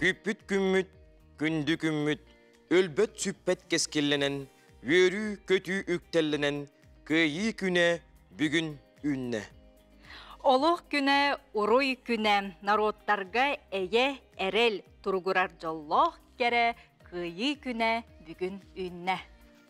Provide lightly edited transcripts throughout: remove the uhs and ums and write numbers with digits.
Күүппүт күммүт, күндү күммүт, өлбөт сүппэт кэскиллэнэн, үөрүү көтүү үктэллэнэн, кыайыы күнэ бүгүн үүннэ. Олох күнэ, уруй күнэ, народтарга эйэ, эрэл туругурар дьоллоох кэрэ кыайыы күнэ бүгүн үүннэ.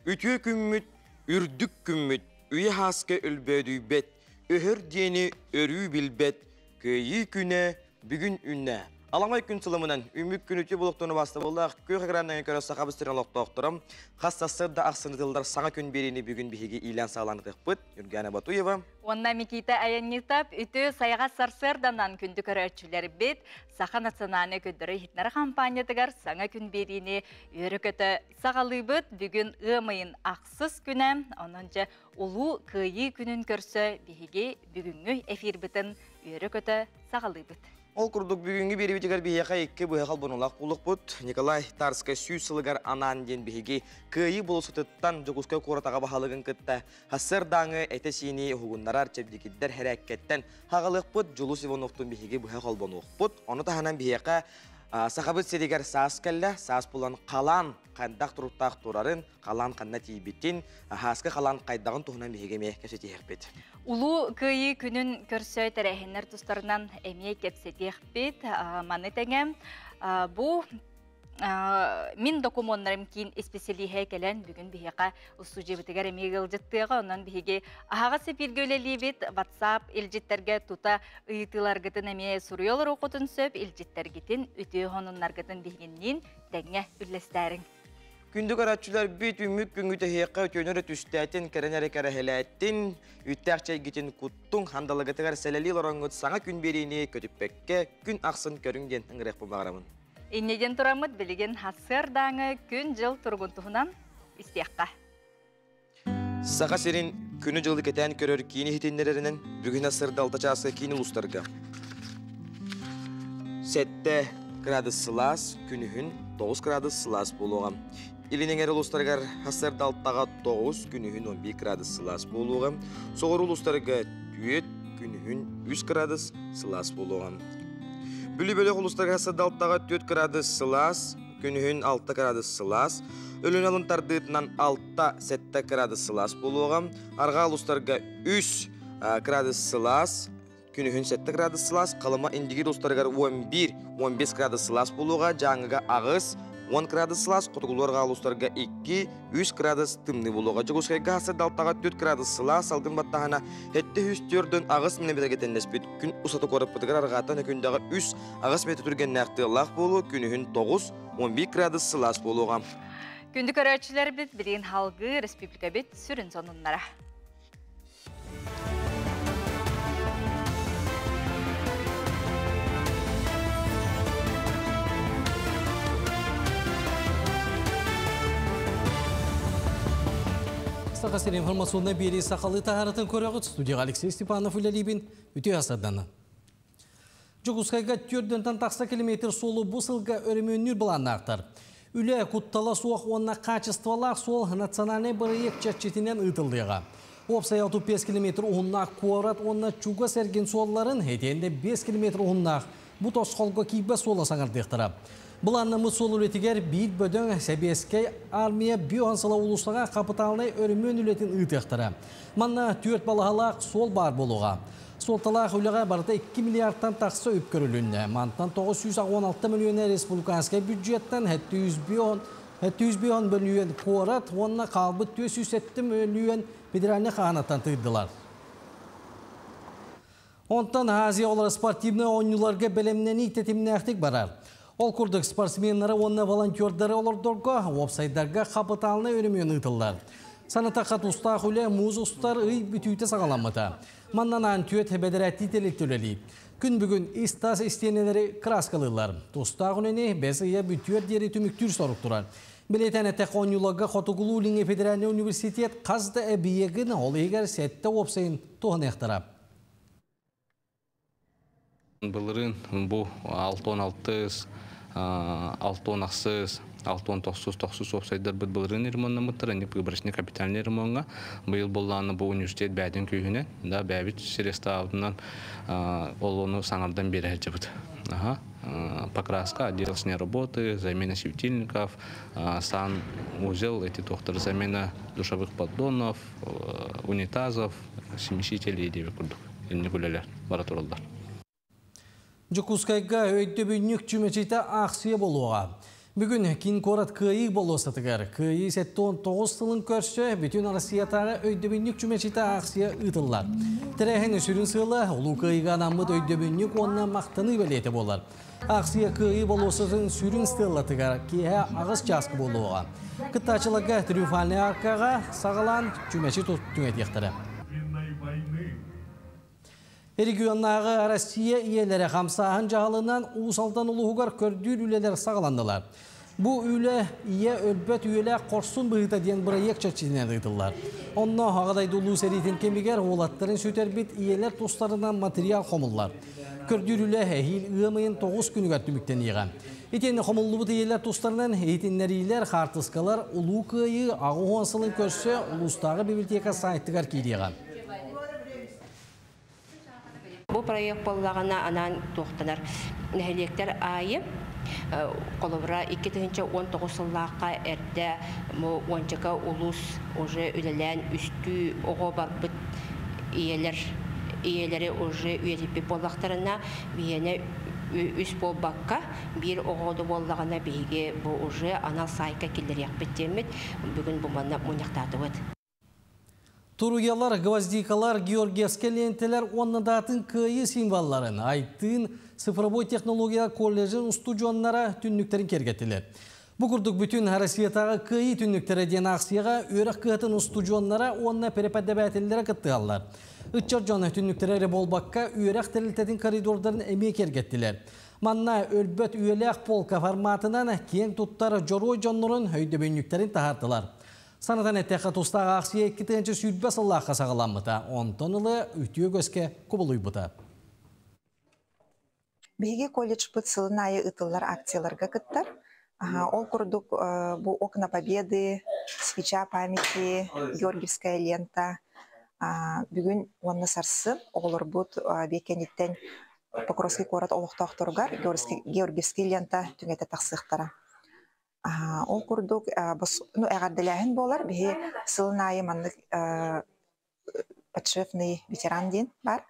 Үтүө күммүт, үрдүк күммүт, үйэ хааска өлбөөдүйбэт, өһөр диэни өрүү билбэт, кыайыы күнэ бүгүн үүннэ. Аламай күн сылымынан үмүк күн үтүө булуктуну бастабыллаах күөх экраннан көрө сахабыз сирин олохтоохтором хас сарсыарда ахсын ытыллар саҥа күн биэриини бүгүн биһиги иилээн саҕалаан ытыахпыт. Юргана Батуева. Уонна Микита Аяннитов үтүө сайаҕас сарсыарданан күндү көрөөччүлэрбит Саха национальнай көрдөрөр иһитиннэрэр хампаанньатыгар саҥа күн биэриини үөрэ-көтө саҕалыыбыт. Бүгүн ыам ыйын ахсыс күнэ, онон дьэ Улуу Кыайыы күнүн көрсө биһиги бүгүҥҥү эфирбитин үөрэ-көтө саҕалыыбыт. Ол курдук бүгүҥҥү биэриибитигэр биһиэхэ икки быһа холбонулаах буолуохпут. Николай Тарскай 100 сылыгар анаан диэн биһиги Кыайыы болуоссатыттан Дьокуускай куорат аҕа баһылыгын кытта сарсыардааҥы этэ-сиини уһугуннарар чэбдигирдэр хэрээккэттэн хаҕалыахпыт. Дьулус Ивановтуун биһиги быһа холбонуохпут. Ону таһынан биһиэхэ Сахабыт сиригэр саас кэллэ, саас булан халаан хайдах туруктаах турарын, халаан ханна тиийбитин, һааскы халаан хайдаҕын туһунан биһиги эмиэ кэпсэтиэхпит. Улуу Кыайыы күнүн көрсө тэрээһиннэр тустарынан эмиэ кэпсэтиэхпит. Маны тэҥэ бу мин докумуоннарым киин исписэлииһэ кэлэн бүгүн биһиэхэ устуудьуйабытыгар эмиэ ыалдьыттыаҕа. Онон биһиги аһаҕас эфиргэ үлэлиибит. WhatsApp илдьиттэргэ тута ыйытыыларгытын эмиэ суруйа олоруоххутун сөп. Илдьиттэргитин, үтүө сонуннаргытын биһигинниин тэҥҥэ үллэстээриҥ. Күндү көрөөччүлэрбит, үмүк күҥҥү тэһиэххэ үтүөнү эрэ түстээтин, кэрэн эрэ кэрэһэлээтин, үттээх чэйгитин куттуҥ, хандалагытыгар сэлэлии олороҥҥут саҥа күн биэриини көтүппэккэ күн ахсын көрүҥ диэн ыҥырыахпын баҕарабын. Инньэ диэн тураммыт билигин сарсыардааҥы күн-дьыл туругун туһунан истиэххэ. Саха сирин күнү-дьылы кэтээн көрөр киин иһитиннэрэринэн бүгүн сырда 6 чааска киин улуустарга 7 градус сылаас, күнүһүн 9 градус сылаас буолуоҕа. Илин эҥэр улуустарыгар сарсыарда 6-га 9, күнүһүн 11 градус сылаас буолуоҕа. Соҕуруу улуустарга 4, күнүһүн 3 градус сылаас буолуоҕа. Бүлүү бөлөх улуустарыгар сарсыарда 6-га 4 градус сылаас, күнүһүн 6 градус сылаас, Өлүнэ алын тардыытынан 6-7 градус сылаас буолуоҕа. Арҕаа улуустарга 3 градус сылаас, күнүһүн 7 градус сылаас, Халыма Индигир улуустарыгар 11-15 градус сылаас буолуоҕа, Дьааҥыга 8, 10 градус сылаас, Хотугулуу арҕаа улуустарга 2, 3 градус тымныы буолуоҕа. Дьокуускайга сырдалтаҕа 4 градус сылаас, салгын баттаһына 704-8 мм тэннэспит. Күн устата куораппытыгар арҕааттан өкүндэҕэ 3, 8 метр түргэннээх тыаллаах буолуо, күнүһүн 9, 11 градус сылаас буолуоҕа. Күндү көрөөччүлэрбит, билигин халгыы республикабит сүрүн сонуннара. Саха сирин информационнай биэрии сахалыы таһаарытын көрөҕүт. Студияға Алексей Степанов үлэлиибин. Үтүө асарданан. Дьокуускайга 4 тахса километр суолу бу сылга өрөмүөннүүр былааннаахтар. Үлэ куттала суох уонна качестволаах суол национальнай бырайыак чэрчитинэн ыытыллыаҕа. Уопсай 65 километр уһуннаах куорат уонна чугас эргин суолларын, этиэнде 5 километр уһуннаах бу тосхолго киирбэт суола саҥардыахтара. Былааннаммыт суол үлэтигэр биир бөдөҥ Сэбиэскэй армия биоансала улуустаҕа хапытаалынай өрөмүөн үлэтин ыытыахтара. Манна түөрт балаһалаах суол баар буолуоҕа. Суолталаах үлэҕэ барыта 2 миллиардтан тахса үп көрүлүннэ. Мантан 916 мөлүйүөнэ республиканскай бюджеттан 705 мөлүйүөн куорат уонна хаалбыт 407 мөлүйүөн федеральнай хаанаттан тыырдылар. Онтон Азия олар спортивнай оонньууларга бэлэмнэнии тэтимнээхтик барар. Ол курдук спортсменнары уонна волонтердары олордорго уопсайдарга хапытаалынай өрөмүөн ыытыллар. Санатахха тустаах үлэ муус устар ый бүтүүтэ саҕаламмыта. Маннанаан түөт бэдэрээттии тэрилтэ үлэлиир. Күн бүгүн ис-тас истиэнэлэри кырааскалыыллар. Тустаах үлэни бэс ыйа бүтүөр диэри түмүктүүр сорук турар. Билиэтэн этэх оонньууларга Хотугулуу-Илиҥҥи федеральнай университет хас да эбийиэгин, ол иһигэр сэттэ уопсайын туһаныахтара. Былырыын бу 66, 68, 69, 90 уопсайдарбыт былырыын ремоннаммыттар, ини выборочный капитальный ремонҥа. Быйыл буоллаҕына бу университет бэйэтин күүһүнэн, да бэйэбит средствобытынан ол ону саҥардан биэрэ сылдьабыт. Аха. Покраска, отделочные работы, замена светильников, сан узел, эти тохтар, замена душевых поддонов, унитазов, смесителей диэбит курдук. Инник үлэлэр бара тураллар. Дьокуускайга өйдөбүнньүк чүмэчитэ аахсыйа буолуоҕа. Бүгүн киин куорат Кыайыы болуоссатыгар Кыайыы 79 сылын көрсө бүтүн Россиятааҕы өйдөбүнньүк чүмэчитэ аахсыйа ыытыллар. Тэрээһин сүрүн сыала Улуу Кыайыыга анаммыт өйдөбүнньүк уонна махтаныы бэлиэтэ буолар. Аахсыйа Кыайыы болуоссатын сүрүн стеллатыгар киэһэ 8 чааска буолуоҕа. Кыттааччыларга Триумфальнай аркаҕа саҕалаан чүмэчи түҥэтиэхтэрэ. Регионнааҕы Россия ийэлэрэ хамсааһын дьаһалынан Уус Алдан улууһугар көрдүүр үлэлэр саҕаланнылар. Бу үлэ Ийэ өлбөт үйэлээх хорсун быһыыта диэн бырайыак чэрчитинэн ыытыллар. Онно Аҕа дойду Улуу сэриитин кэмигэр уолаттарын сүтэрбит ийэлэр тустарынан материал хомуллар. Көрдүүр үлэ эһиил ыам ыйын 9 күнүгэр түмүктэниэҕэ. Итиэннэ хомуллубут ийэлэр тустарынан иһитиннэриилэр, хаартыскалар Улуу Кыайыы 80 сылын көрсө улуустааҕы библиотека сайтыгар киириэҕэ. Бу проект буоллаҕына анаан туохтанар нэһилиэктэр аайы холобура 2019 сыллаахха эрдэ уончака улуус уже үлэлээн үстүү оҕо барбыт ийэлэр ийэлэри уже үйэтиппит буоллахтарына биһиэнэ үс буолбакка биир оҕо да буоллаҕына биһиги бу уже анал саайка киллэриэхпит диэммит бүгүн бу манна мунньахтаатыбыт. Туруйалар, гвоздикалар, георгиевскай лиэнтэлэр уонна даатын кыайыы символларын Айтыын цифровой технология колледжын устудьуоннара түннүктэрин киэргэттилэр. Бу курдук бүтүн Россиятааҕы кыайыы түннүктэрэ диэн аахсыйаҕа үөрэх кыһатын устудьуоннара уонна преподавателлэрэ кыттыһаллар. Ыччат дьон түннүктэрэ эрэ буолбакка, үөрэх тэрилтэтин коридордарын эмиэ киэргэттилэр. Манна өлбөт үйэлээх полка форматынан киэҥ туттар дьоруой дьоннорун өйдөбүнньүктэрин таһаардылар. Санатан эттэххэ, тустаах аахсыйа 2020 сыллаахха саҕаламмыта, онтон ыла үтүө үгэскэ кубулуйбута. Биһиги колледжпыт сылын аайы ыытыллар акцияларга кыттар. Ол курдук бу «Окна Победы», «Свеча памяти», «Георгиевская лента» бүгүн уонна сарсын оҕолорбут биэкэниттэн Покровский куорат олохтоохторугар Георгиевский лента түҥэтэ тахсыахтара. Ол курдук ну, эҕэрдэлээһин буолар. Биһи сылын аайы маннык подшефный ветеран диэн баар.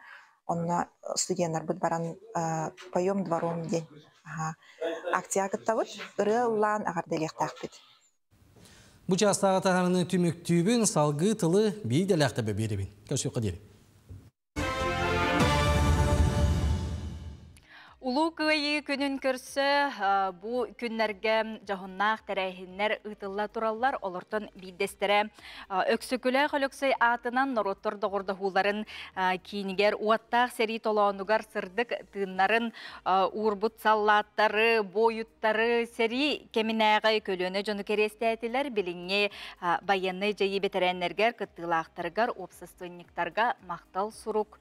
Онно студеннарбыт баран «Поем двором» диэн акцияҕа кыттабыт. Ырыа ыллаан эҕэрдэлиэхтээхпит. Бу чаастааҕы таһаарыны түмүктүүбүн, салгыы тылы биир биэрэбин. Көрсүөххэ диэри. Улуу Кыайыы күнүн көрсө бу күннэргэ дьоһуннаах тэрээһиннэр ыытылла тураллар. Олортон биирдэстэрэ Өксөкүлээх Өлөксөй аатынан норуоттар доҕордоһууларын киинигэр уоттаах сэрии толоонугар сырдык тыыннарын уурбут саллааттары, буойуттары, сэрии кэминээҕи көлүөнэ дьону кэриэстээтилэр. Билиҥҥи байыаннай дьайыы бэтэрээннэргэр, кыттыылаахтарыгар, уопсастыбанньыктарга махтал сурук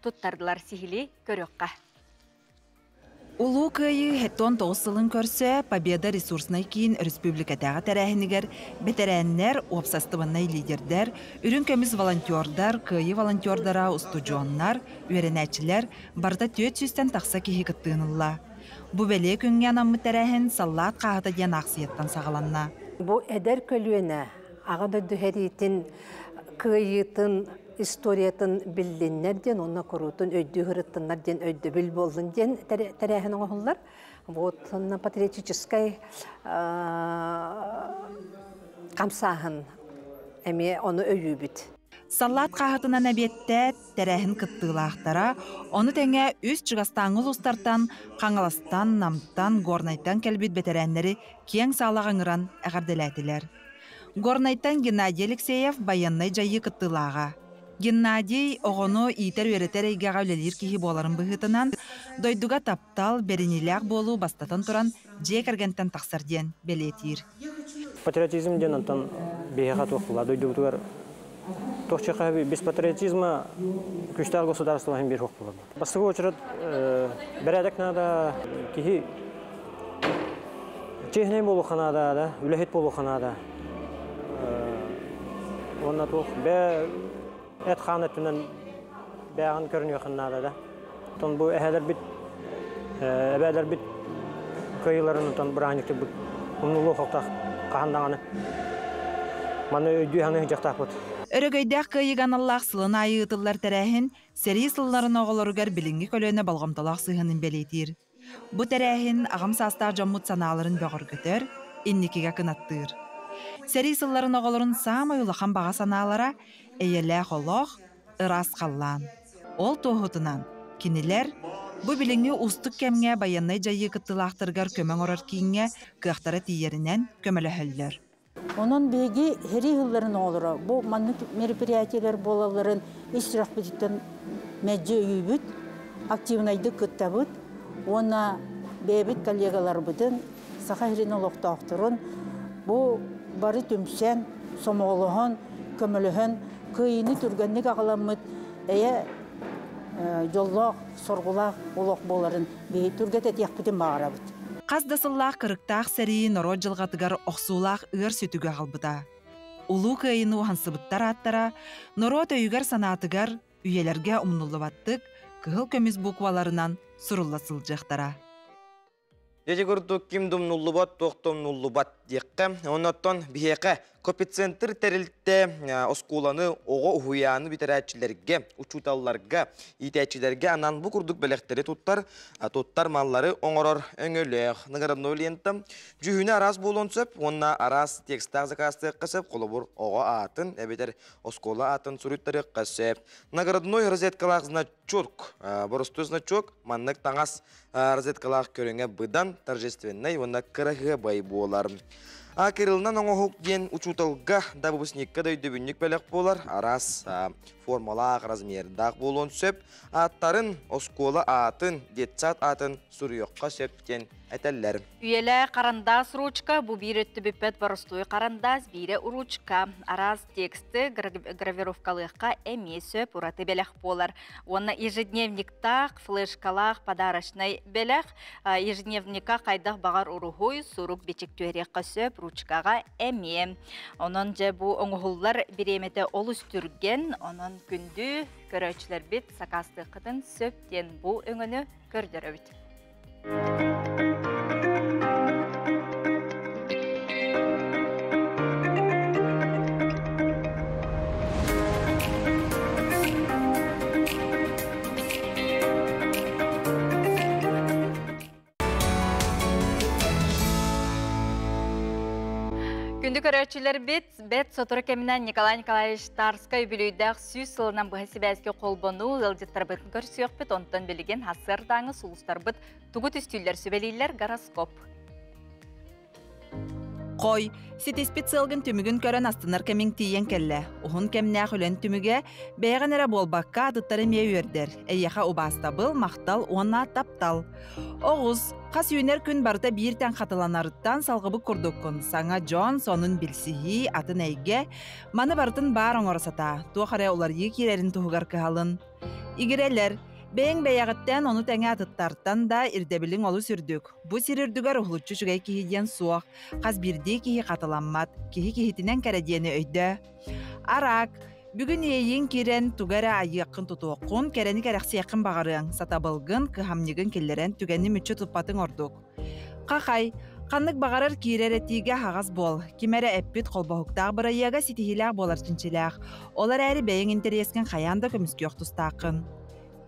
туттардылар сиһили көрүөххэ. Улуу Кыайыы 79 сылын көрсө Победа ресурснай киин республикатааҕы тэрээһинигэр бэтэрээннэр, уопсастыбаннай лидердэр, үрүҥ көмүс волонтердар, Кыайыы волонтердара, устудьуоннар, үөрэнээччилэр барыта 400-тэн тахса киһи кыттыыны ылла. Бу бэлиэ күҥҥэ анаммыт тэрээһин Саллаат хааһыта диэн аахсыйаттан саҕаланна. Бу эдэр көлүөнэ Аҕа дойду сэриитин кыайыытын историятын биллиннэр диэн уонна куруутун өйдүү сырыттыннар диэн өйдөбүл буоллун диэн тэрээһин оҥоһуллар. Вот патриотическай хамсааһын эмиэ ону өйүүбүт. Саллаат хааһытынан эбиэттээт, тэрээһин кыттыылаахтара, ону тэҥэ үс чугастааҥы улуустартан Хаҥаластан, Намтан, Горнайтан кэлбит бэтэрээннэри киэҥ саалаҕа ыҥыран эҕэрдэлээтилэр. Горнайтан Геннадий Алексеев байыаннай дьайыы кыттыылааҕа. Геннадий оҕону иитэр-үөрэтэр эйгэҕэ үлэлиир киһи буоларын быһыытынан, дойдуга таптал, бэриниилээх буолуу бастатан туран дьиэ кэргэнтэн тахсар диэн бэлиэтиир. Патриотизм диэн онтон биһиэхэ туох була дойдубутугар туох без патриотизма күүстээх государство иһин биир хуох буолар. Бастакы очередь бэрээдэк наада, киһи чиэһинэй буолуохха наада да, үлэһит буолуохха наада. Уонна туох бээ эт хаан өттүнэн бээҕин көрүнүөххүн наада да. Тон бу эһэлэрбит Эбээлэрбит кыайыыларын онтон бырааһынньыктыырбыт умнуллуох суохтаах хаһан даҕаны. Маны өйдүү саныы сылдьыахтаахпыт. Өрөгөйдөөх кыайыыга аналлаах сылын аайы ыытыллар тэрээһин сэрии сылларын оҕолоругар билиҥҥи көлүөнэ болҕомтолоох сыһыанын бэлиэтиир. Бу тэрээһин аҕам саастаах дьоммут санааларын бөҕөргөтөр, инникигэ кынаттыыр. Сэрии сылларын оҕолорун саамай улахан баҕа санаалара эйэлээх олох, ыраас халлаан. Ол туоһутунан, кинилэр бу билиҥҥи уустук кэмҥэ байыаннай дьайыы кыттыылаахтарыгар көмө оҥорор кииҥҥэ кыахтара тиийэринэн көмөлөһөллөр. Онон биһиги сэрии сылларын оҕолоро бу маннык мероприятиелар буолалларын ис сүрэхпититтэн мэлдьи өйүүбүт, активнайдык кыттабыт уонна бэйэбит коллегаларбытын, Саха сирин олохтоохторун бу бары түмсэн, сомоҕолоһон, көмөлөһөн, кыайыыны түргэнник аҕаламмыт эйэ дьоллоох, соргулаах олох буоларын биһи түргэтэтиэхпитин баҕарабыт. Хас да сыллаах кырыктаах сэрии норуот дьылҕатыгар охсуулаах ыар сүтүгү аҕалбыта. Улуу Кыайыыны уһансыбыттар ааттара норуот өйүгэр-санаатыгар үйэлэргэ умнуллубаттык кыһыл көмүс букваларынан сурулла сылдьыахтара. Дьэ курдук ким да умнуллубат, туох да умнуллубат диэххэ. Оннооттон биһиэхэ копицентр тэрилтэ оскуоланы, оҕо уһуйааны бүтэрээччилэргэ, учууталларга, иитээччилэргэ анаан бу курдук бэлэхтэри туттар, туттар маллары оҥорор өҥөлөөх. Наградной лента дьүһүнэ араас буолуон сөп уонна араас текстаах заказтыахха сөп, холобур, оҕо аатын эбэтэр оскуола аатын суруйтарыахха сөп. Наградной розеткалаах значок, боростуой значок, маннык таҥас розеткалаах көрүҥэ быдан торжественнай уонна кыраһыабай буолар. А Кириллынан оҥоһук диэн учууталга да выпускникка да өйдөбүнньүк бэлэх буолар, араас формалаах, размердаах буолуон сөп. Ааттарын, оскуола аатын, детсад аатын суруйуохха сөп диэн этэллэр. Үйэлээх харандаас ручка бу биир өттө бүппэт боростуой харандаас, биирэ ручка. Араас тексты гравировкалыахха эмиэ сөп ураты бэлэх буолар. Уонна ежедневниктаах, флешкалаах подарочнай бэлэх. Ежедневникка хайдах баҕар уруһуй, сурук бичик түһэриэххэ сөп, ручкаҕа эмиэ. Онон дьэ бу оҥоһуллар бириэмэтэ олус түргэн, онон күндү көрөөччүлэрбит сакаастыаххытын сөп диэн бу өҥөнү көрдөрөбүт. Күндү көрөөччүлэрбит, бэт сотору кэминэн Николай Николаевич Тарскай үбүлүйдээх 100 сылынан быһа сибээскэ холбонуу ыалдьыттарбытын көрсүөхпүт, онтон билигин сарсыардааҥы сулустарбыт тугу түстүүллэр сүбэлииллэр гороскоп. Хой, ситиспит сыалгын түмүгүн көрөн астынар кэмиҥ тиийэн кэллэ. Уһун кэмнээх үлэн түмүгэ бэйэҕин эрэ буолбакка атыттары эмиэ үөрдэр. Эйиэхэ убаастабыл, махтал уонна таптал. Оҕус, хас үүнэр күн барыта биир тэҥ хатыланарыттан салҕыбыт курдуккун. Саҥа дьон, сонун билсиһии, атын эйгэ. Маны барытын баар оҥоро сатаа. Туох эрэ уларыйыы киирэрин туһугар кыһалын. Игирэлэр, бэйэҥ бэйэҕиттэн ону тэҥэ атыттартан да ирдэбилиҥ олус үрдүк. Бу сир үрдүгэр уһулуччу үчүгэй киһи диэн суох, хас биирдии киһи хатыламмат, киһи киһитинэн кэрэ диэни өйдөө. Араак, бүгүн иэйииҥ киирэн тугу эрэ айыаххын-тутуоххун, кэрэни кэрэхсиэххин баҕарыаҥ, сатабылгын, кыһамньыгын киллэрэн түгэни мүччү туппатыҥ ордук. Хахай, ханнык баҕарар киирэр этиигэ аһаҕас буол. Ким эрэ эппит холбоһуктаах бырайыага ситиһиилээх буолар чинчилээх. Ол эрээри бэйэҥ интэриэскин хайаан да көмүскүөх тустааххын.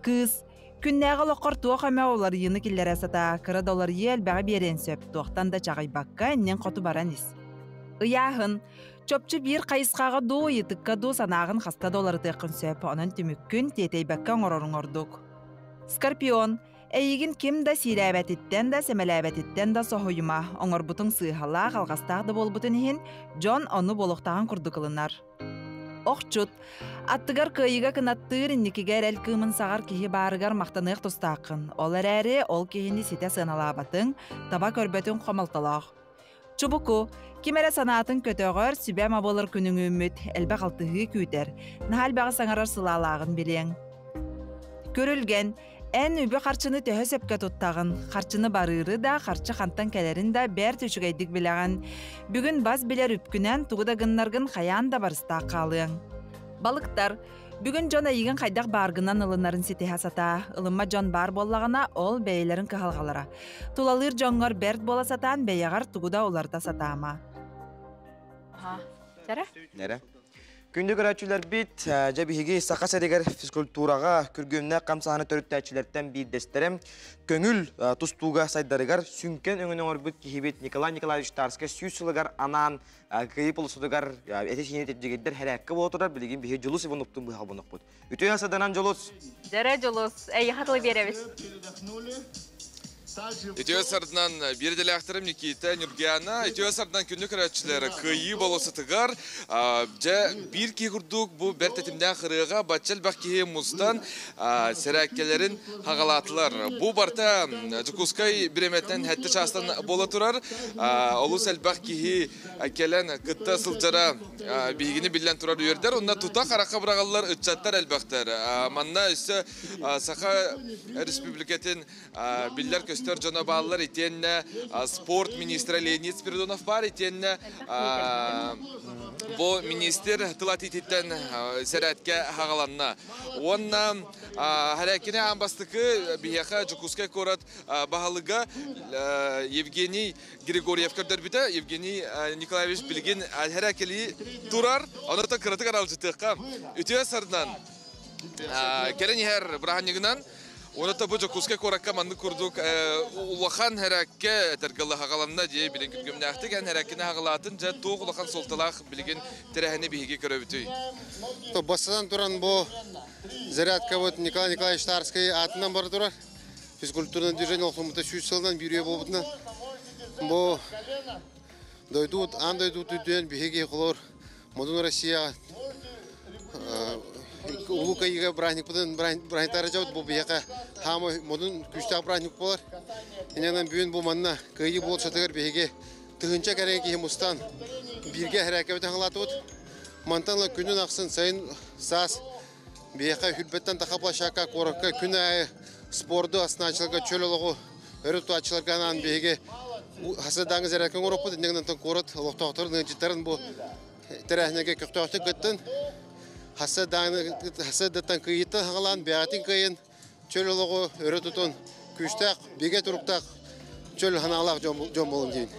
Кыыс, күннээҕи олоххор туох эмэ уларыйыыны киллэрэ сатаа, кыра да уларыйыы элбэҕи биэриэн сөп, туохтан да чаҕыйбакка иннин хоту баран ис. Ыйааһын. Чопчу биир хайысхаҕа дуу, ыйытыкка дуу санааҕын хаста да уларытыаххын сөп, онон түмүккүн тиэтэйбэккэ оҥороруҥ ордук. Скорпион. Эйигин ким да сиирээбэтиттэн да, сэмэлээбэтиттэн да соһуйума, оҥорбутуҥ сыыһалаах, алҕастаах да буолбутун иһин, дьон ону буолуохтааҕын курдук ылынар. Охчут, аттыгар кыайыыга кынаттыыр инникигэ эрэл кыымын саҕар киһи баарыгар махтаныах тустааххын. Ол эрээри ол киһини ситэ сыаналаабатыҥ, таба көрбөтүҥ хомолтолоох. Чубуку, ким эрэ санаатын көтөҕөр, сүбэ-ама буолар күнүҥ үүммүт, элбэх алтыһыы күүтэр, наһаа элбэҕи саҥарар сылаалааҕын билиэҥ. Күрүлгэн, эн үбү-харчыны төһө сөпкө туттаҕын, харчыны барыыры да, харчы хантан кэлэрин да бэрт үчүгэйдик билэҕин. Бүгүн бас билэр үпкүнэн тугу да гыннаргын хайаан да барыстаах хаалыаҥ. Балыктар, Бүгүн дьон эйигин хайдах бааргынан ылынарын ситиһэ сатаа. Ылыммат дьон баар буоллаҕына, ол бэйэлэрин кыһалҕалара. Тулалыыр дьоҥҥор бэрт буола сатаан бэйэҕэр тугу да уларыта сатаама. Нэрэ. Күндү көрөөччүлэрбит, дьэ биһиги Саха сиригэр физкультураҕа күргүөмнээх хамсааһыны төрүттээччилэртэн биирдэстэрэ көҥүл тустууга сайдарыгар сүҥкэн өҥөнү оҥорбут киһибит Николай Николаевич Тарскай 100 сылыгар анаан Кыайыы полосатыгар эти-сиини тирдьигирдэр хэрээккэ буола турар билигин биһи Дьулус Ивановтуун быһа холбонохпут. Үтүө саданан Дьулус! Дьэрэ Дьулус, эйиэхэ тылы биэрэбит. Үтүө сарданан биир идэлээхтэрим Никита Нюргиана, үтүө сарданан күндү көрөөччүлэр Кыайыы болуоссатыгар дьэ биир киһи курдук бу бэрт тэтимнээх ырыаҕа бачча элбэх киһи мустан сэрээккэлэрин хаҕалаатылар. Бу барыта Дьокуускай бириэмэтинэн сэттэ чаастан буола турар. Олус элбэх киһи кэлэн кытта сылдьара биһигини биллэн турар үөрдэр. Онно тута харахха быраҕыллар ыччаттар элбэхтэр. Манна өссө Саха Республикатын биллэр-көстөр дьоно бааллар. Итиэннэ спорт министрэ Леонид Спиридонов баар. Итиэннэ бу министр тыл этиититтэн сэрээткэ хаҕаланна. Уонна Харякини аан бастакы биһиэхэ Дьокуускай куорат баһылыга Евгений Григорьев көрдөрбүтэ. Евгений Николаевич билигин хэрээкэлии турар. Онон кыратык аралдьытыахха. Үтүө сарынан кэлэн иһэр бырааһынньыгынан Уонна бу Дьокуускай куоракка маннык курдук улахан хэрээккэ этэргэ хаҕаланна дии билин күргүмнээхтик эн хэрээккини хаҕалаатын дьэ туох улахан суолталаах билигин тэрээһини биһиги көрөбүтүй? Бастатан туран бу зарядкабыт Николай Николаевич Тарскай аатынан бара турар. Физкультурное движение олохтоммута 100 сылынан биир үйэ буолбутунан бу дойдубут аан дойдубут үрдүнэн биһиги холор модун Россия Улуу Кыайыыга бырааһынньыкпытын бырааһынньыктаары дьабыт бу биһиэхэ хаама модун күүстээх бырааһынньык буолар. Иннинэн бүгүн бу манна Кыайыы болуоссатыгар биһиги тыһыынча кэриҥэ киһи мустан бииргэ хэрээкэбит хаҥалаатыбыт. Мантан ыла күнүн ахсын сайын саас биһиэхэ Хүрбэттэн таха площадка куоракка күн аайы спорду астынааччыларга чөл олоҕу өрө тутааччыларга анаан биһиги хасыдааҥы зарядка оҥоруохпут. Иннинэн куорат олохтоохторун ыалдьыттарын бу тэрээһиннэргэ көхтөөхтүк кыттын. Хасыдаттан кыйыттан хаҥалаан бэйэтин кыайын чөл олоҕу өрө тутун күүстээх, бигэ туруктаах чөл санаалаах дьон буолун диин.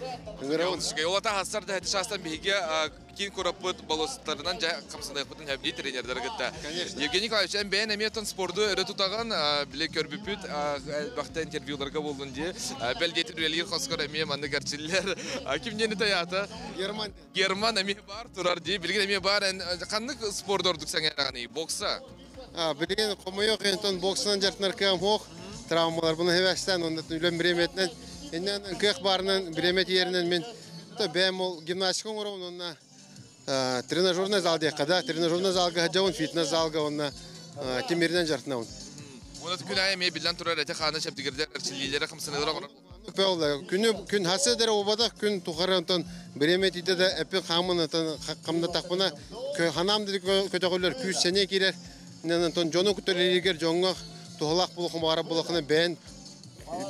Ыҥырабын. Олата хассар да шастан биһиги киин кураппыт болуоссаттарынан дьэ хамсаныахпытын хэбдии тренердары кытта. Евгений Николаевич, эн бэйэн эмиэ спорду өрө тутаҕын, биле көрбүппүт, элбэхтэ интервьюларга болдун дии. Бэлгиэтин үлэлиир хоскор эмиэ маннык эрчиллэр. Ким диэни таята? Герман. Герман эмиэ бар турар дии. Билигин эмиэ бар. Ханнык спорду ордук сэҥээрэҕиний? Бокса? Билигин хомойуох иһин боксанан дьарыктанар кыаҕым суох. Травмаларбын эбэстэн, онно үлэм бириэмэтинэн, иннинэн кыах баарынан бириэмэ тиийэринэн мин бэйэм ол гимнастика оҥоробун уонна тренажерный зал диэххэ да, тренажерный залга сылдьабын, фитнес залга уонна тимиринэн дьарыктанабын. Уонна күн аайы эмиэ биллэн турар эти хааны чэбдигирдэр эрчиллиилэри хамсаныылара оҥорор. Күнү күн хасы дэрэ убадах күн тухары онтон бириэмэ тиийдэ да эппин хаамын онтон хамнатахпына ханаам да көтөҕүллэр күүс сэниэ киирэр. Онтон дьону көтөрүлэригэр дьоҥҥо туһалаах буолуохун баҕарар буолахына бэйэн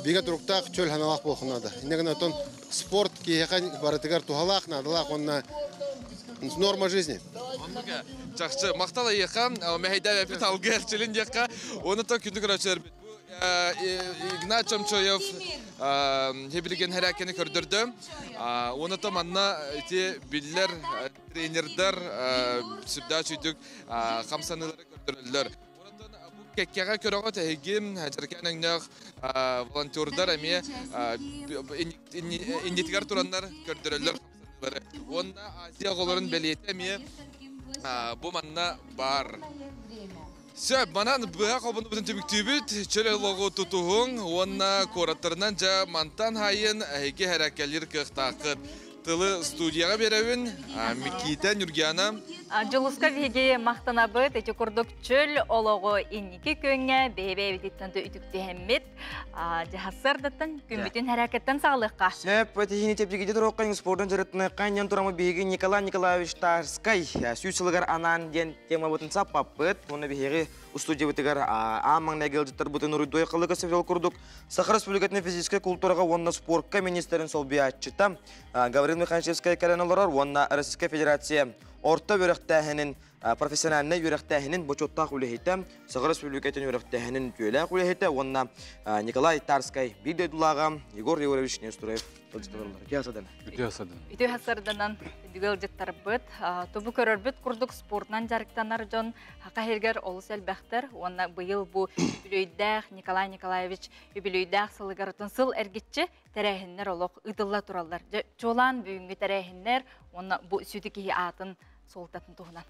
бигэ туруктаах чөл ханалаах буолуохун наада. Инньэ гынан онтон спорт киһиэхэ барытыгар туһалаах, наадалаах уонна норма жизни. Чахчы махтал эйиэхэ, мэһэйдээбэппит эппит алгы эрчилин диэххэ, уонна то күндү көрөөччүлэрбит. Игнат Чомчоев хебилиген хэрээккени көрдөрдө. Уонна то манна ити биллэр тренердэр сүрдээх үчүйдүк хамсаныылары көрдөрөллөр. Онтон бу кэккэҕэ көрөҕө тэһиги дьарыкаан өҥнөөх волонтердар эмиэ иннитигэр тураннар көрдөрөллөр хамсаныылары. Уонна Азия оҕолорун бэлиэтэ эмиэ бу манна баар. Сөп, манан быһа холбонубутун түмүктүүбүт. Чөл олоҕу тутуһуҥ уонна куораттарынан дьэ мантан хайын эһиги хэрээккэлиир кыахтааххыт. Тылы студияҕа биэрэбин. Микита Нюргиана. Дьулуска биһиги махтанабыт ити курдук чөл олоҕу инники күөҥҥэ бэйэ-бэйэбититтэн үтүктүһэммит дьаһассыардаттан күммүтүн хэрээкэттэн саҕалыахха. Сөп, тиһини чэпчэкити туруохха спордун дьарыктыныахха ньан турамы биһиги Николай Николаевич Тарскай сүүс сылыгар анаан диэн темабытын саппаппыт. Уонна биһиги устудиябытыгар аан маҥнайгы ыалдьыттарбытын уруйдуой халыга сөбөл курдук Саха Республикатын физическэй культураҕа уонна спортка министрин солбуйааччыта Гаврил Михайлович кэлэн олорор уонна Российскай Федерация орто үөрэхтээһинин Профессиональнай үөрэхтээһинин бочуоттаах үлэһитэ, Саха Республикатын үөрэхтээһинин үтүөлээх үлэһитэ уонна Николай Тарскай биир дойдулааҕа Егор Егорович Неустроев ыалдьыттаналлар. Үтүө асадан. Үтүө асадан. Үтүө асарданан үдүгө ыалдьыттарбыт. Тубу көрөрбүт курдук спортунан дьарыктанар дьон хака иһигэр олус элбэхтэр уонна быйыл бу үбүлүөйдээх Николай Николаевич үбүлүөйдээх сылыгар сыл эргиччи тэрээһиннэр олох ыытылла тураллар. Чуолаан бүгүҥҥү тэрээһиннэр уонна бу сүдү киһи аатын суолтатын туһунан.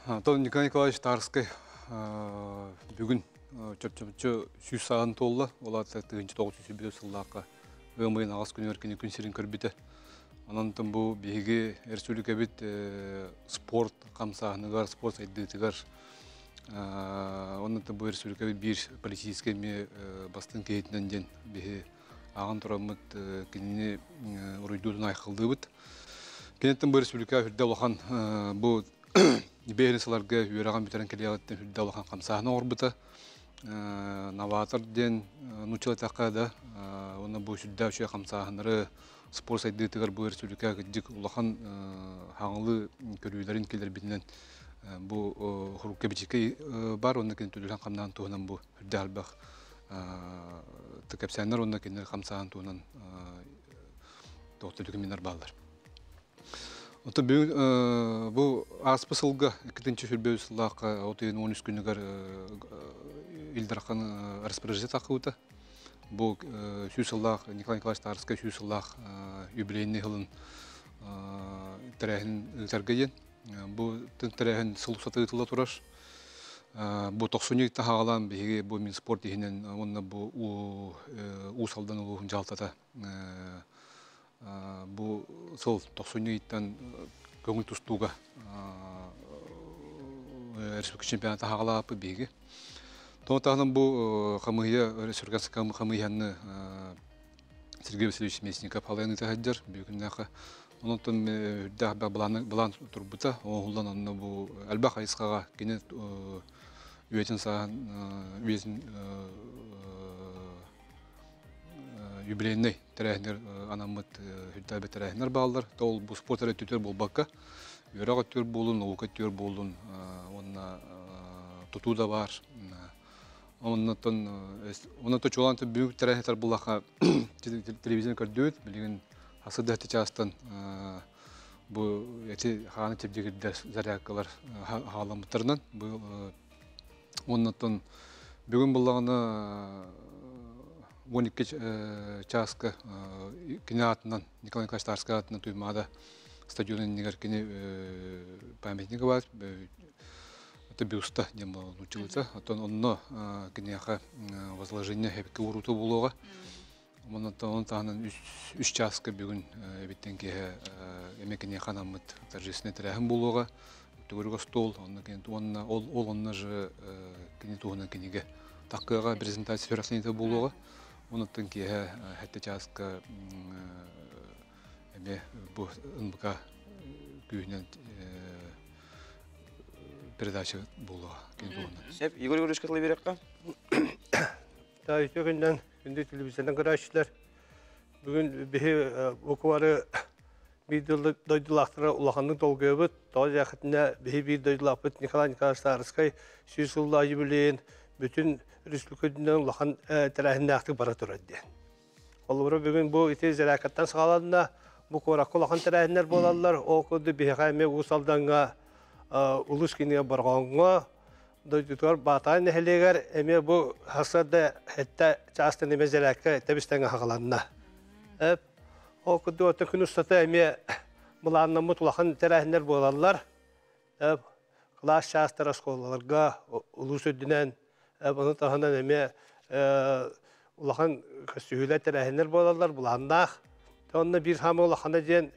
Антон Николай Николаевич Тарскай бүгүн чөпчөпчө сүүс сааһын туолла. Ол аата 1901 сыллаахха ыам ыйын аҕыс күнүгэр кини күн сирин көрбүтэ. Онон бу биһиги республикабыт спорт хамсааһыныгар, спорт сайдыытыгар онон бу республикабыт биир политическай эмиэ бастыҥ киһитинэн диэн биһи ааҕан тураммыт кинини уруйдуутун айхаллыыбыт. Киниттэн бу республика үрдэ улахан бу бэйэни сыларга үөрэҕин бүтэрэн кэлиэҕиттэн үрдэ улахан хамсааһын оҥорбута. Новатор диэн нууччалатахха да, уонна бу сүрдээх үчүгэй хамсааһыннары спорт сайдыытыгар бу республика кырдьык улахан хаҥылы көрүүлэрин киллэрбитинэн бу хурукка бичикэй бар уонна кини түлүрэн хамнаан туһунан бу үрдээх элбэх кэпсээннэр уонна кинилэр хамсааһын туһунан тохтолүкүминнэр бааллар. Оттон бүгүн бу ааспы сылга 2023 сыллаахха от ыйын 13 күнүгэр Ил Дархан распоряжение таххыбыта. Бу сүүс сыллаах Николай Николаевич Тарскай сүүс сыллаах юбилейный сылын тэрээһин ыытарга диэн. Бу тэрээһин сыл устата ыытылла турар. Бу тохсунньу таһаҕалаан биһиги бу Минспорт иһинэн уонна бу Уус Алдан улууһун дьаһалтата бу сыл тохсунньу ыйыттан көҥүл тустууга республика чемпионата хаҕалааппыт биһиги. Тоҕо таһынан бу хамыыһыйа республика хамыыһыйаны Сергей Васильевич Местников халайан ыыта сылдьар бүгүннээхэ. Онон үрдээх былаан турбута. Оҥоһуллан онно бу элбэх хайысхаҕа кини үйэтин сааһын үйэтин юбилейный тэрээһиннэр анаммыт үрдээбит тэрээһиннэр бааллар. Ол бу спорт эрэ өттүтүгэр буолбакка, үөрэх өттүгэр буоллун, наука өттүгэр буоллун уонна тутуу да баар. Оннотон оннотон чуолаан бүгүн тэрээһиннэр буллаха телевизор көрдүбүт. Билигин хасыда чаастан бу эти хааны чэбдигирдэр зарядкалар хааламмыттарынан бу оннотон бүгүн буллаҕына 12 чааска кини аатынан Николай Николаевич Тарскай аатынан Туймаада стадион иннигэр кини памятнига бар, это бюста диэн нууччалыыта. Оттон онно киниэхэ возложение эбикки ууруута буолуоҕа. Онон таһынан үс чааска бүгүн эбиттэн киэһэ эмиэ киниэхэ анаммыт торжественный тэрээһин буолуоҕа. Төгүрүк остуол, онно уонна ол онно же кини туһунан кинигэ таккыаҕа презентация сүрэхтэниитэ буолуоҕа. Онуттан киэһэ сэттэ чааска эмиэ бу НБК күүһүнэн передача буолуоҕа кини туһунан. Сеп, Егор Егорович кытылы берекка. Та үтүө күннэн күндү телевизордан көрөөччүлэр. Бүгүн биһи буквары биир дойдулаахтара улаханнык долгуйабыт. Тоҕо диэхитинэ биһи биир дойдулаахпыт Николай Николаевич Тарскай сүүс сыллаах юбилейин бүтүн республика үрдүнэн улахан тэрээһиннээхтик бара турар диэн. Холобура бүгүн бу ити зарядкаттан саҕаланна, бу куоракка улахан тэрээһиннэр буолаллар. Ол курдук биһиэхэ эмиэ Уус Алдаҥҥа улуус кинигэ Борҕоҥҥо дойдутугар Баатаҕай нэһилиэгэр эмиэ бу сарсыарда сэттэ чаастан эмиэ зарядка тэбис-тэҥ аһаҕаланна. Ол курдук оттон күн устата эмиэ былааннаммыт улахан тэрээһиннэр буолаллар. Кылаас чаастар оскуолаларга улуус үрдүнэн, ону таһынан эмиэ улахан көстүһүүлэр тэрээһиннэр буолаллар, былааннаах. Онно биир саамай улахана диэн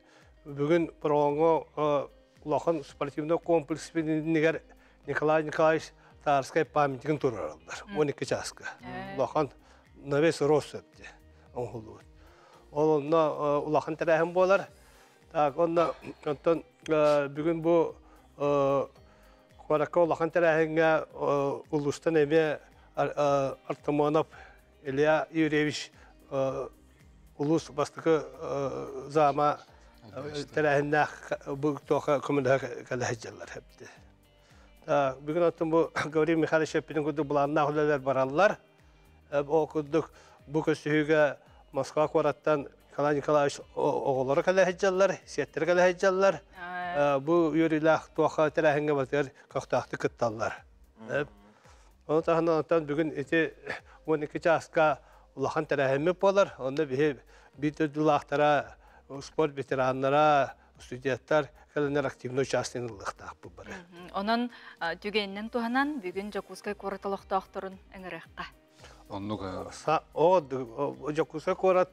бүгүн Бороҕоҥҥо улахан спортивный комплекс иннигэр Николай Николаевич Тарскай памятнигын туруораллар 12 чааска. Улахан на весь рост диye оҥоһуллубут. Ол онно улахан тэрээһин буолар. Так, онно онтон бүгүн бу куоракка улахан тэрээһиҥҥэ улуустан эмиэ Артамонов Илья Юрьевич улуус бастакы зама Тэрээһиннээх бу туоха көмөлөһө кэлэ сылдьаллар эбит. Бүгүн оттон бу Гаврил Михайлович эппитин курдук былааннаах үлэлэр бараллар. Ол курдук бу көрсүһүүгэ Москва куораттан Николай Николаевич оҕолоро кэлэ сылдьаллар, сиэттэрэ кэлэ сылдьаллар. Бу үөрүүлээх туоха тэрээһиҥҥэ барытыгар көхтөөхтүк кытталлар. Ону таһынан оттон бүгүн ити 12 чааска улахан тэрээһиммит буолар. Онно биһи биир дойдулаахтара, спорт ветераннара, студенттар кэлэннэр активный участиены ылыахтаахпыт бары. Онон түгэнинэн туһанан бүгүн Дьокуускай куорат олохтоохторун ыҥырыахха. Оннук. О, Дьокуускай куорат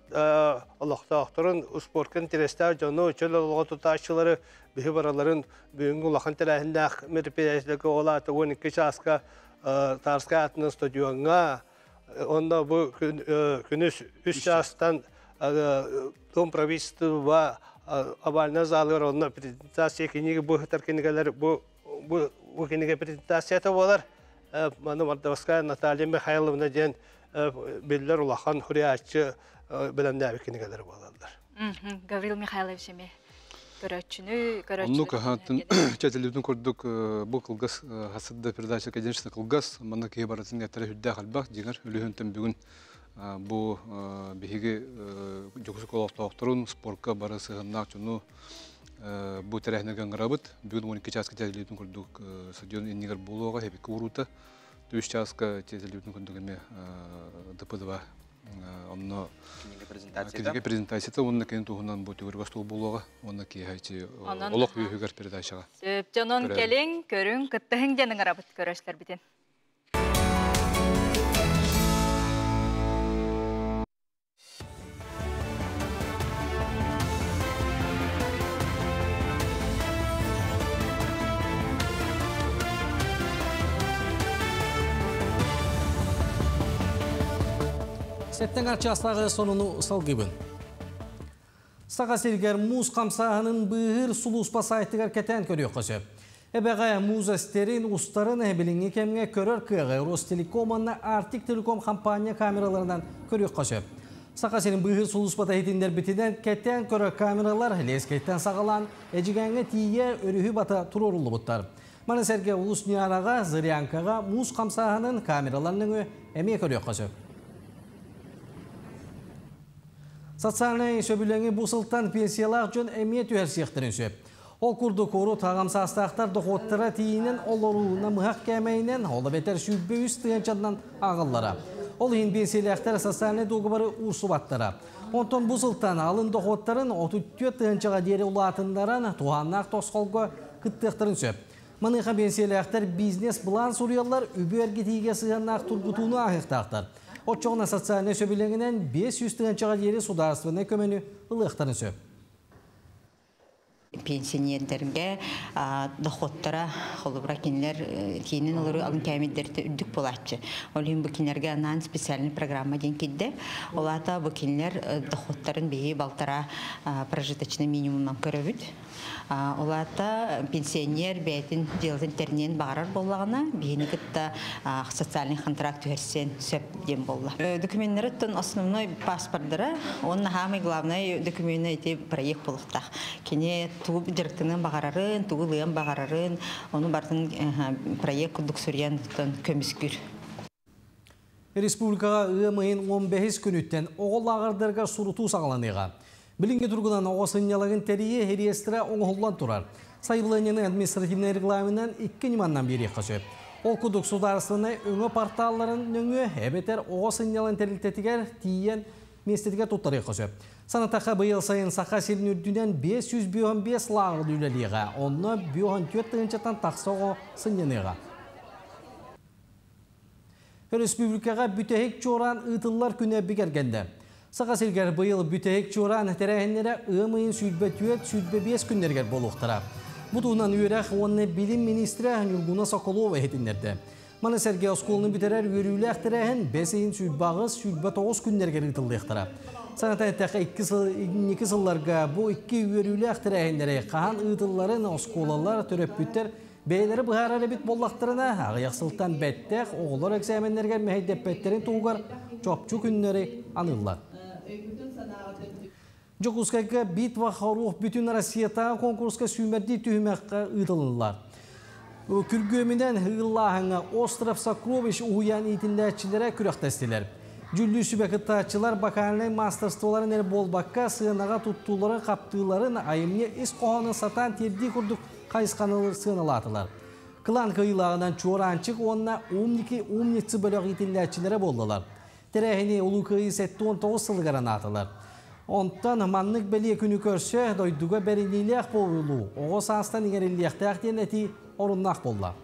олохтоохторун спортка интэриэстээх дьону, чөл олоҕу тутааччылары биһи бараларын бүгүҥҥү улахан тэрээһиннээх мероприятиелэргэ ол аата 12 чааска Тарскай аатынан стадиоҥҥа онно бу күнүс үс чаастан Дом правительства овальная залыгар онно презентация книги бу ыытар кинигэлэр бу бу кинигэ презентацията буолар. Маны Мордовская Наталья Михайловна диэн биллэр улахан суруйааччы бэлэмнээбит кинигэлэр буолаллар. Гаврил Михайлович эмиэ көрөөччүнү көрөөччүнү Оннук аһаатын чэтилибитин курдук бу кылгас хасырда передача конечно кылгас манна киһи барытын этэрэ үрдээх элбэх дьиҥэр үлүһүнтэн бүгүн бу биһиги Дьокуускай олохтоохторун спорка бары сыһыаннаах дьону бу тэрээһиннэргэ ыҥырабыт. Бүгүн 12 чааска тиэтэлибитин курдук стадион иннигэр буолуоҕа, эбикки уруута. Үс чааска тиэтэлибитин курдук эмиэ ДП2 онно кинигэ презентацията уонна кини туһунан бу төгүрүк остуол буолуоҕа уонна киэһэ олох үөһүгэр передачаҕа. Сөп, дьонон кэлиҥ, көрүҥ, кыттыһыҥ диэн ыҥырабыт көрөөччүлэрбитин. Сәттен арчастағы сонуну салгыбын. Саха сиригэр муус хамсааһынын быыһыыр сулууспа сайтыгар кэтээн көрүөххэ сөп. Эбэҕэ муус эстэрин, устарын билиҥҥи кэмҥэ көрөр кыаҕы Ростелеком уонна Арктик Телеком хампаанньа камераларынан көрүөххэ сөп. Саха сирин быыһыыр сулууспата иһитиннэрбитинэн, кэтээн көрөр камералар Лескэйтэн саҕалаан Эдьигээҥҥэ тиийэ өрүһү бата туруоруллубуттар. Маны сэргэ Улус Ньаараҕа, Зырянкаҕа муус хамсааһынын камералар нөҥүө эмиэ көрүөххэ сөп. Социальнай сөбүлэҥи бу сылтан пенсиялаах дьон эмиэ түһэрсиэхтэрин сөп. Ол курдук урут аҕам саастаахтар дохуоттара тиийинэн олоруу намыһах кээмэйинэн, ол эбэтэр 23 тыһыынчанан ааҕыллара. Ол иһин биэнсийэлээхтэр социальнай дуогабары уурсубаттара. Онтон бу сылтан алын дохуоттарын 34 тыһыынчаҕа диэри улаатыннаран, туһааннаах тосхолго кыттыахтарын сөп. Маныаха биэнсийэлээхтэр бизнес-былаан суруйаллар, үбү эргитиигэ сыһыаннаах тургутууну ааһыахтаахтар. Оччоҕуна социальнай сөбүлэҥинэн 500 тыһыынчаҕа диэри судаарыстыбаннай көмөнү ылыахтарын сөп. Пенсионердэргэ доходтара холобура кинилэр киинин олору алын кээмэйдэртэ үрдүк буолааччы. Ол иһин бу кинилэргэ анаан специальный программа диэн киирдэ. Ол аата бу кинилэр доходтарын биһи балтараа прожиточный минимумнан көрөбүт. Ол аата пенсионер бэйэтин дьыалатын тэрниэн баҕарар буоллаҕына, биһини кытта социальный контракт түһэрсиэн сөп диэн буолла. Докуменнарыттан основной паспордара, уонна самый главный докумена ити проект буолуохтаах. Кини тугу дьарыктаныан баҕарарын, тугу ылыан баҕарарын, ону барытын проект курдук суруйан көмүскүүр. Республикаҕа ыам ыйын 15 күнүттэн оҕо лааҕырдарыгар сурутуу саҕаланыаҕа. Билиҥҥи туругунан оҕо сынньалаҥын тэрийии реестра оҥоһуллан турар. Сайабылыанньаны административнай регламенынан икки ньыманнан биэриэххэ сөп. Ол курдук судаарыстыбаннай өҥө порталларын нөҥүө эбэтэр оҕо сынньалаҥ тэрилтэтигэр тиийэн миэстэтигэр туттарыахха сөп. Санатахха быйыл сайын Саха сирин үрдүнэн 555 лааҕыр үлэлиэҕэ. Онно 54 тыһыынчаттан тахса оҕо сынньаныаҕа. Өрөспүүбүлүкэҕэ бүтэһик чуораан ыытыллар күнэ бигэргэннэ. Саха сиригэр быйыл бүтэһик чуораан тэрээһиннэрэ ыам ыйын 24-25 күннэригэр буолуохтара. Бу туһунан үөрэх уонна билим министрэ Ньургуна Соколова иһитиннэрдэ. Маны сэргэ оскуоланы бүтэрэр үөрүүлээх тэрээһин бэс ыйын 28-29 күннэригэр ыытыллыахтара. Санатан эттэххэ, инники сылларга бу икки үөрүүлээх тэрээһиннэри хаһан ыытылларын оскуолалар, төрөппүттэр Бэйэлэрэ быһаарар эбит буоллахтарына, аҕыйах сылтан бэттэх оҕолор экзаменнэригэр мэһэйдэппэттэрин туһугар чопчу күннэри аныыллар. Дьокуускайга Битва хоров бүтүн Россиятааҕы конкурска сүүмэрдии түһүмэххэ ыытылыннылар. Күргүөмүнэн ыыллааһыҥҥа Остров сокровищ уһуйаан иитиллээччилэрэ күрэхтэстилэр. Дьүүллүүр сүбэ кыттааччылар вокальнай маастарстволарын эрэ буолбакка, сыанаҕа туттууларын, хаптыыларын, айымньы ис хоһоонун сатаан тиэрдии курдук хайысханы сыаналаатылар. Кылаан кыайыылааҕынан Чуораанчык уонна Умники умницы бөлөх иитиллээччилэрэ буоллулар. Тэрээһини Улуу Кыайыы 79 сылыгар анаатылар. Онтон маннык бэлиэ күнү көрсө дойдуга бэриниилээх буолуу оҕо саастан иҥэриллиэхтээх диэн этии оруннаах буолла.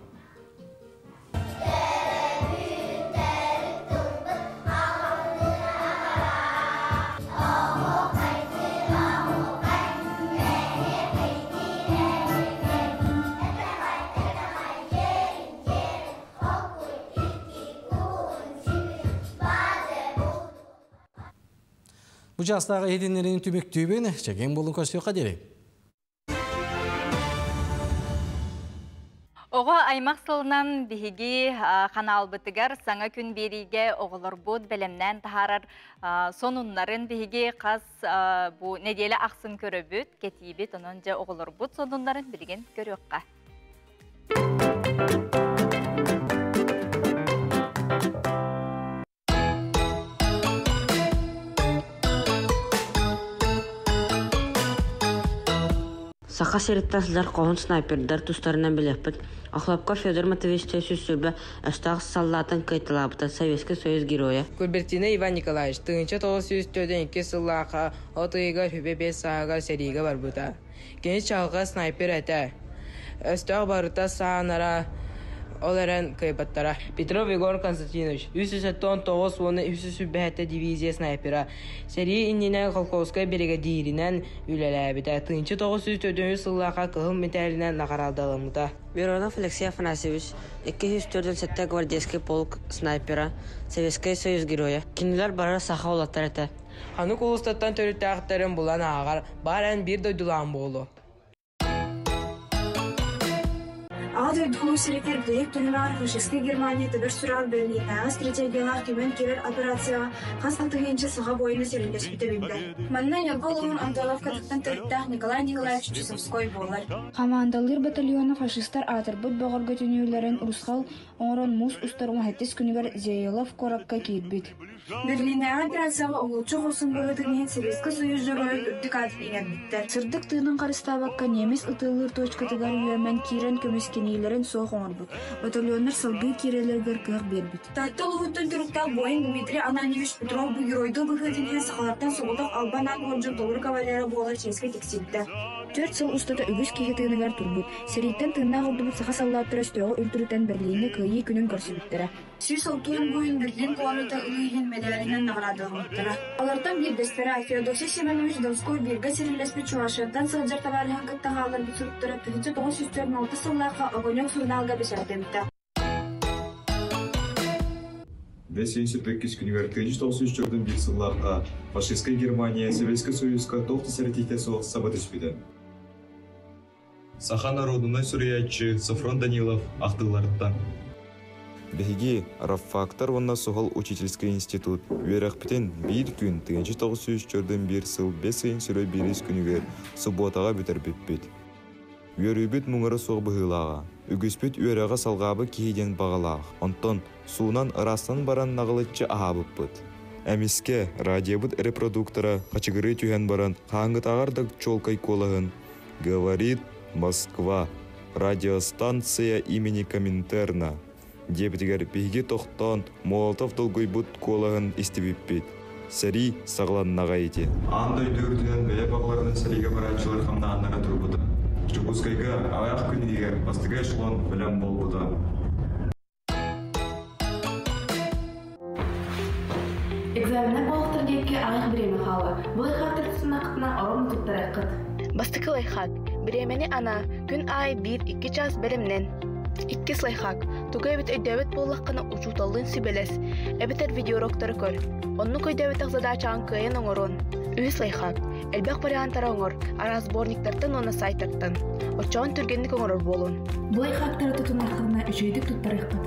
Бу чаастааҕы иһитиннэриини түмүктүүбүн, чэгиэн буолун көрсүөххэ диэри. Оҕо аймах сылынан биһиги ханаалбытыгар саҥа күн биэриигэ оҕолорбут бэлэмнээн таһаарар сонуннарын биһиги хас бу нэдиэлэ ахсын көрөбүт, кэтиибит. Онон дьэ оҕолорбут сонуннарын билигин көрүөххэ. Саха сириттэн сылдьар хоһуун снайпердар тустарынан билиэхпит. Охлопков Федор Матвеевич 120 өстөөх саллаатын кыайталаабыта Советский Союз Геройа. Кульбертина Иван Николаевич 1942 сыллаахха от ыйыгар сүбэ биэс сааһыгар сэриигэ барбыта. Кини чаҕылҕа снайпер этэ. Өстөөх барыта саанара, ол эрэн кыайбаттара. Петров Егор Константинович, 379 уонна 327 дивизия снайпера. Сэрии иннинэ колхозка биригэдьииринэн үлэлээбитэ. 1904 сыллаахха кыһыл мэтээлинэн наҕараадаламмыта. Миронов Алексей Афанасьевич, 247 гвардейский полк снайпера, Советскай Союз Геройа. Кинилэр бары саха уолаттар этэ. Ханнык улуустартан төрүттээхтэрин булан ааҕар, баар эн биир дойдулаан буолуо. Аҕа дойду Улуу сиригэр бүтэһик түһүмэҕэр фашистскай Германия төбөр сүрэҕэр Берлиннээҕи стратегиялаах кимэн киирэр операцияҕа хас да тыһыынча саха буойуна сэриилэспитэ биллэр. Манна Ньурба улууһун Антоновкатыттан төрүттээх Николай Николаевич Чусовской буолар. Хамаандалыыр батальона фашистар аатырбыт бөҕөргөтүнүүлэрин урусхал оҥорон муус устар 17 күнүгэр Зеелов куоракка киирбит. Берлиннээҕи операцияҕа уһулуччу хорсун быһыытын иһин Советскай Союз Дьоруойун үрдүк аатын иҥэрбиттэр. Сырдык тыынын харыстаабакка немец ытыалыыр точкатыгар үөмэн киирэн көмүскэниилэрин суох оҥорбут, батальоннар салгыы киирэллэригэр кыах биэрбит. Таатта улууһуттан туруктаах буойун Дмитрий Ананьевич Петров бу геройдуу быһыытын иһин сахалартан соҕотох албан аат уордьан толору кавалера буолар чиэскэ тиксибитэ. 4 сыл устата үгүс киһи тыыныгар турбут, сэрииттэн тыыннаах ордубут саха саллааттара өстөөҕү үлтүрүтэн Берлиҥҥэ Кыайыы күнүн көрсүбүттэрэ. 160 буойун Берлин куората ылыы иһин мэдээлинэн наҕараадаламмыттара. Олортон биирдэстэрэ Феодосий Семенович Донской бииргэ сирилэспит Чувашияттан сылдьар табаарыһын кытта хаалларбыт суруктара 1946 сыллаахха «Огонек» сурунаалга бэчээттэммитэ. 572 күнүгэр 1991 сыллаахха фашистскай Германия Советскай Союзка туох да сэрэтиитэ суох саба түспүтэ. Саха норуодунай суруйааччы Софрон Данилов ахтыыларыттан. Биһиги Рабфактар уонна суһал учительскай институт үөрэхпитин биир күн 1941 сыл бэс ыйын сүрэ биирис күнүгэр субуотаҕа бүтэрбиппит. Үөрүүбүт муҥура суох быһыылааҕа. Үгүспүт үөрэҕи салҕаабыт киһи диэн баҕалаах. Онтон суунан ыраастан баран наҕылыччы аһаабыппыт. Эмискэ радиобыт репродуктора хачыгырыы түһэн баран хаһааҥҥытааҕар да чуолкай куолаһын «Говорит Москва. Радиостанция имени Коминтерна» диэбитигэр биһиги тохтоон Молотов долгуйбут куолаһын истибиппит. Сэрии саҕаланнаҕа ити. Аан дойду үрдүнэн бэйэ баҕаларынан сэриигэ барааччылар хамнааннара турбута. Дьокуускайга аҕыйах күн иһигэр бастакы эшелон бэлэм буолбута. Экзаменнар буолуохтар диэки аҕыйах бириэмэ хаалла. Бу лайхааттар тутунаххытына орон туттарыаххыт. Бастакы лайхаак. Бириэмэни анаа, күн аайы биир-икки чаас бэлэмнэн. Иккис лайхаак. Тугу эбит өйдөөбөт буоллаххына учууталлыын сүбэлэс, эбэтэр видеоуроктары көр. Оннук өйдөөбөтөх задачаҕын кыайан оҥоруон. Үһүс лайхаак. Элбэх вариантары оҥор, араас сборниктартан уонна сайтартан. Оччоҕун түргэнник оҥорор буолуон. Бу лайхаактары тутуннаххытына үчүгэйдик туттарыаххыт.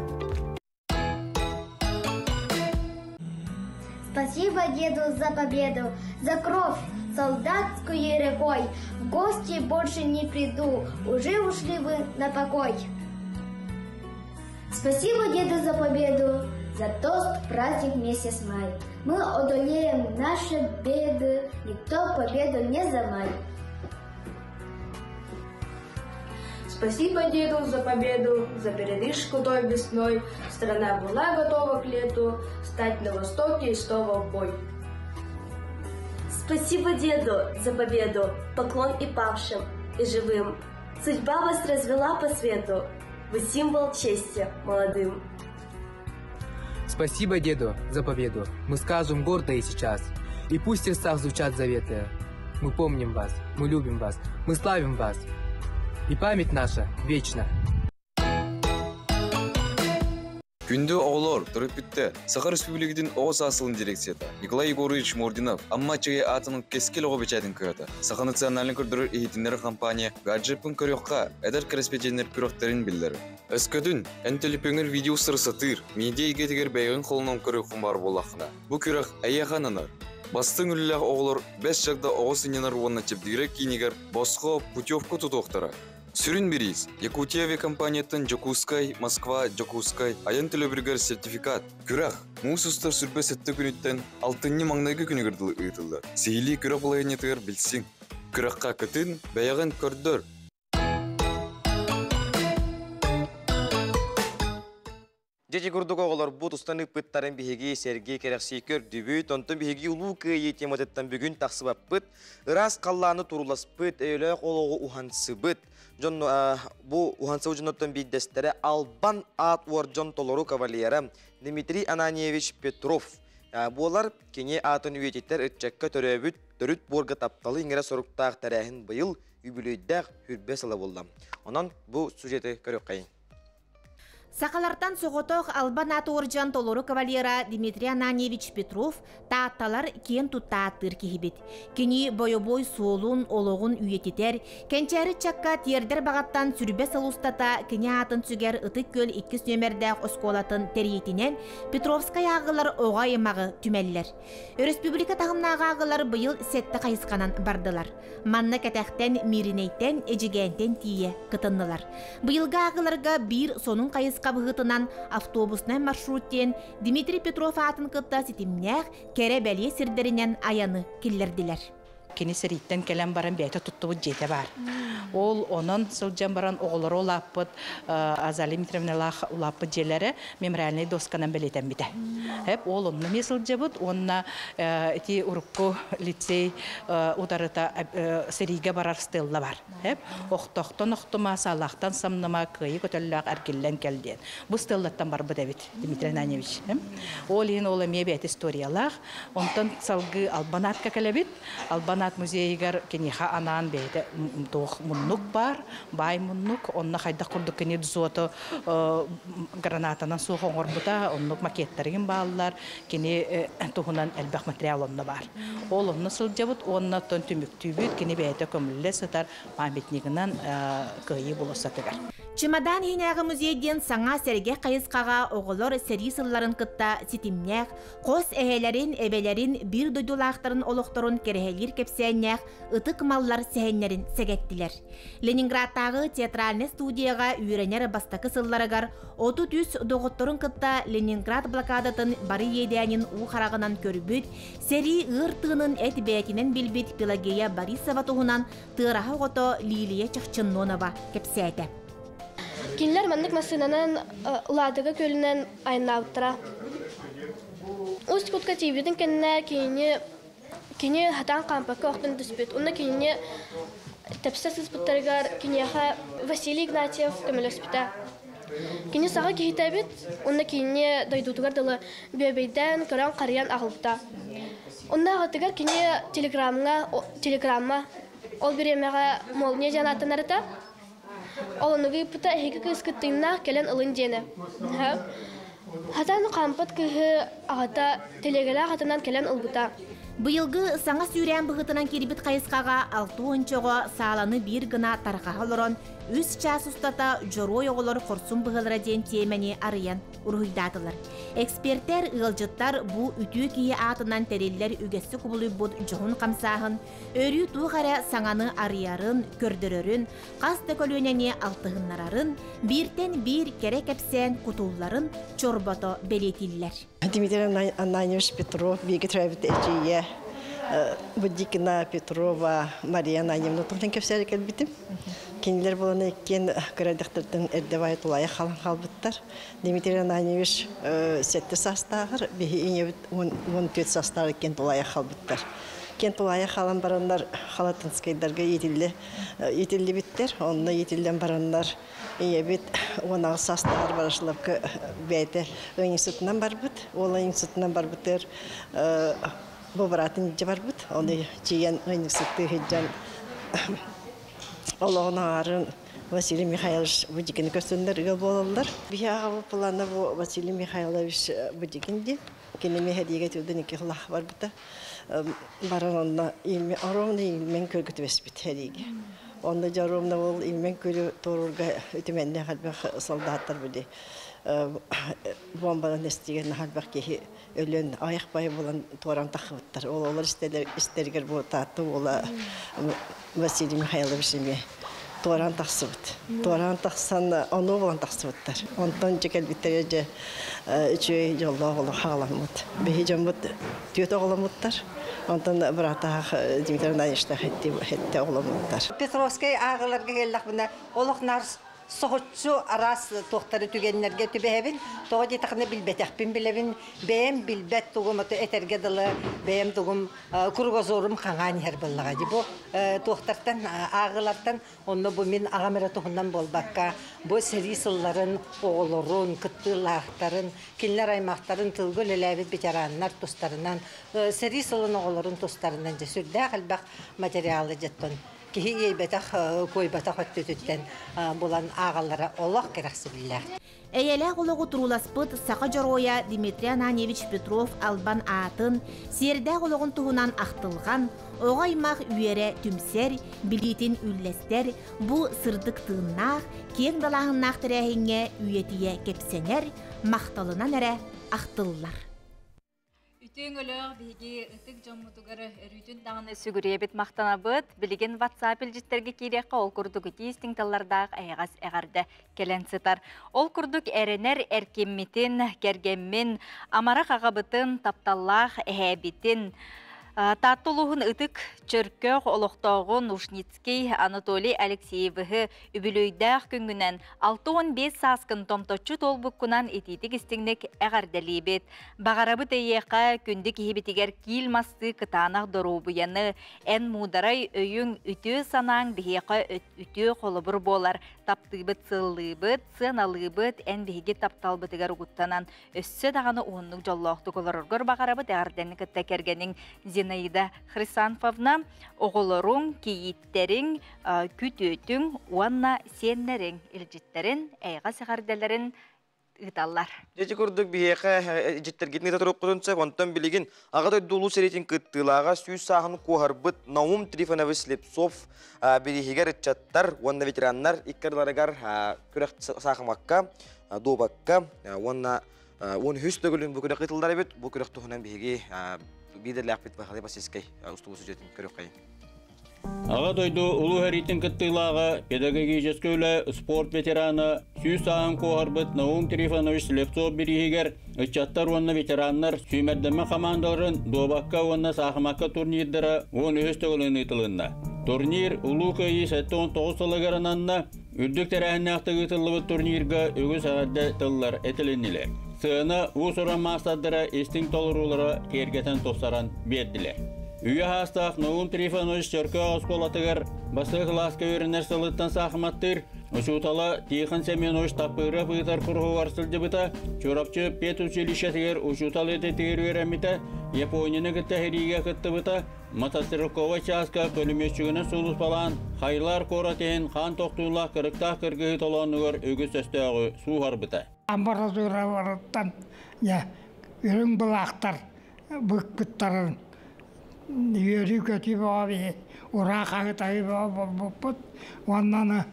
Спасибо деду за победу, за кровь. солдатской рекой. В гости больше не приду, уже ушли вы на покой. Спасибо деду за победу, за тост праздник месяц май. Мы одолеем наши беды, никто победу не замай. Спасибо деду за победу, за передышку той весной. Страна была готова к лету, стать на востоке и снова в бой. Спасибо деду за победу, поклон и павшим, и живым. Судьба вас развела по свету, вы символ чести молодым. Спасибо деду за победу, мы скажем гордо и сейчас. И пусть в сердцах звучат заветы. Мы помним вас, мы любим вас, мы славим вас. И память наша вечна. Күндү оҕолор, төрөппүттэр, Саха Республикатын оҕо саас сылын дирекцията Николай Егорович Мординов Амма Аччыгый аатынан Кэскил оҕо бэчээтин кыһата, Саха национальнай көрдөрөр иһитиннэрэр компания гаджеппын көрүөххэ эдэр кэрэспэдьиэннэр күрэхтэрин биллэрэр. Өскөтүн, эн төлөпүөҥҥэр видео сатыыр, медиа эйгэтигэр бэйэҕин холонон көрүөххүн баар буоллаххына, бу күрэх эйиэхэ ананар. Бастыҥ үлэлээх оҕолор бэс чагда оҕо сынньанар уонна чэбдигирэр киинигэр босхо путевка тутуохтара. Сүрүн бириис Якутия авиакомпанияттан Дьокуускай, Москва, Дьокуускай айан төлөбүрүгэр сертификат, күрэх муус устар 27 күнүттэн алтынньы маҥнайгы күнүгэр дылы ыытыллар. Сиһилии күрэх балаһыанньатыгар билсиҥ. Күрэххэ кытын, бэйэҕин көрдөр! Дьэ курдук оҕолорбут устан ыыппыттарын биһиги сэргии кэрэхсии көрдүбүт. Онтон биһиги улуу кыайыы тематыттан бүгүн тахсыбаппыт. Ыраас халлааны туруласпыт, өйөлөөх олоҕу уһансыбыт. Дьон бу уһансыбыт дьонноттон биирдэстэрэ Албан аат уордьон толору кавалера Дмитрий Ананьевич Петров буолар. Кини аатын үйэтитэр ыччакка төрөөбүт төрүт буорга тапталы иҥэрэ соруктаах тэрээһин быйыл үбүлүөйдээх хүрбэ сыла буолла. Онон бу сюжеты көрүөххэйиҥ. Сахалартан соҕотох Албан аат уордьан толору кавалера Дмитрий Ананьевич Петров Таатталар киэн тутта ааттыыр киһибит. Кини бойобуой суолун, олоҕун үйэтитэр, кэнчээри ыччакка тиэрдэр баҕаттан сүрбэ сыл устата кини аатын сүгэр Ытык Күөл иккис нүөмэрдээх оскуолатын тэрийиитинэн Петровскай ааҕылар оҕо аймаҕы түмэллэр. Өрөспүүбүлүкэ таһымнаах ааҕылар быйыл сэттэ хайысханан бардылар. Манна кэтэхтэн Мииринэйтэн, Эдьигээнтэн тиийэ кытыннылар. Быйылгы ааҕыыларга биир сонун хайысха быһыытынан автобуснай маршрут диэн Дмитрий Петров аатын кытта ситимнээх кэрэ-бэлиэ сирдэринэн айаны киллэрдилэр. Кини сэрииттэн кэлэн баран бэйэтэ туттубут дьиэтэ баар. Ол онон сылдьан баран оҕолоро улааппыт Азалия Дмитриевналаах улааппыт дьиэлэрэ мемориальнай досканан бэлиэтэммитэ. Эп ол онно эмиэ сылдьабыт уонна ити урукку лицей утарыта сэриигэ барар стелла бар. Эп охтохтон охтума, саалаахтан самныма, кыайы көтөллөөх эргиллэн кэл диэн. Бу стеллаттан барбыт эбит Дмитрий Ананьевич. Ол иһин ол эмиэ бэйэтэ историялаах. Онтон салгыы Албанатка кэлэбит. Албанат музейыгар киниэхэ анаан бэйэтэ туох муннук баар, баай муннук. Онно хайдах курдук кини дзоту гранатанан суох оҥорбута, оннук макеттарыгын бааллар, кини туһунан элбэх материал онно баар. Ол онно сылдьабыт уонна оттон түмүктүүбүт, кини бэйэтэ көмүллэ сытар памятнигынан Кыайыы болуоссатыгар. Чемодан иһинээҕи музей диэн саҥа сэргэх хайысхаҕа оҕолор сэрии сылларын кытта ситимнээх, хос эһэлэрин, эбэлэрин, биир дойдулаахтарын олохторун кэрэһэлиир кэпсээннээх ытык маллар сэһэннэрин сэгэттилэр. Ленинградтааҕы театральнай студияҕа үөрэнэр бастакы сылларыгар 33 доҕотторун кытта Ленинград блокадатын бары иэдээнин уу хараҕынан көрбүт, сэрии ыар тыынын эт бэйэтинэн билбит Пелагея Борисова туһунан тыараһа оҕото Лилия Чахчыннонова кэпсээтэ. Кинилэр маннык массыынанан Ладога күөлүнэн айаннаабыттара. Усть-Кутка тиийбитин кэннэ кинини кини хатаан хаампакка охтон түспүт. Онно кинини тэпсэ сыспыттарыгар киниэхэ Василий Игнатьев көмөлөспүтэ. Кини саха киһитэ эбит, уонна кинини дойдутугар дылы бүөбэйдээн, көрөн-харыйан аҕалбыта. Онно аҕатыгар кини телеграмҥа телеграмма ол бириэмэҕэ молния диэн ааттанар этэ. Ол оннугу ыыппыта эһиги кыыскыт тыыннаах кэлэн ылын диэнэ. Хатан хаампыт кыыһы аҕата телегэлээх атынан кэлэн ылбыта. Быйылгы саҥа сүүрээн быһыытынан киирбит хайысхаҕа 60 оҕо сааланы биир гына тарҕаһа олорон, үс чаас устата Дьоруой оҕолор хорсун быһыылара диэн тиэмэни арыйан уруһуйдаатылар. Экспертэр, ыалдьыттар бу үтүө киһи аатынан тэриллэр үгэскэ кубулуйбут дьоһун хамсааһын өрүү туох эрэ саҥаны арыйарын, көрдөрөрүн, хас да көлүөнэни алтыһыннарарын, бииртэн биир кэрэ кэпсээн кутулларын чорбото бэлиэтииллэр. Дмитрий Ананьевич Петров бииргэ төрөөбүт эдьиийэ Буддикина Петрова Мария Ананьевна туһунан кэпсээри кэлбитим. Кинилэр буолан иккиэн кыра эрдэхтэртэн эрдэ баайы тулаайах хаалан хаалбыттар. Дмитрий Ананьевич сэттэ саастааҕар, биһи ийэбит 14 саастааҕар иккиэн тулаайах хаалбыттар. Иккиэн тулаайах хаалан бараннар Халатынскайдарга иитиллэ иитиллибиттэр. Онно иитиллэн бараннар Ийэбит 18 саастааҕар Ворошиловка бэйэтэ ыанньыксытынан барбыт. Уол ыанньыксытынан барбытыгар бу быраатын илдьэ барбыт. Ону тиийэн ыанньыксыттыы сылдьан олоҕун аҥаарын Василий Михайлович Будикины көрсөннөр ыал буолаллар. Биһи аҕабыт плана бу Василий Михайлович Будикин диэн. Кини миэхэ түрдэн икки хылах барбыта. Баран онно ровно илмен көргө түбэспит сэриигэ. Онно дьэ ровно ол илмен күлү туоруурга үтүмэннээх элбэх солдаттар били бомбанан эстигэ наһаа элбэх киһи өлөн айах бай булан туоран тахыбыттар. Ол олор истэригэр бу Таатта уола Василий Михайлович эмиэ туораан тахсыбыт. Туораан тахсан ону булан тахсыбыттар. Онтон дьэ кэлбиттэрэ дьэ үчүгэй дьоллоох олох хаҕаламмыт. Биһи дьоммут түөрт оҕоломмуттар. Онтон быраатаах Дмитрий Ивановичтаах хэтти оҕоломмуттар. Петровскай ааҕыларга келлэхпинэ олох наар соһуччу араас туохтары түгэннэргэ түбэһэбин. Тоҕо диэтэххинэ билбэтэхпин билэбин. Бэйэм билбэт тугум ото этэргэ дылы бэйэм тугум кругозорум хаҥаан иһэр буоллаҕа дии. Бу туохтартан ааҕылартан онно бу мин аҕам эрэ туһунан буолбакка бу сэрии сылларын оҕолорун, кыттыылаахтарын, кинилэр аймахтарын тылга үлэлээбит ветераннар тустарынан, сэрии сылын оҕолорун тустарынан дьэ сүрдээх элбэх материалы дьэттон киһи иэйбэтэх, куойбатах өттүтүттэн булан ааҕаллара олох кэрэхсэбиллээх. Эйэлээх олоҕу турууласпыт саха дьоруойа Дмитрий Ананьевич Петров албан аатын, сиэрдээх олоҕун туһунан ахтылҕан, оҕо аймах үөрэ түмсэр, билиитин үллэстэр, бу сырдык тыыннаах, киэҥ далааһыннаах тэрээһиҥҥэ үйэтийэ кэпсэнэр, махталынан эрэ ахтыллар. Үтүөҥ-өлөөх биһиги ытык дьоммутугар өрүүтүн даҕаны сүгүрүйэбит махтанабыт. Билигин WhatsApp илдьиттэргэ киириэххэ ол курдук итии истиҥ тыллардаах эйэҕэс эҕэрдэ кэлэн сытар. Ол курдук эрэнэр эркиммитин, кэргэммин, амарах аҕабытын, тапталлаах эһээбитин, Таатта улууһун ытык Чөркөөх олохтооҕун Ушницкий Анатолий Алексеевиһы үбүлүөйдээх күҥҥүнэн 65 сааскын томточчу туолбуккунан итиитик-истиҥник эҕэрдэлиибит. Баҕарабыт эйиэхэ күндү киһибитигэр киил мастыы кытаанах доруобуйаны, эн муударай өйүҥ, үтүө санааҥ биһиэхэ үтүө холобур буолар. Таптыыбыт, сыллыыбыт, сыаналыыбыт, эн биһиги тапталбытыгар угуттанан, өссө даҕаны уһуннук дьоллоохтук олороргор баҕарабыт. Эҕэрдэни кытта кэргэниҥ Зинаида Хрисанфовна, оҕолоруҥ, кийииттэриҥ, күтүөтүҥ уонна сиэннэриҥ илдьиттэрин, эйэҕэс эҕэрдэлэрин ыыталлар. Дьэ курдук биһиэхэ дьиттэргитин ыыта туруоххутун сөп. Онтон билигин Аҕа дойду улуу сэриитин кыттыылааҕа сүүс сааһын куоһарбыт Наум Трифонович Слепцов бирииһигэр ыччаттар уонна ветераннар икки ардыларыгар күрэх саахымакка, дуобакка уонна 13 төгүлүн бу күрэх ыытыллар эбит. Бу күрэх туһунан биһиги биирдэлээхпит Вахалай Басильскай устубут сюжетин көрүөххэйиҥ. Аҕа дойду Улуу сэриитин кыттыылааҕа, педагогическай үлэ, спорт ветерана, сүүс сааһын куоһарбыт Наум Трифонович Слепцов бирииһигэр ыччаттар уонна ветераннар сүүмэрдэммит хамаандаларын дуобакка уонна саахымакка турнирдара 13 төгүлүн ыытылынна. Турнир Улуу Кыайыы 79 сылыгар ананна. Үрдүк тэрээһиннээхтик ыытыллыбыт турнирга үгүс эҕэрдэ тыллар этилиннилэр. Сыана уус-уран маастардара истиҥ толоруулара киэргэтэн тупсаран биэрдилэр. Үйэ саастаах Наум Трифонович Чөркөөх оскуолатыгар бастакы кылааска үөрэнэр сылыттан саахыматтыыр учуутала Тихон Семенович Таппыров ыытар куруһугар сылдьыбыта, Чурапчы педучилищетыгар учуутал идэтигэр үөрэммитэ, Японияны кытта сэриигэ кыттыбыта, мотострелковай чааска пулеметчигынан сулууспалаан, Хайлар куорат иһин хаан тохтуулаах кырыктаах кыргыһыы толоонугар үгүс өстөөҕү сууһарбыта. Амбразураларыттан үрүҥ былаахтар быкпыттарын Үөрүү көтүү бөҕө биһи ураа хаһытаһыы бөҕө буолбуппут. Уонна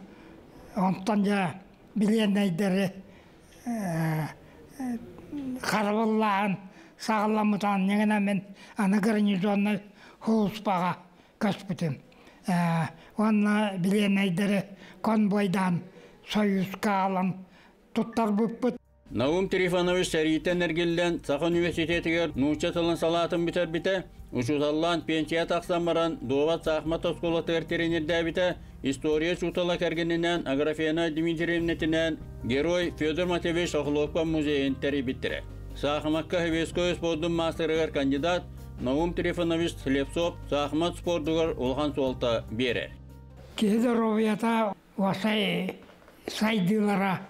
онтон дьэ билиэннэйдэри харабыллааһын саҕаламмытын ньыгына мин аны гарнизоннай сулууспаҕа көспүтүм. Уонна билиэннэйдэри конвойдаан Союзка аҕалан туттарбыппыт. Наум Трифонович сэрииттэн эргиллэн Саха университетыгар нуучча тылын салаатын бүтэрбитэ, учууталлаан пенсия тахсан баран дуобат саахымат оскуолатыгар тренердээбитэ, история учуутала кэргэнинээн Аграфена Дмитриевнэтинээн герой Федор Матвеевич Охлопков музейын тэрийбиттэрэ. Саахымакка Советское спордун маастарыгар кандидат Наум Трифонович Слепцов саахымат спордугар улахан суолта биэрэр. Киһи доруобуйата уосай сайдыылара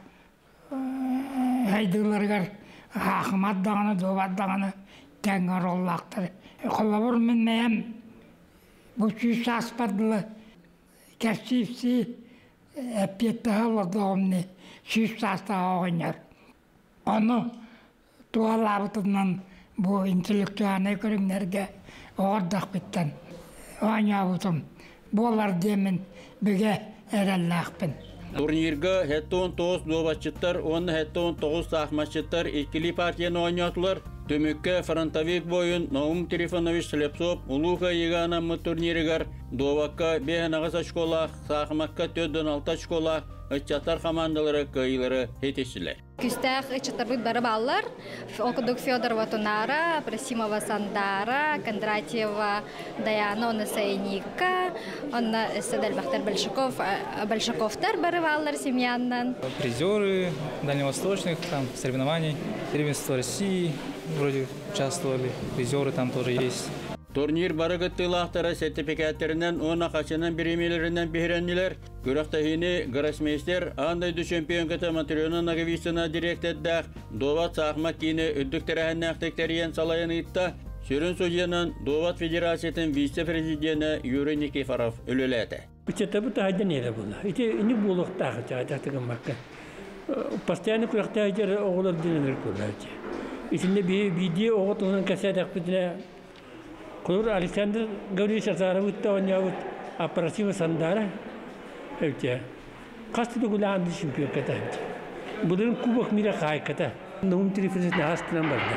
сайдыыларыгар хаахымат даҕаны, дуобат даҕаны тэҥҥэ оруоллаахтар. Холобур, мин бэйэм бу 100 сааспар дылы кэпсиипсии эппиэттэһэ олордоҕум дии 100 саастаах оҕонньор. Ону туһалаабытынан бу интеллектуальнай көрүҥнэргэ оҕордохпуттан оонньообутум буолар диэммин бигэ эрэллээхпин. Турнирга 79 дуобатчыттар уонна 79 саахматчыттар иккилии партияны оонньоотулар. Түмүккэ фронтовик буойун Наум Трифонович Слепцов Улуу Кыайыыга анаммыт турнирыгар дуобакка 5 очколаах, саахымакка 4 очколаах ыччаттар хамаандалара кыайыылары ситистилэр. Күүстээх ыччаттарбыт бары бааллар. Ол курдук Федорова Тунара, Просимова Сандара, Кондратьева Даяна, онно Сайника, онно өссө элбэхтэр Большаков, Большаковтар бары бааллар семьяннан. Призеры дальневосточных там соревнований, первенство России вроде участвовали, призеры там тоже есть. Турнир бары кыттыылаахтара сертификаттарынан уонна хачынан бириэмэлэринэн биһирэннилэр. Күрэхтэһиини гроссмейстер аан дойду чемпионката Матрена Ноговицына дириэктэрдээх Дуобат саахымат киинэ үрдүк тэрээһиннээхтик тэрийэн салайан ыытта. Сүрүн судьуйанан Дуобат Федерациятын вице-президенэ Юрий Никифоров үлэлээтэ. Ыччаттарбыт таһайдан иһэрэ буолла. Ити инник буолуохтаах чаҕа гыммакка. Постоянно күрэхтэһэр оҕолор диэн ынырык буолла. Итиннэ биирдии оҕо туһунан кэпсээтэхпитинэ Кулур Александр Гаврильевич Азаровытта оонньообут Аппарасива Сандара эбитэ. Хас да төгүлээн чемпионката эбит. Былырын Кубок мира хаайката. Наум Трифонович наһаа астынан барда.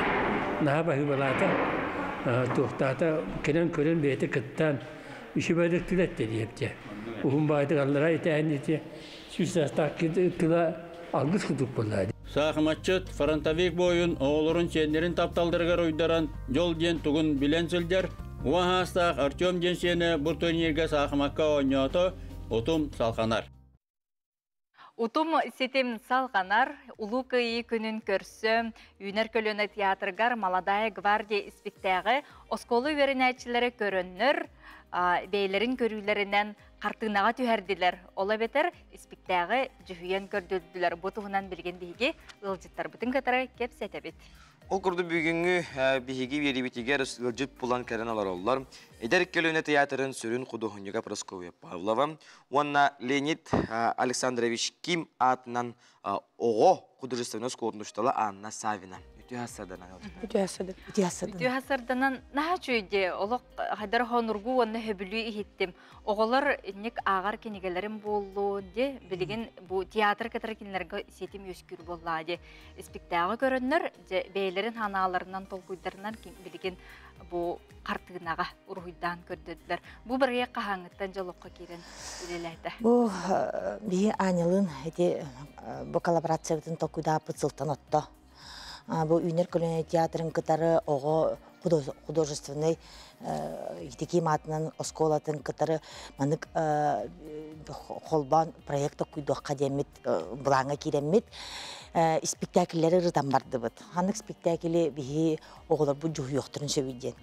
Наһаа баһыыбалаата. Туохтаата кэлэн көрөн бэйэтэ кыттан үчүгэйдик түлэттэ диэбитэ. Уһун баайдык аллара итээһин ити 100 саастаах тыла алгыс курдук буолла. Саахыматчыт, фронтовик буойун оҕолорун сиэннэрин тапталларыгар уйдаран дьол диэн тугун билэн сылдьар. Уон саастаах Артем диэн сиэнэ бу турнирга саахымакка оонньоото, утум салҕанар. Утум ситим салҕанар, Улуу Кыайыы күнүн көрсө, Үүнэр көлүөнэ театрыгар Молодая гвардия испиктээҕи оскуола үөрэнээччилэрэ көрөннөр, бэйэлэрин көрүүлэринэн хартыынаҕа түһэрдилэр. Ол эбэтэр испиктээҕи дьүһүйэн көрдөрдүлэр. Бу туһунан билигин биһиги ыалдьыттарбытын кытары кэпсэтэбит. Ол курдук бүгүҥҥү биһиги биэриибитигэр ыалдьыт булан кэлэн олороллор. Эдэр көлүөнэ театрын сүрүн худуоһунньуга Прасковья Павлова уонна Леонид Александрович Ким аатынан оҕо художественнай оскуолатын учуутала Анна Савина. Үтүө хасарданан. Үтүө хасардан. Үтүө хасардан. Үтүө хасарданан наһаа үчүгэй олох хайдар хонургу уонна хөбүлүү иһиттим. Оҕолор инник ааҕар кинигэлэрим буоллун ди билигин бу театр кытары кинилэргэ ситим үөскүүр буоллаа ди испиктээҕи көрөннөр дьэ бэйэлэрин ханааларынан толкуйдарынан билигин бу хартыынаҕа уруһуйдаан көрдөрдүлэр. Бу бырайыак хаһааҥҥыттан дьолокко киирэн үлэлээтэ? Бу биһи Анялыын ити бу коллаборациябытын толкуйдааппыт сылтан отто. Бу Үүнэр көлүөнэ театрын кытары оҕо художественный итики маатынан оскуолатын кытары маннык холбоон проект толкуйдуохха диэммит былааҥҥа киирэммит испиктээкиллэри ырытан бардыбыт. Ханнык спектаклы биһи оҕолорбут дьуһуйуохтарын сөбүй диэн.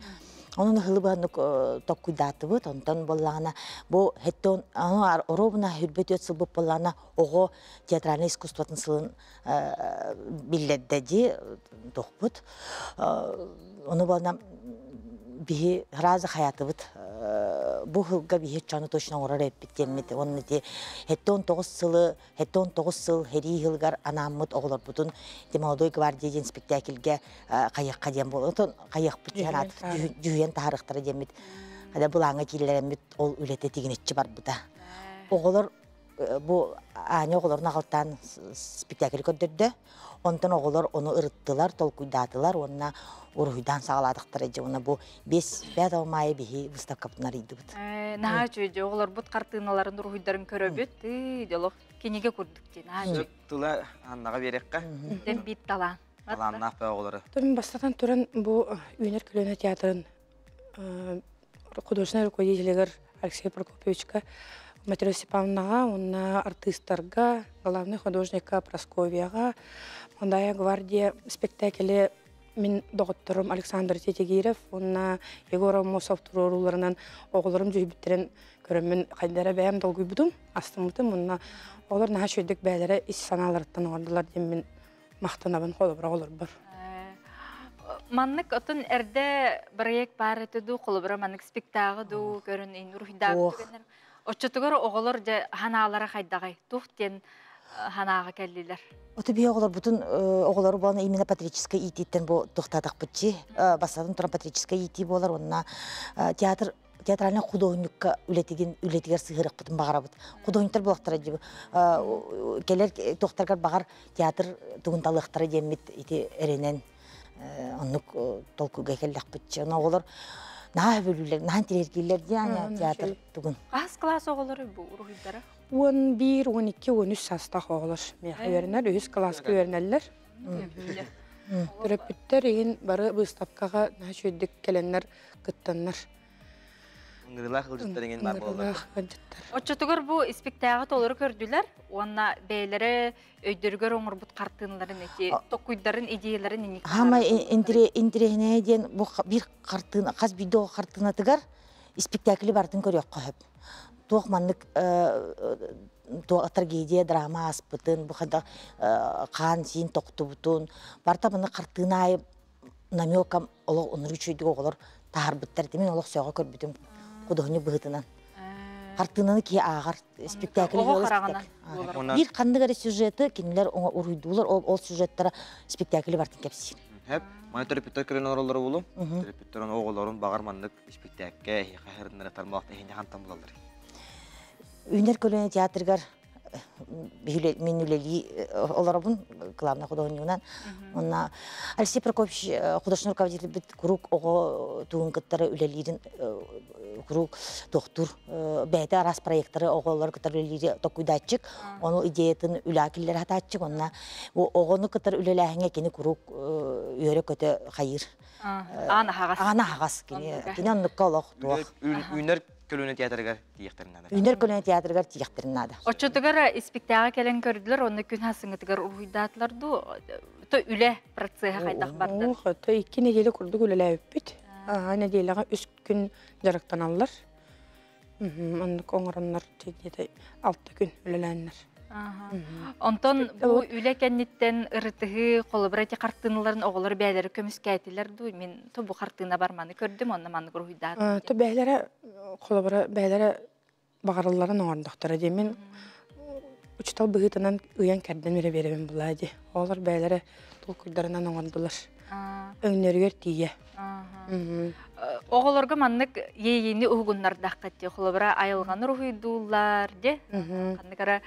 Онон ыһылыбаннык токкуйдаатыбыт, онтон буоллаҕына бу хэттон оруобуна хүрбэ түөрт сылбыт буоллаҕына оҕо театральнай искусствотын сылын биллэрдэ дии тохпут. Ону буолна Биһи разы хаятыбыт бу хылга биһи чаны точно оҥорор эппит диэммит уонна ити 79 сылы 79 сыл һэрии сылыгар анааммыт оҕолорбутун ити Молодой гвардия диэн спектакльгэ хайыахха диэн буолла. Отон хайыахпыт диэн дьүһүйэн таһаарыахтара диэммит хада былааҥҥа киирэлэрэммит ол үлэтэ тигинэччи барбыта. Оҕолор бу Аня оҕолорун аҕалтаан спектакль көрдөрдө. Онтон оҕолор ону ырыттылар, толкуйдаатылар уонна уруһуйдаан саҕалаатахтара дьэ уонна бу 5 маайа биһи выставкабытын арыйдыбыт. Наһаа үчүгэй оҕолорбут хартыыналарын уруһуйдарын көрөбүт. Дьолох кинигэ курдук дии наһаа үчүгэй. Тыла Аннаҕа биэриэххэ. Дэн биир талаан. Талааннаах бөҕө оҕолору. Мин бастатан туран бу Үүнэр көлүөнэ театрын художественный руководителигэр Алексей Прокопьевичка, Матрена Степановнаҕа уонна артыыстарга, главный художникка Прасковьяҕа, Молодая гвардия спектакле мин доҕотторум Александр Тетигиров уонна Егор Аммосов туруорууларынан оҕолорум дьүһүйбүттэрин көрөммүн хайдара бэйэм долгуйбутум, астыммытым уонна оҕолор наһаа үчүгэйдик бэйэлэрэ ис санааларыттан оҥордулар диэн мин махтанабын холобура оҕолорбор. Маннык отун эрдэ проект баар этэ дуу, холобура маннык спектагы дуу көрөн ин уруһуйдааҕы түгэннэр. Оччотугар оҕолор дьэ ханаалара хайдаҕай? Тух диэн ханааҕа кэллилэр? Оту биһи оҕолорбутун оҕолору буолан именно патриотическай иитииттэн бу туохтаатахпытчи бастатан туран патриотическай иитии буолар уонна театр театральнай худуоһунньукка үлэтигин үлэтигэр сыһыарыахпытын баҕарабыт. Худуоһунньуктар буолуохтара дии кэлэр туохтаргар баҕар театр тугун талыахтара диэммит ити эрэнэн оннук толкуйга кэллэхпитчи. Ону оҕолор наһаа сөбүлүүллэр, наһаа интириэһиргииллэр дии Аня театр тугун. Хас класс оҕолору бу уруһуйдара? 11, 12, 13 саастаах оҕолор миэхэ үөрэнэр, үһүс кылааска үөрэнэллэр. Төрөппүттэр игин бары быыстапкаҕа наһаа үчүгэйдик кэлэннэр кыттаннар. Ыҥырыылаах ыалдьыттар иҥин баар буолаллар. Оччотугар бу испиктээҕи толору көрдүлэр уонна бэйэлэрэ өйдөрүгэр оҥорбут хартыыналарын ити токуйдарын идеяларын инник Хаамай интириэһинэйэ диэн бу биир хартыына хас биирдии оҕо хартыынатыгар испиктээкили барытын көрүөххэ сөп. Туох маннык трагедия, драма ааспытын, бу хайдах хаан-сиин тохтубутун, барыта маннык хартыына аайы намеком олох оннук үчүгэйдик оҕолор таһаарбыттар этэ. Мин олох сөҕө көрбүтүм худуоһунньук быһыытынан. Хартыынаны киһи ааҕар спектакль Биир ханнык эрэ сюжеты кинилэр уруйдуулар, ол сюжеттара спектакли бартын кэпсиир. Хэп, маны төрөппүттэр көрөн олороллоро буолуо. Төрөппүттэр оҕолорун баҕар маннык испиктээккэ эһиэхэ хырыннара тармалахта иһинэ хантан булаллар. Үүнэр көлүөнэ театрыгар мин үлэлии олоробун главный художнигынан. Онна Алексей Прокопьевич художественный руководитель куруук оҕо тугун кыттары үлэлиирин куруук тохтуур бэйэтэ араас проекттары оҕолору кытары үлэлиири токуйдааччык ону идеятын үлэҕэ киллэрэ сатааччык онна оҕону кытары үлэлээһиҥҥэ кини куруук үөрэ-көтө хайыыр аан аһаҕас аан аһаҕас кини кини оннукка олох туох үүнэр көлүөнэ театрыгар тиийиэхтэрин наада. Үүнэр көлүөнэ театрыгар тиийиэхтэрин наада. Оччотугар испиктээҕи кэлэн көрдүлэр, онно күн хасыҥытыгар уруһуйдаатылар дуу? То үлэ процеһа хайдах барда? То икки неделя курдук үлэлээбиппит. Нэдиэлэҕэ үс күн дьарыктаналлар. Оннук оҥороннор где-то алта күн үлэлээннэр. Онтон бу үлэ кэнниттэн ырытыһыы, холобура ити хартыыналарын оҕолор бэйэлэрэ көмүскээтилэр дуу? Мин то бу хартыына бар маны көрдүм, онно маннык уруһуйдаатым. То бэйэлэрэ холобура бэйэлэрэ баҕаралларын оҥордохторо дии. Мин учуутал быһыытынан ыйан кэрдэн эрэ биэрэбин булаа дии. Оҕолор бэйэлэрэ толкуйдарынан оҥордулар. Өҥнөрүгэр тиийэ. Оҕолорго маннык иэйиини уһугуннардахха дии, холобура айылҕаны уруһуйдууллар дии, ханнык эрэ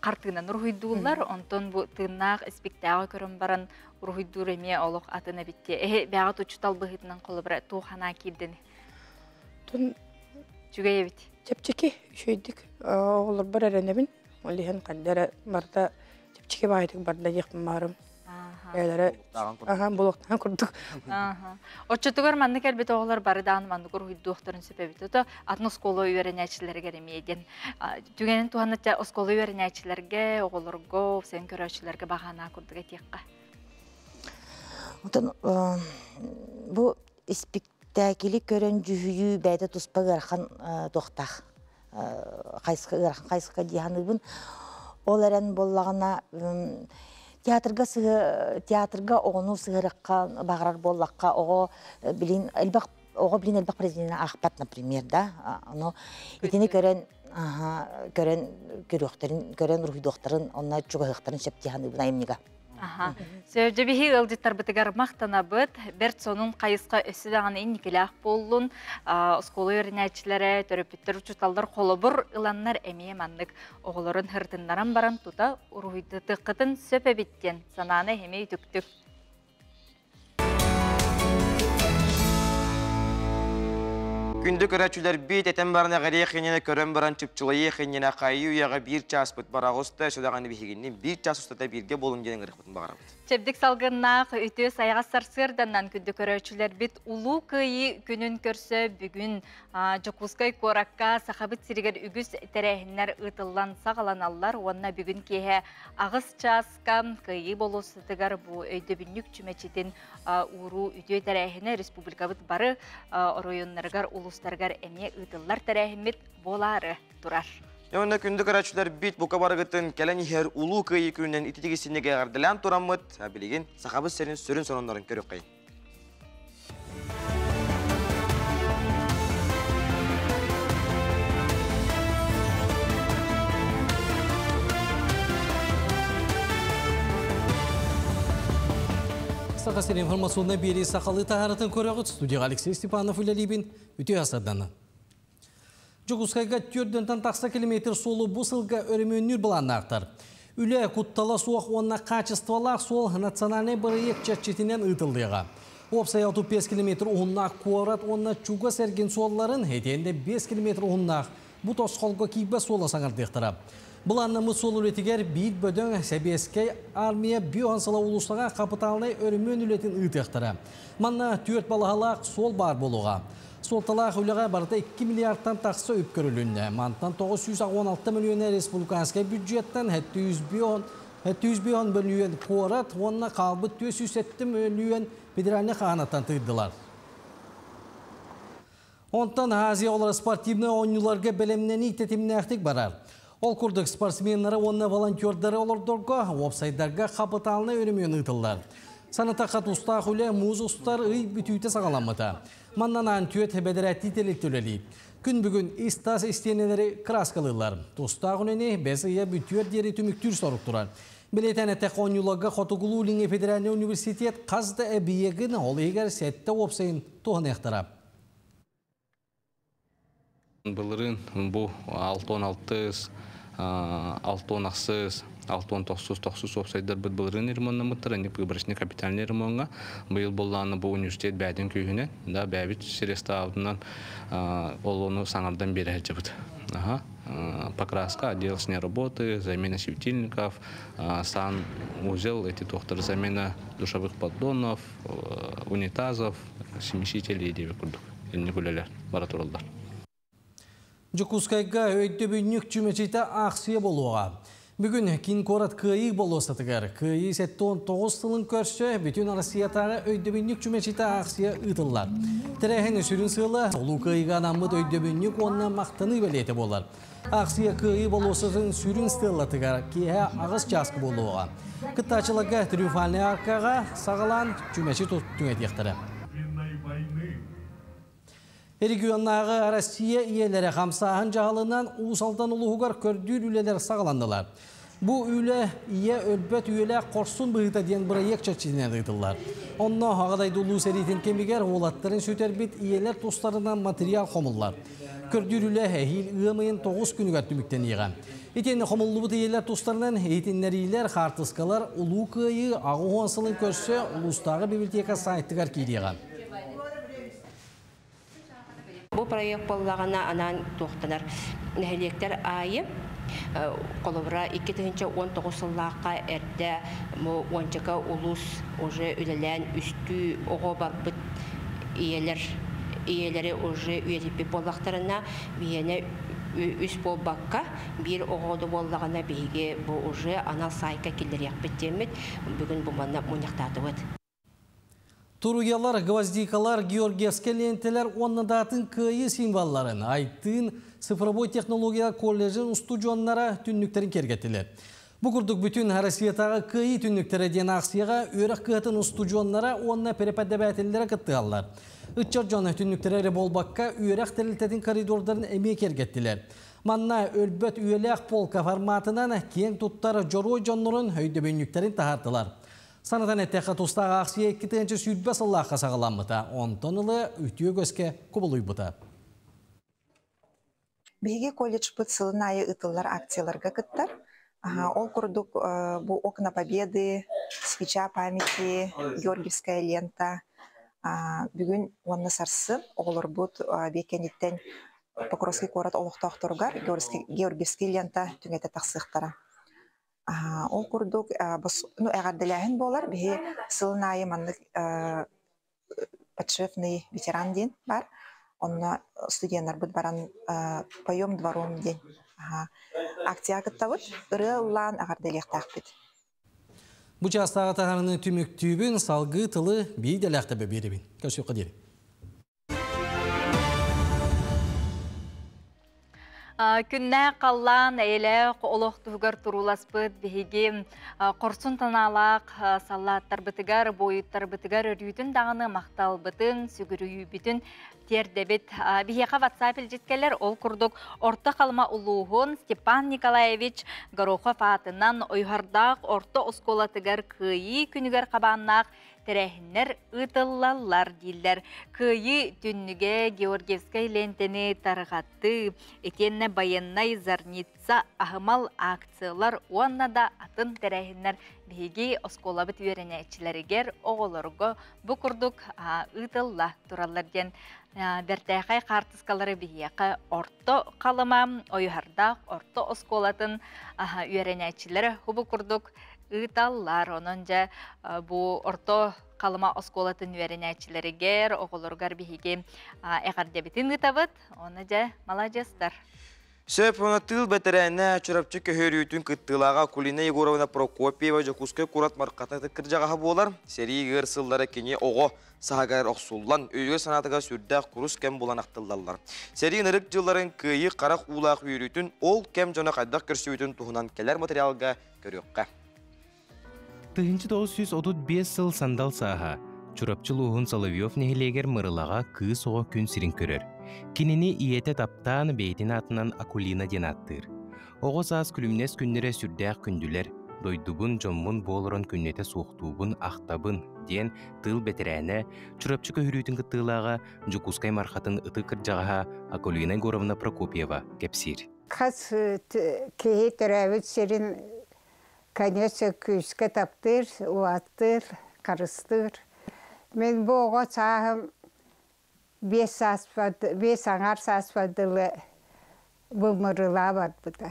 хартыынаны уруһуйдууллар, онтон бу тыыннаах испиктээҕи көрөн баран уруһуйдуур эмиэ олох атын эбит дии. Эһи бэйэҕит учуутал быһыытынан холобура туох санаа киирдини? Тун Үчүгэй эбит. Чэпчэки, үчүгэйдик оҕолорбор эрэнэбин. Ол иһин ханна эрэ барыта чэпчэки баайытык барда диэхпин баарым. Бэйэлэрэ аха булуохтаан курдук. Оччотугар маннык кэлбит оҕолор бары даҕаны маннык уруһуйдуохтарын сөп эбит. Ото атын оскуола үөрэнээччилэригэр эмиэ диэн түгэнин туһанычча оскуола үөрэнээччилэргэ, оҕолорго, сен көрөөччүлэргэ баҕаанаа курдук этиэххэ. Отон бу испиктээкили көрөн дьүһүйүү бэйэтэ туспа ыарахан туохтаах хайысха ыарахан хайысха дии саныыбын. Ол эрэн буоллаҕына Театрга театрга оҕону сыһырыкка баҕарар буоллахха оҕо билин элбэх оҕо билин элбэх произведение аахпат, например, да. Ону итини көрөн көрөн көрүөхтэрин, көрөн уруһуйдуохтарын, онно чугаһыахтарын сөп дии саныыбын айымньыга. Сөбдө биһи ыалдьыттарбытыгар махтанабыт. Бэрт сонун хайысха өссө даҕаны инникилээх буоллун. Оскуола үөрэнээччилэрэ, төрөппүттэр, учууталлар холобур ыланнар эмиэ маннык оҕолорун һыртыннаран баран тута уруһуйдатыаххытын сөп эбит диэн санааны эмиэ үтүктүк. Күндү көрөөччүлэрбит этэн баран эҕириэх иннинэ көрөн баран чыпчылайыах иннинэ хайыы үйэҕэ биир чааспыт бараҕыста өссө биһигинни биир чаас устата бииргэ буолун диэн ыҥырыахпытын баҕарабыт. Чэбдик салгыннаах үтүө сайаҕас сарсыарданнан күндү көрөөччүлэрбит Улуу Кыайыы күнүн көрсө бүгүн Дьокуускай куоракка Сахабыт сиригэр үгүс тэрээһиннэр ыытыллан саҕаланаллар уонна бүгүн киэһэ 8 чааска Кыайыы болуоссатыгар бу өйдөбүнньүк чүмэчитин ууруу үтүө тэрээһинэ республикабыт бары оройуоннарыгар, улуустарыгар эмиэ ыытыллар тэрээһиммит буолаары турар. Онно күндү көрөөччүлэр бит бука барыгытын кэлэн иһэр Улуу Кыайыы күнүнэн ититигиссиннигэ эҕэрдэлээн тураммыт, билигин Сахабыт сирин сүрүн сонуннарын көрүөххэйин. Саха сирин информационнай биэрии сахалыы таһаарытын көрөҕүт. Студияға Алексей Степанов үлэлиибин. Үтүө асарданан. Дьокуускайга 4 тахса километр суолу бу сылга өрөмүөннүүр былааннаахтар. Үлэ куттала суох уонна качестволаах суол национальнай бырайыак чэрчитинэн ыытыллыаҕа. Уопсайа 35 километр уһуннаах куорат уонна чугас эргин суолларын итиэннэ 5 километр уһуннаах бу тосхолго киирбэт суола саҥардыахтара. Былааннаммыт суол үлэтигэр биир бөдөҥ Сэбиэскэй армия биоансала улуустаҕа хапытаалынай өрөмүөн үлэтин ыытыахтара. Манна 4 балаһалаах суол баар буолуоҕа. Суолталаах үлэҕэ барыта 2 миллиардтан тахса үп көрүлүннэ. Мантан 916 мөлүйүөн республиканскай бюджеттан 705 мөлүйүөн куорат уонна хаалбыт 407 мөлүйүөн федеральнай хаһаанаттан тыырдылар. Онтон Азия оҕолоро спортивнай оонньууларга бэлэмнэнии тэтимнээхтик барар. Ол курдук спортсменнары уонна волонтердары олордорго, уопсайдарга хапытаалынай өрөмүөн ыытыллар. Санатахха тустаах үлэ муус устар ый бүтүүтэ саҕаламмыта. Манна анаан түөрт бэдэрээттии тэрилтэ үлэлиир. Күн бүгүн ис-тас истиэнэлэри кырааскалыыллар. Тустаах үлэни бэс ыйа бүтүөр диэри түмүктүүр сорук турар. Билиэтэн этэх оонньууларга Хотугулуу-Илиҥҥи федеральнай университет хас да эбийиэгин, ол иһигэр сэттэ уопсайын туһаныахтара. Былырыын бу 66, 68, 69, 90 уопсайдарбыт былырыын ремоннаммыттар, ини выборочный капитальный ремонҥа. Быйыл боллааны бу университет бээтин күүһүнэн, да бэйэбит средствабытынан ол ону саҥардан биэрэ сылдьабыт. Аха. Покраска, отделочные работы, замена светильников, сан узел, эти туохтар, замена душевых поддонов, унитазов, смесителей диэби курдук. Инник үлэлэр бара тураллар. Дьокуускайга өйдөбүнньүк чүмэчитэ аахсыйа буолуоҕа. Бүгүн киин куорат Кыайыы болуоссатыгар Кыайыы 79 сылын көрсө бүтүн Россиятааҕы өйдөбүнньүк чүмэчитэ аахсыйа ыытыллар. Тэрээһин сүрүн сыала Улуу Кыайыыга анаммыт өйдөбүнньүк уонна махтаныы бэлиэтэ буолар. Аахсыйа Кыайыы болуоссатын сүрүн стеллатыгар киэһэ 8 чааска буолуоҕа. Кыттааччыларга триумфальнай аркаҕа саҕалаан чүмэчи түҥэтиэхтэрэ. Регионнааҕы Россия ийэлэрэ хамсааһын дьаһалынан Уус Алдан улууһугар көрдүүр үлэлэр саҕаланнылар. Бу үлэ ийэ өлбөт үйэлээх хорсун быһыыта диэн бырайыак чэрчитинэн ыытыллар. Онно Аҕа дойду Улуу сэриитин кэмигэр уолаттарын сүтэрбит ийэлэр тустарынан материал хомуллар. Көрдүүр үлэ эһиил ыам ыйын 9 күнүгэр түмүктэниэҕэ. Итиэннэ хомуллубут ийэлэр тустарынан иһитиннэриилэр, хаартыскалар Улуу Кыайыы 80 сылын көрсө улуустааҕы библиотека сайтыгар киириэҕэ. Бу проект буоллаҕына анаан туохтанар нэһилиэктэр аайы холобура 2019 сыллаахха эрдэ уончака улуус уже үлэлээн үстүү оҕо барбыт ийэлэр ийэлэри уже үйэтиппит буоллахтарына биһиэнэ үс буолбакка биир оҕо да буоллаҕына биһиги бу уже анал саайка киллэриэхпит диэммит бүгүн бу манна мунньахтаатыбыт. Туруйалар, гвоздикалар, георгиевскай лиэнтэлэр уонна да атын кыайыы символларын Айтыын цифровой технология колледжын устудьуоннара түннүктэрин киэргэттилэр. Бу курдук бүтүн Россиятааҕы Кыайыы түннүктэрэ диэн аахсыйаҕа үөрэх кыһатын устудьуоннара уонна преподавателлэрэ кыттыһаллар. Ыччат дьон түннүктэрэ эрэ буолбакка, үөрэх тэрилтэтин коридордарын эмиэ киэргэттилэр. Манна өлбөт үйэлээх полка форматынан киэҥ туттар дьоруой дьоннорун өйдөбүнньүктэрин таһаардылар. Санатан эттэххэ, тустаах аахсыйа 2020 сыллаахха саҕаламмыта, онтон ыла үтүө көскө кубулуйбута. Биһиги колледжпыт сылын аайы ыытыллар акцияларга кыттар. Ол курдук бу «Окна Победы», «Свеча памяти», «Георгиевская лента» бүгүн уонна сарсын оҕолорбут биэкэниттэн Покровский куорат олохтоохторугар Георгиевский лента түҥэтэ тахсыахтара. Ол курдук ну, эҕэрдэлээһин буолар. Биһи сылын аайы маннык подшефный ветеран диэн баар. Онно студеннарбыт баран «Поем двором» диэн акцияҕа кыттабыт. Ырыа ыллаан эҕэрдэлиэхтээхпит. Бу чаастааҕы таһаарыны түмүктүүбүн, салгыы тылы биир дэлээхтэбэ биэрэбин. Көрсүөххэ диэри. Күннээх халлаан эйэлээх олох туһугар турууласпыт биһиги хорсун танаалаах саллааттарбытыгар, буойуттарбытыгар өрүүтүн даҕаны махталбытын, сүгүрүйүүбүтүн тиэрдэбит. Биһиэхэ WhatsApp илдьит кэлэр, ол курдук Орто Халыма улууһун Степан Николаевич Горохов аатынан Ойуһардаах орто оскуолатыгар Кыайыы күнүгэр хабааннаах тэрээһиннэр ыытыллаллар дииллэр. Кыайыы түннүгэ Георгиевскай лиэнтэни тарҕатыы, итиэннэ байыаннай зарница аһымал акциялар уонна да атын тэрээһиннэр биһиги оскуолабыт үөрэнээччилэригэр, оҕолорго бу курдук ыытылла тураллар диэн бэртээхэй хаартыскалары биһиэхэ Орто Халыма Ойуһардаах орто оскуолатын үөрэнээччилэрэ бу курдук ыыталлар. Онон дьэ бу Орто Халыма оскуолатын үөрэнээччилэригэр, оҕолоругар биһиги эҕэрдэбитин ыытабыт. Онно дьэ маладьыастар. Сөп, уонна тыыл бэтэрээнэ Чурапчы көһөрүүтүн кыттыылааҕа Акулина Егоровна Прокопьева Дьокуускай куорат Мархата кырдьаҕаһа буолар. Сэрии ыар сыллара кини оҕо саһагар охсуллан, өйүгэр-санаатыгар сүрдээх курус кэм булан ахтыллаллар. Сэрии ынырык дьылларын кыайыы харах уулаах үөрүүтүн ол кэм дьоно хайдах көрсүбүтүн туһунан кэлэр материалга көрүөххэ. 1935 сыл сандал сааһа Чурапчы улууһун Соловьев нэһилиэгэр Мырылаҕа кыыс оҕо күн сирин көрөр. Кинини ийэтэ таптаан бэйэтин аатынан Акулина диэн ааттыыр. Оҕо саас күлүмнэс күннэрэ сүрдээх күндүлэр, дойдубун, дьоммун буоларан күннэтэ суохтуубун, ахтабын, диэн тыыл бэтэрээнэ, Чурапчы көһөрүүтүн кыттыылааҕа Дьокуускай Мархатын ытык кырдьаҕаһа Акулина Егоровна Прокопьева кэпсиир. Хас киһи төрөөбүт сирин конечно күүскэ таптыыр, улааттыыр, харыстыыр. Мин бу оҕо сааһым биэс сааспар, биэс аҥаар сааспар дылы бу Мырылаа барбыта.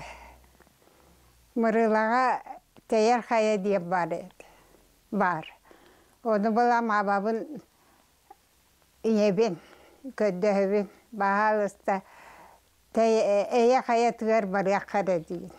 Мырылаҕа Тэйэр хайа диэн баар баар. Ону булам абабын ийэбин көрдөһөбүн, баһаалыста эйэ хайатыгар барыахха эрэ диин.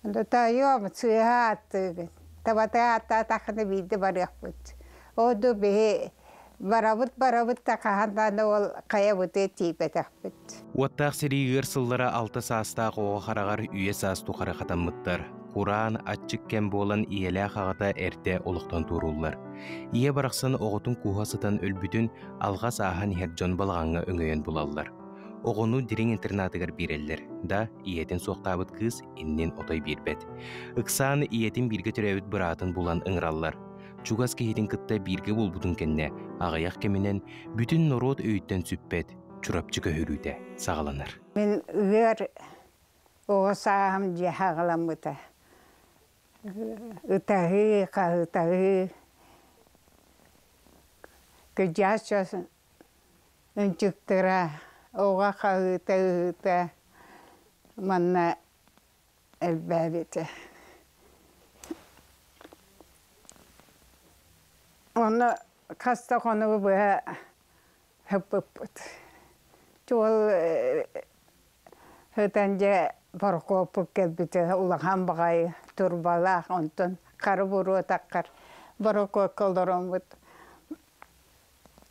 Тоойуом сыыһа ааттыыгын. Табата ааттаатаххына биирдэ барыахпыт. Ол биһи барабыт барабыт да хаһан даҕаны ол хайабытыгар тиийбэтэхпит. Уоттаах сэрии ыар сыллара алта саастаах оҕо хараҕар үйэ саас тухары хатаммыттар. Кураан, аччык кэм буолан ийэлээх аҕата эрдэ олохтон туорууллар. Ийэ барахсан оҕотун кууһа сытан өлбүтүн алҕас ааһан иһэр дьон балаҕаҥҥа өҥөйөн булаллар. Оҕону дириҥ интернатыгар биэрэллэр да, ийэтин суохтаабыт кыыс иннин отой биэрбэт. Ыксаан ийэтин бииргэ төрөөбүт быраатын булан ыҥыраллар. Чугас киһитин кытта бииргэ буолбутун кэннэ аҕыйах кэминэн бүтүн норуот өйүттэн сүппэт Чурапчы көһөрүүтэ саҕаланар. Мин ыар оҕо сааһым дьиэ хаҕаламмыта. Ытаһыы, хаһытаһыы, кыдьаас ынчыктара, оҕо хаһыыта-ыһыыта манна элбээбитэ. Онно хас да хонугу быһа ыппыппыт. Чуол сытан дьэ борокуоппут кэлбитэ улахан баҕайы турбалаах, онтон хары буруо таххар борокуокка олороммут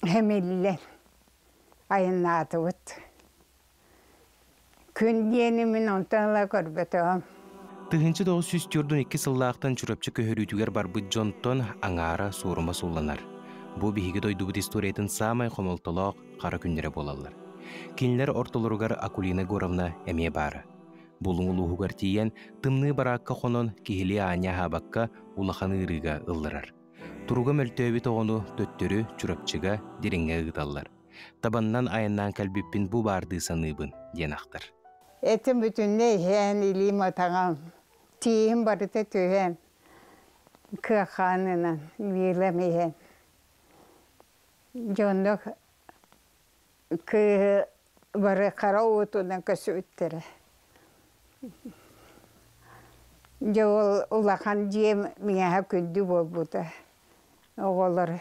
хэмиллэн айаннаатыбыт. Күн диэни мин онтон ыла көрбөтөҕүм. 1942 сыллаахтан Чурапчы көһөрүүтүгэр барбыт дьонтон аҥаара суорума сулланар. Бу биһиги дойдубут историятын саамай хомолтолоох хара күннэрэ буолаллар. Кинилэр ортолоругар Акулина Егоровна эмиэ баара. Булуҥ улууһугар тиийэн, тымныы бараакка хонон киһилии аанньа аһаабакка улахан ыарыыга ылларар. Туруга мөлтөөбүт оҕону төттөрү Чурапчыга Дириҥҥэ ыыталлар. Табаннан айаннаан кэлбиппин бу баардыы саныыбын, диэн ахтар. Этим бүтүннэй иһэн, илиим атаҕым, тииһим барыта түһэн, кыахаанынан биилэм иһэн. Дьоннор кыыһы бары хара уутунан көсүбүттэрэ. Дьэ ол улахан дьиэм миэхэ күндү буолбута. Оҕолор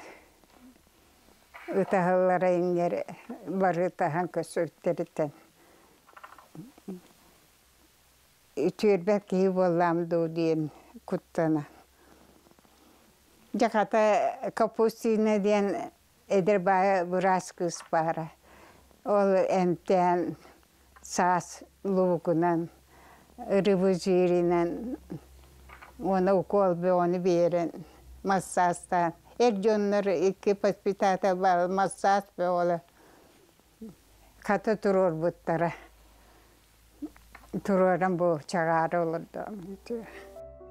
ытаһаллара иҥнэр бары ытаһан көсүбүттэриттэн үтүөрбэт киһи буоллаам дуу диэн куттана. Дьэ хата Капустина диэн эдэр баайа быраас кыыс баара. Ол эмтээн саас луугунан, рыбы жиринэн уонна укол бөҕөнү биэрэн массаастаан эр дьоннор икки воспитатель баар массаас бөҕөлө хата туруорбуттара. Туруоран бу чаҕаара олордо.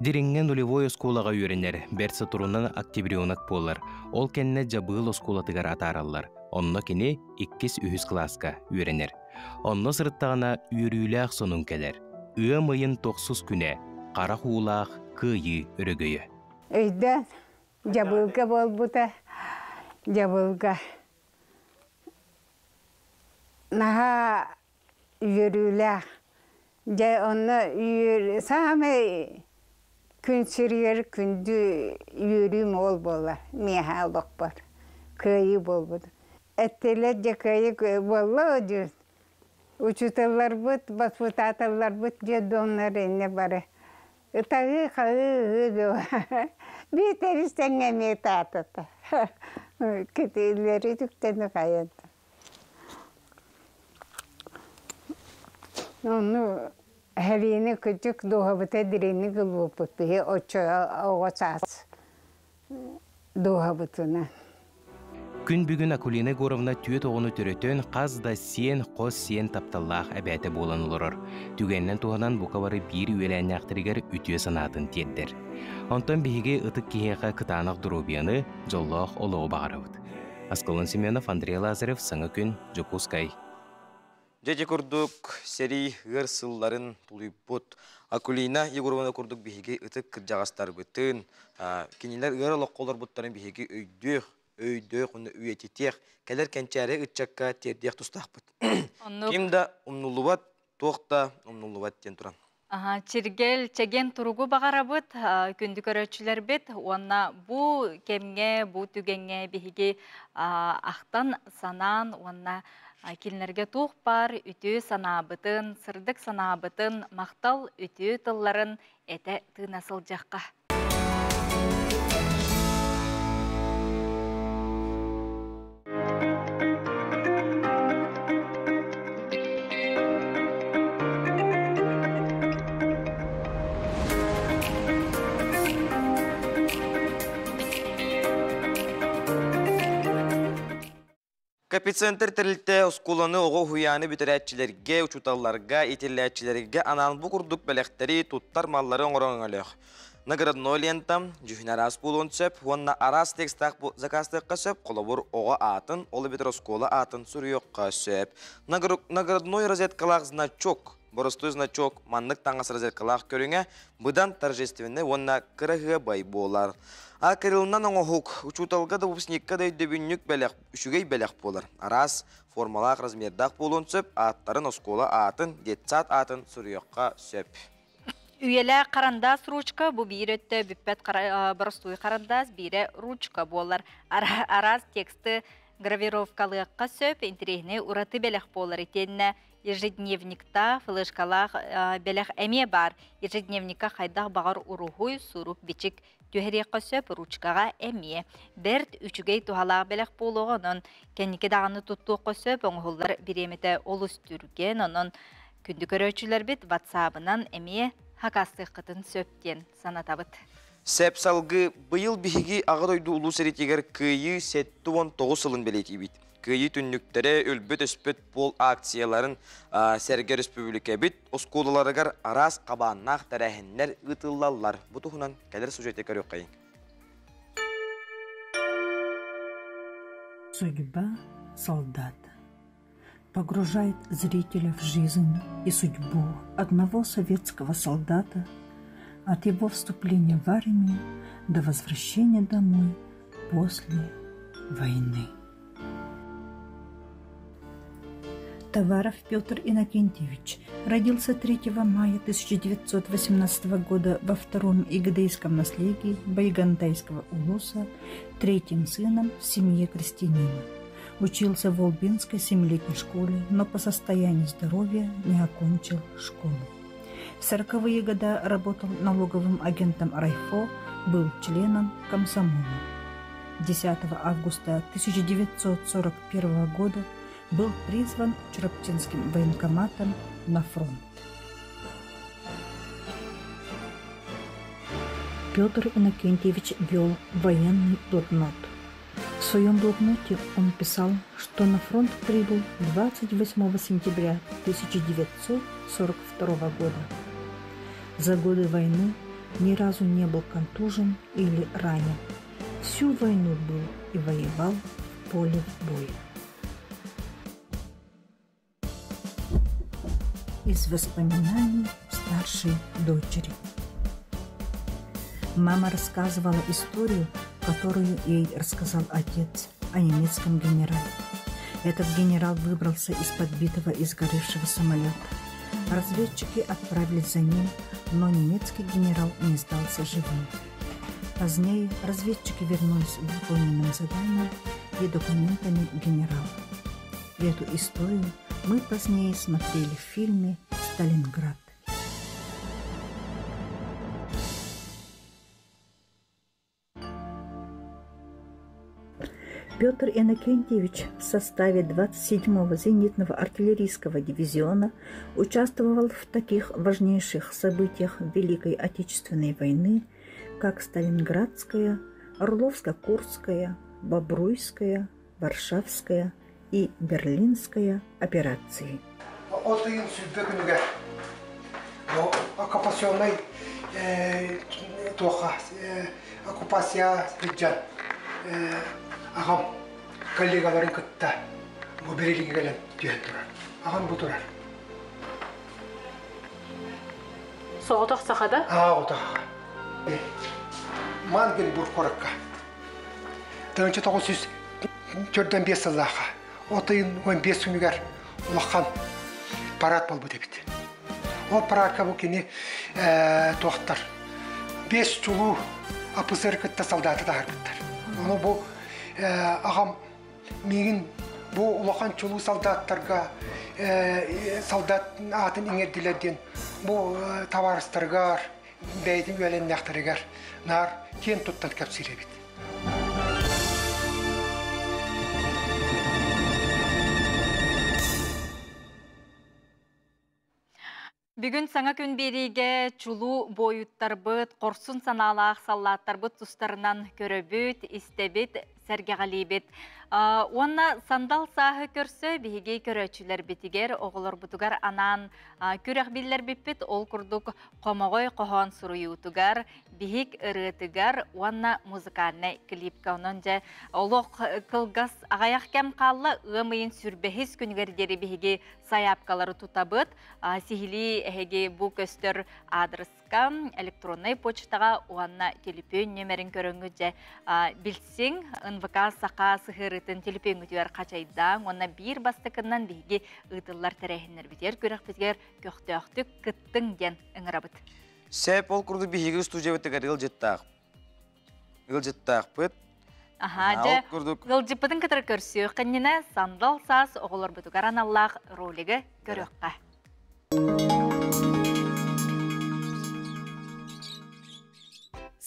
Дириҥҥэ нулевой оскуолаҕа үөрэнэр, бэрт соторунан октябренок буолар. Ол кэннэ Дьабыыл оскуолатыгар атаараллар. Онно кини иккис-үһүс кылааска үөрэнэр. Онно сырыттаҕына үөрүүлээх сонун кэлэр. Ыам ыйын тохсус күнэ, харах уулаах кыайыы өрөгөйө. Өйдөөн, Дьабыылга буолбута, Дьабыылга. Наһаа үөрүүлээх. Дьэ, онно үөр саамай күн сиригэр күндү үөрүүм ол буолла миэхэ олохпор. Кыайыы буолбут. Эттилэр дьэ кыайыы буолла диэн. Учууталларбыт, баспытааталларбыт детдомнар иннэ бары ытаһыы хаһыы дуо. Биитэр истэҥҥэ эмиэ ытаатата. Китилэри түктэнэ хайан. Ону Хэриини кырдьык дууһабыта дириҥник ылбыппыт биһи оччо оҕо саас дууһабытынан. Күн бүгүн Акулина Егоровна түөрт оҕону төрөтөн, хас да сиэн, хос сиэн тапталлаах эбээтэ буолан олорор. Түгэнинэн туһанан бука бары биир үөлээннээхтэригэр үтүө санаатын тиэрдэр. Онтон биһиги ытык киһиэхэ кытаанах доруобуйаны, дьоллоох олоҕу баҕарабыт. Аскалон Семенов, Андрей Лазарев, Саҥа күн, Дьокуускай. Дьэ ити курдук сэрии ыар сылларын тулуйбут Акулина Егоровна курдук биһиги ытык кырдьаҕастарбытын, кинилэр ыар олоххо олорбуттарын биһиги өйдүөх, өйдөөх уонна үйэтитиэх, кэлэр кэнчээри ыччакка тиэрдиэх тустаахпыт. Ким да умнуллубат, туох да умнуллубат диэн туран. Аха, чиргэл, чэгиэн туругу баҕарабыт, күндү көрөөччүлэрбит уонна бу кэмҥэ, бу түгэҥҥэ биһиги ахтан, санаан уонна кинилэргэ туох баар үтүө санаабытын, сырдык санаабытын, махтал үтүө тылларын этэ тыына сылдьыахха. Капицентр тэрилтэ оскуоланы оҕо уһуйааны бүтэрээччилэргэ, учууталларга, итиллээччилэргэ анаан бу курдук бэлэхтэри, туттар маллары оҥорон өҥөлөөх. Наградной лента дьүһүн араас буолуон сөп уонна араас текстаах заказтыахха сөп, холобур, оҕо аатын, ол эбэтэр оскуола аатын суруйуохха сөп. Наградной розеткалаах значок, боростуой значок маннык таҥас розеткалаах көрүҥэ быдан торжественнай уонна кыраһыабай буолар. Акрилынан оҥоһук, учууталга да выпускникка да өйдөбүнньүк бэлэх, үчүгэй бэлэх буолар. Араас формалаах, размердаах буолуон сөп, ааттарын оскуола аатын, детсад аатын суруйуохха сөп. Үйэлээх харандаас ручка бу биир өттө бүппэт боростуой харандаас, биирэ ручка буолар. Араас тексты гравировкалыахха сөп, интэриэһинэй ураты бэлэх буолар. Итиэннэ ежедневникта флешкалаах бэлэх эмиэ баар. Ежедневникка хайдах баҕар уруһуй, сурук, бичик түһэриэххэ сөп, ручкаҕа эмиэ. Бэрт үчүгэй туһалаах бэлэх буолуоҕа, онон кэнники даҕаны туттуохха сөп, оҥоһуллар бириэмэтэ олус түргэн, онон күндү көрөөччүлэрбит ватсабынан эмиэ хакастыаххытын сөп диэн санатабыт. Сеп салгы быйыл биһиги Аҕа дойду улуу сэриитигэр Кыайыы 79 сылын бэлиэтиибит. Кыайыы түннүктэрэ өлбөт-өспөт пол акцияларын сэргэ республикабит оскуолаларыгар араас хабааннаах тэрээһиннэр ыытыллаллар. Бу туһунан кэлэр сюжете көрүөххэйиҥ. Судьба солдата погружает зрителя в жизнь и судьбу одного советского солдата от его вступления в армию до возвращения домой после войны. Товаров Петр Иннокентьевич родился 3 мая 1918 года во втором Игдейском наследии Байгантайского улуса, третьим сыном в семье крестьянина. Учился в Олбинской семилетней школе, но по состоянию здоровья не окончил школу. В сороковые годы работал налоговым агентом Райфо, был членом комсомола. 10 августа 1941 года был призван Чурапчинским военкоматом на фронт. Петр Иннокентьевич вел военный блокнот. В своем блокноте он писал, что на фронт прибыл 28 сентября 1942 года. За годы войны ни разу не был контужен или ранен. Всю войну был и воевал в поле боя. Из воспоминаний старшей дочери. Мама рассказывала историю, которую ей рассказал отец о немецком генерале. Этот генерал выбрался из подбитого и сгоревшего самолета. Разведчики отправились за ним, но немецкий генерал не сдался живым. Позднее разведчики вернулись к выполненным заданиям и документами генерала. Эту историю мы позднее смотрели в фильме «Сталинград». Петр Иннокентьевич в составе 27-го зенитного артиллерийского дивизиона участвовал в таких важнейших событиях Великой Отечественной войны, как Сталинградская, Орловско-Курская, Бобруйская, Варшавская и Берлинская операции. От ыйын сүлбэ күнүгэр бу оккупационнай туохха оккупация сылдьан аҕам коллегаларын кытта бу Берлиҥҥэ кэлэн түһэн турар. Аҕам бу турар. Соҕотох саха да? Аа, оҕотох саха. Мангенбург куоракка. 1945 сыллаахха от ыйын 15 күнүгэр улахан парад буолбут эбит. Ол парадка бу кини туохтар бес чулуу АПСР кытта солдаты таһаарбыттар. Ону бу аҕам миигин бу улахан чулуу солдаттарга солдат аатын иҥэрдилэр диэн бу табаарыстарыгар бэйэтин үөлэннэхтэригэр наар киэн туттан кэпсиир эбит. Бүгүн саҥа күн биэриигэ чулуу буойуттарбыт, хорсун санаалаах саллааттарбыт тустарынан көрөбүт, истэбит, сэргэҕэлиибит. Уонна сандал сааһы көрсө биһиги көрөөччүлэрбитигэр, оҕолорбутугар анаан күрэх биллэрбиппит. Ол курдук хомоҕой хоһоон суруйуутугар, биһик ырыатыгар уонна музыкальнай клипка. Онон дьэ олох кылгас аҕайах кэм хаалла ыам ыйын сүрбэһис күнүгэр диэри биһиги сайаапкалары тутабыт. Сиһилии эһиги бу көстөр аадырыска электроннай почтаҕа уонна телепүөн нүөмэрин көрөҥҥүт дьэ билсиҥ НВК Саха сыһыарыытын телепүөҥҥүтүгэр хачайдааҥ уонна биир бастакыннан биһиги ыытыллар тэрээһиннэрбитигэр күрэхпитигэр көхтөөхтүк кыттыҥ диэн ыҥырабыт. Сөп, ол курдук биһиги студиябытыгар ыалдьыттаах. Ыалдьыттаахпыт. Аха, дьэ, ыалдьыппытын кытары көрсүөх кэннинэ сандал саас оҕолорбутугар аналлаах ролигы көрүөххэ.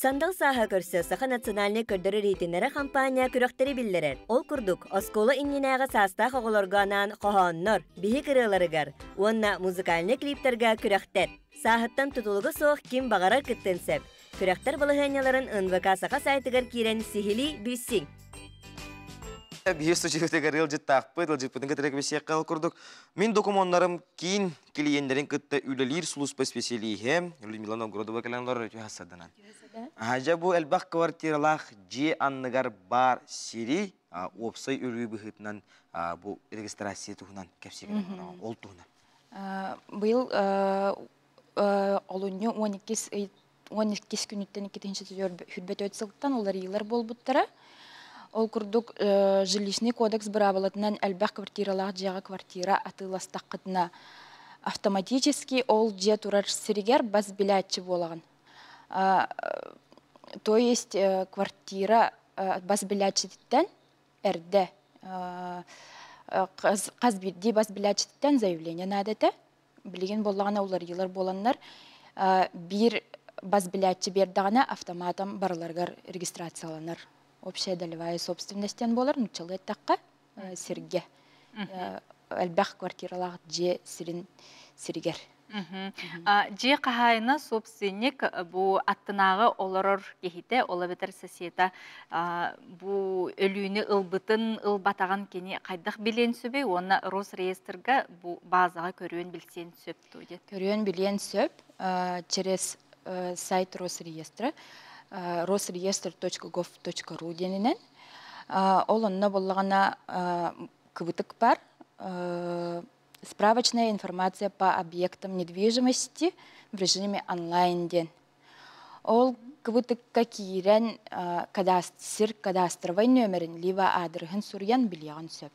Сандал сааһа көрсө Саха национальнай көрдөрөр иһитиннэрэр хампаанньа күрэхтэри биллэрэр. Ол курдук, оскуола иннинээҕи саастаах оҕолорго анаан хоһооннор, биһик ырыаларыгар уонна музыкальнай клиптарга күрэхтэр. Сааһыттан тутулуга суох ким баҕарар кыттыан сөп. Күрэхтэр балаһыанньаларын НВК Саха сайтыгар киирэн сиһилии билсиҥ. Биир случайытыгар ыалдьыттаахпыт, ыалдьыппытын кытары кэпсиэххэ ол курдук. Мин докумуоннарым киин клиеннэрин кытта үлэлиир сулууспа исписэлииһэ Людмила Новгородова кэлэн олорор үтүө хассарданан. Дьэ бу элбэх квартиралаах дьиэ анныгар баар сири уопсай өрүү быһыытынан бу регистрация туһунан кэпсиир ол туһунан. Быйыл олунньу 12 12 күнүттэн 2-сүүрбэ сылтан уларыйыылар буолбуттара. Ол курдук жилищный кодекс быраабылатынан элбэх квартиралаах дьиэҕэ квартира атыыластаххытына автоматически ол дьиэ турар сиригэр бас билээччи буолаҕын. То есть квартира бас билээччититтэн эрдэ хас биирдии бас билээччититтэн заявление наада этэ. Билигин буоллаҕына уларыйыылар буоланнар биир бас билээччи биэрдэҕинэ автоматом барыларыгар регистрацияланар. Общая долевая собственность диэн буолар, нууччалыы эттэххэ, сиргэ. Элбэх квартиралаах дьиэ сирин сиригэр. Дьиэ хаһаайына собственник бу аттынааҕы олорор киһитэ, ол эбэтэр соседа бу өлүүнү ылбытын, ылбатаҕын кини хайдах билиэн сөбүй уонна Росреестрга бу базаҕа көрүөн билсиэн сөп дуо диэн? Көрүөн билиэн сөп через сайт Росреестра rosreestr.gov.ru диэнинэн. Ол онно буоллаҕына кыбытык бар справочная информация по объектам недвижимости в режиме онлайн диэн. Ол кыбытыкка киирэн сир кадастровай нөмерин либо аадырыһын суруйан билиэҕин сөп.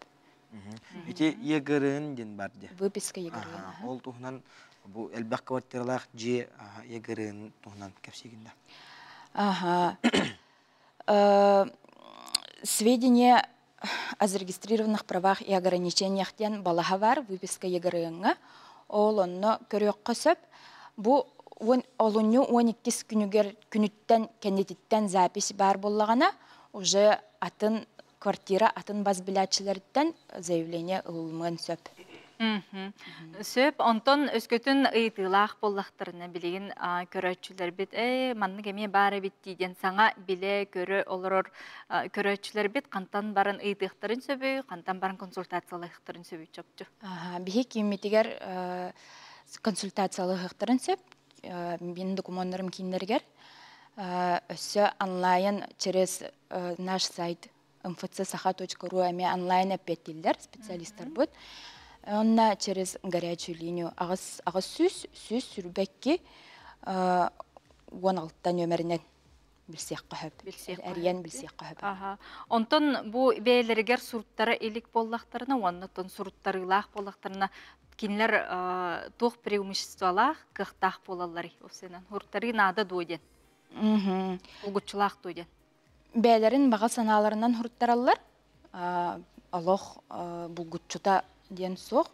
Ити ЕГРН диэн бар дии. Выписка ЕГРН. Ол туһунан бу элбэх квартиралаах дьиэ ЕГРН туһунан кэпсиигин да. Ага. Сведения о зарегистрированных правах и ограничениях диэн балаһа бар выписка ЕГРН-ҥа. Ол онно көрүөххэ сөп. Бу олунньу 12 күнүгэр күнүттэн кэннититтэн запись баар буоллаҕына уже атын квартира атын бас билээччилэриттэн заявление ылылмыан сөп. Сөп, онтон өскөтүн ыйытыылаах буоллахтарына билигин көрөөччүлэрбит ээ маннык эмиэ баар эбит дии диэн саҥа билэ көрө олорор көрөөччүлэрбит хантан баран ыйытыахтарын сөбүй, хантан баран консультациялаһыахтарын сөбүй чопчу? Биһи кииммитигэр консультациялаһыахтарын сөп. Мин докумуоннарым кииннэригэр өссө онлайн через наш сайт mfcsaха.ru эмиэ онлайн эппиэттииллэр специалистарбыт. Онно через горячую линию аҕыс аҕыс сүүс сүүс сүүрбэкки уон алта нөмеринэн билсиэххэ сөп. Эрийэн билсиэххэ сөп. Онтон бу бэйэлэригэр суруттара илик буоллахтарына уонна оттон суруттарыылаах буоллахтарына кинилэр туох преимуществолаах, кыахтаах буолалларый? Осенан суруттарыы наада дуо диэн? Булгуччулаах дуо диэн? Бэйэлэрин баҕа санааларынан суруттараллар. Олох булгуччута диэн суох.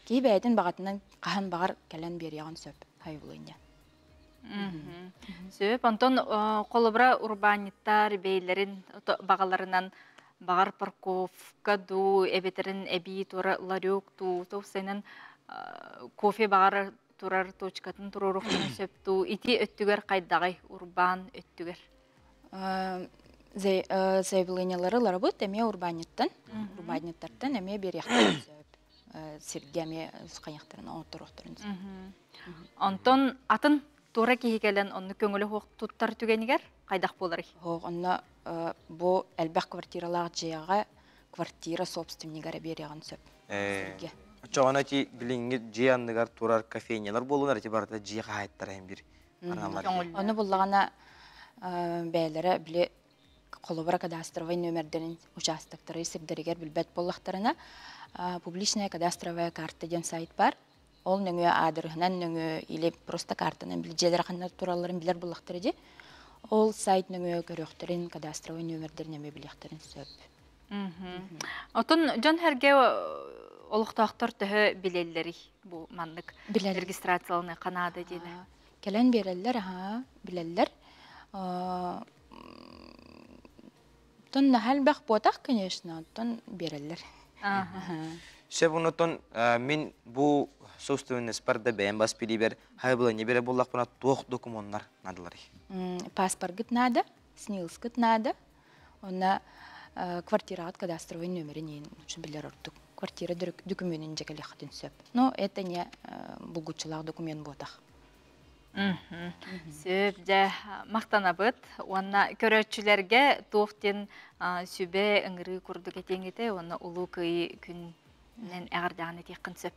Киһи бэйэтин баҕатынан хаһан баҕар кэлэн биэриэҕин сөп хайвлыня. Сөп. Онтон холобура урбаанньыттар бэйэлэрин баҕаларынан баҕар парковка дуу, эбэтэрин эбии тура ларек дуу, туох кофе баҕар турар точкатын туруоруохтарын сөп дуу, ити өттүгэр хайдаҕый урбаан өттүгэр? Заявлениялары ыларабыт эмиэ урбаанньыттан, урбаанньыттартан эмиэ биэриэхтэрин сөп. Сиргэ эмиэ хайахтарын оҥотторуохтарын сөп. Онтон атын туора киһи кэлэн онну көҥүлү суох туттар түгэнигэр хайдах буоларый? Онно бу элбэх квартиралаах дьиэҕэ квартира собственнигара биэриэҕин сөп. Сиргэ. Оччоҕуна ити билиҥҥи дьиэ анныгар турар кофейнялар буоллунар ити барыта дьиэ хаһаайыттара иһин бир аналлар. Ону буллаҕына бэйэлэрэ били холобура кадастровай нөмердэрин участоктары сирдэригэр билбэт буоллахтарына публичная кадастровая карта диэн сайт бар. Ол нөҥүө аадырыһынан нөҥүө или просто картанан били дьиэлэр ханна туралларын билэр буоллахтара дии. Ол сайт нөҥүө көрүөхтэрин кадастровай нөмердэрин эмиэ билиэхтэрин сөп. Отон дьон хэргэ олохтоохтор төһө билэллэрий бу маннык регистрацияланы Канада диэни? Кэлэн биэрэллэр, аха, билэллэр. Тон нахал бах ботах, конечно, тон береллер. Сөп онотон мин бу собственностьпар да бэйэм бас билибер хайбыла не бере буллахпына туох документтар надылар? Паспортгыт надо, СНИЛСкыт надо, онна квартират кадастровый номерин очень билер ордук. Квартира документин жекелехатын сөп. Но это не булгучулак документ ботах. Сөп жа мактанабыт. Уонна көрөччүлэргэ туохтен сүбэ ыңырыы курдук этиңите, уонна улуу кыйы күннен эҕэрдэҕин этиэххин сөп.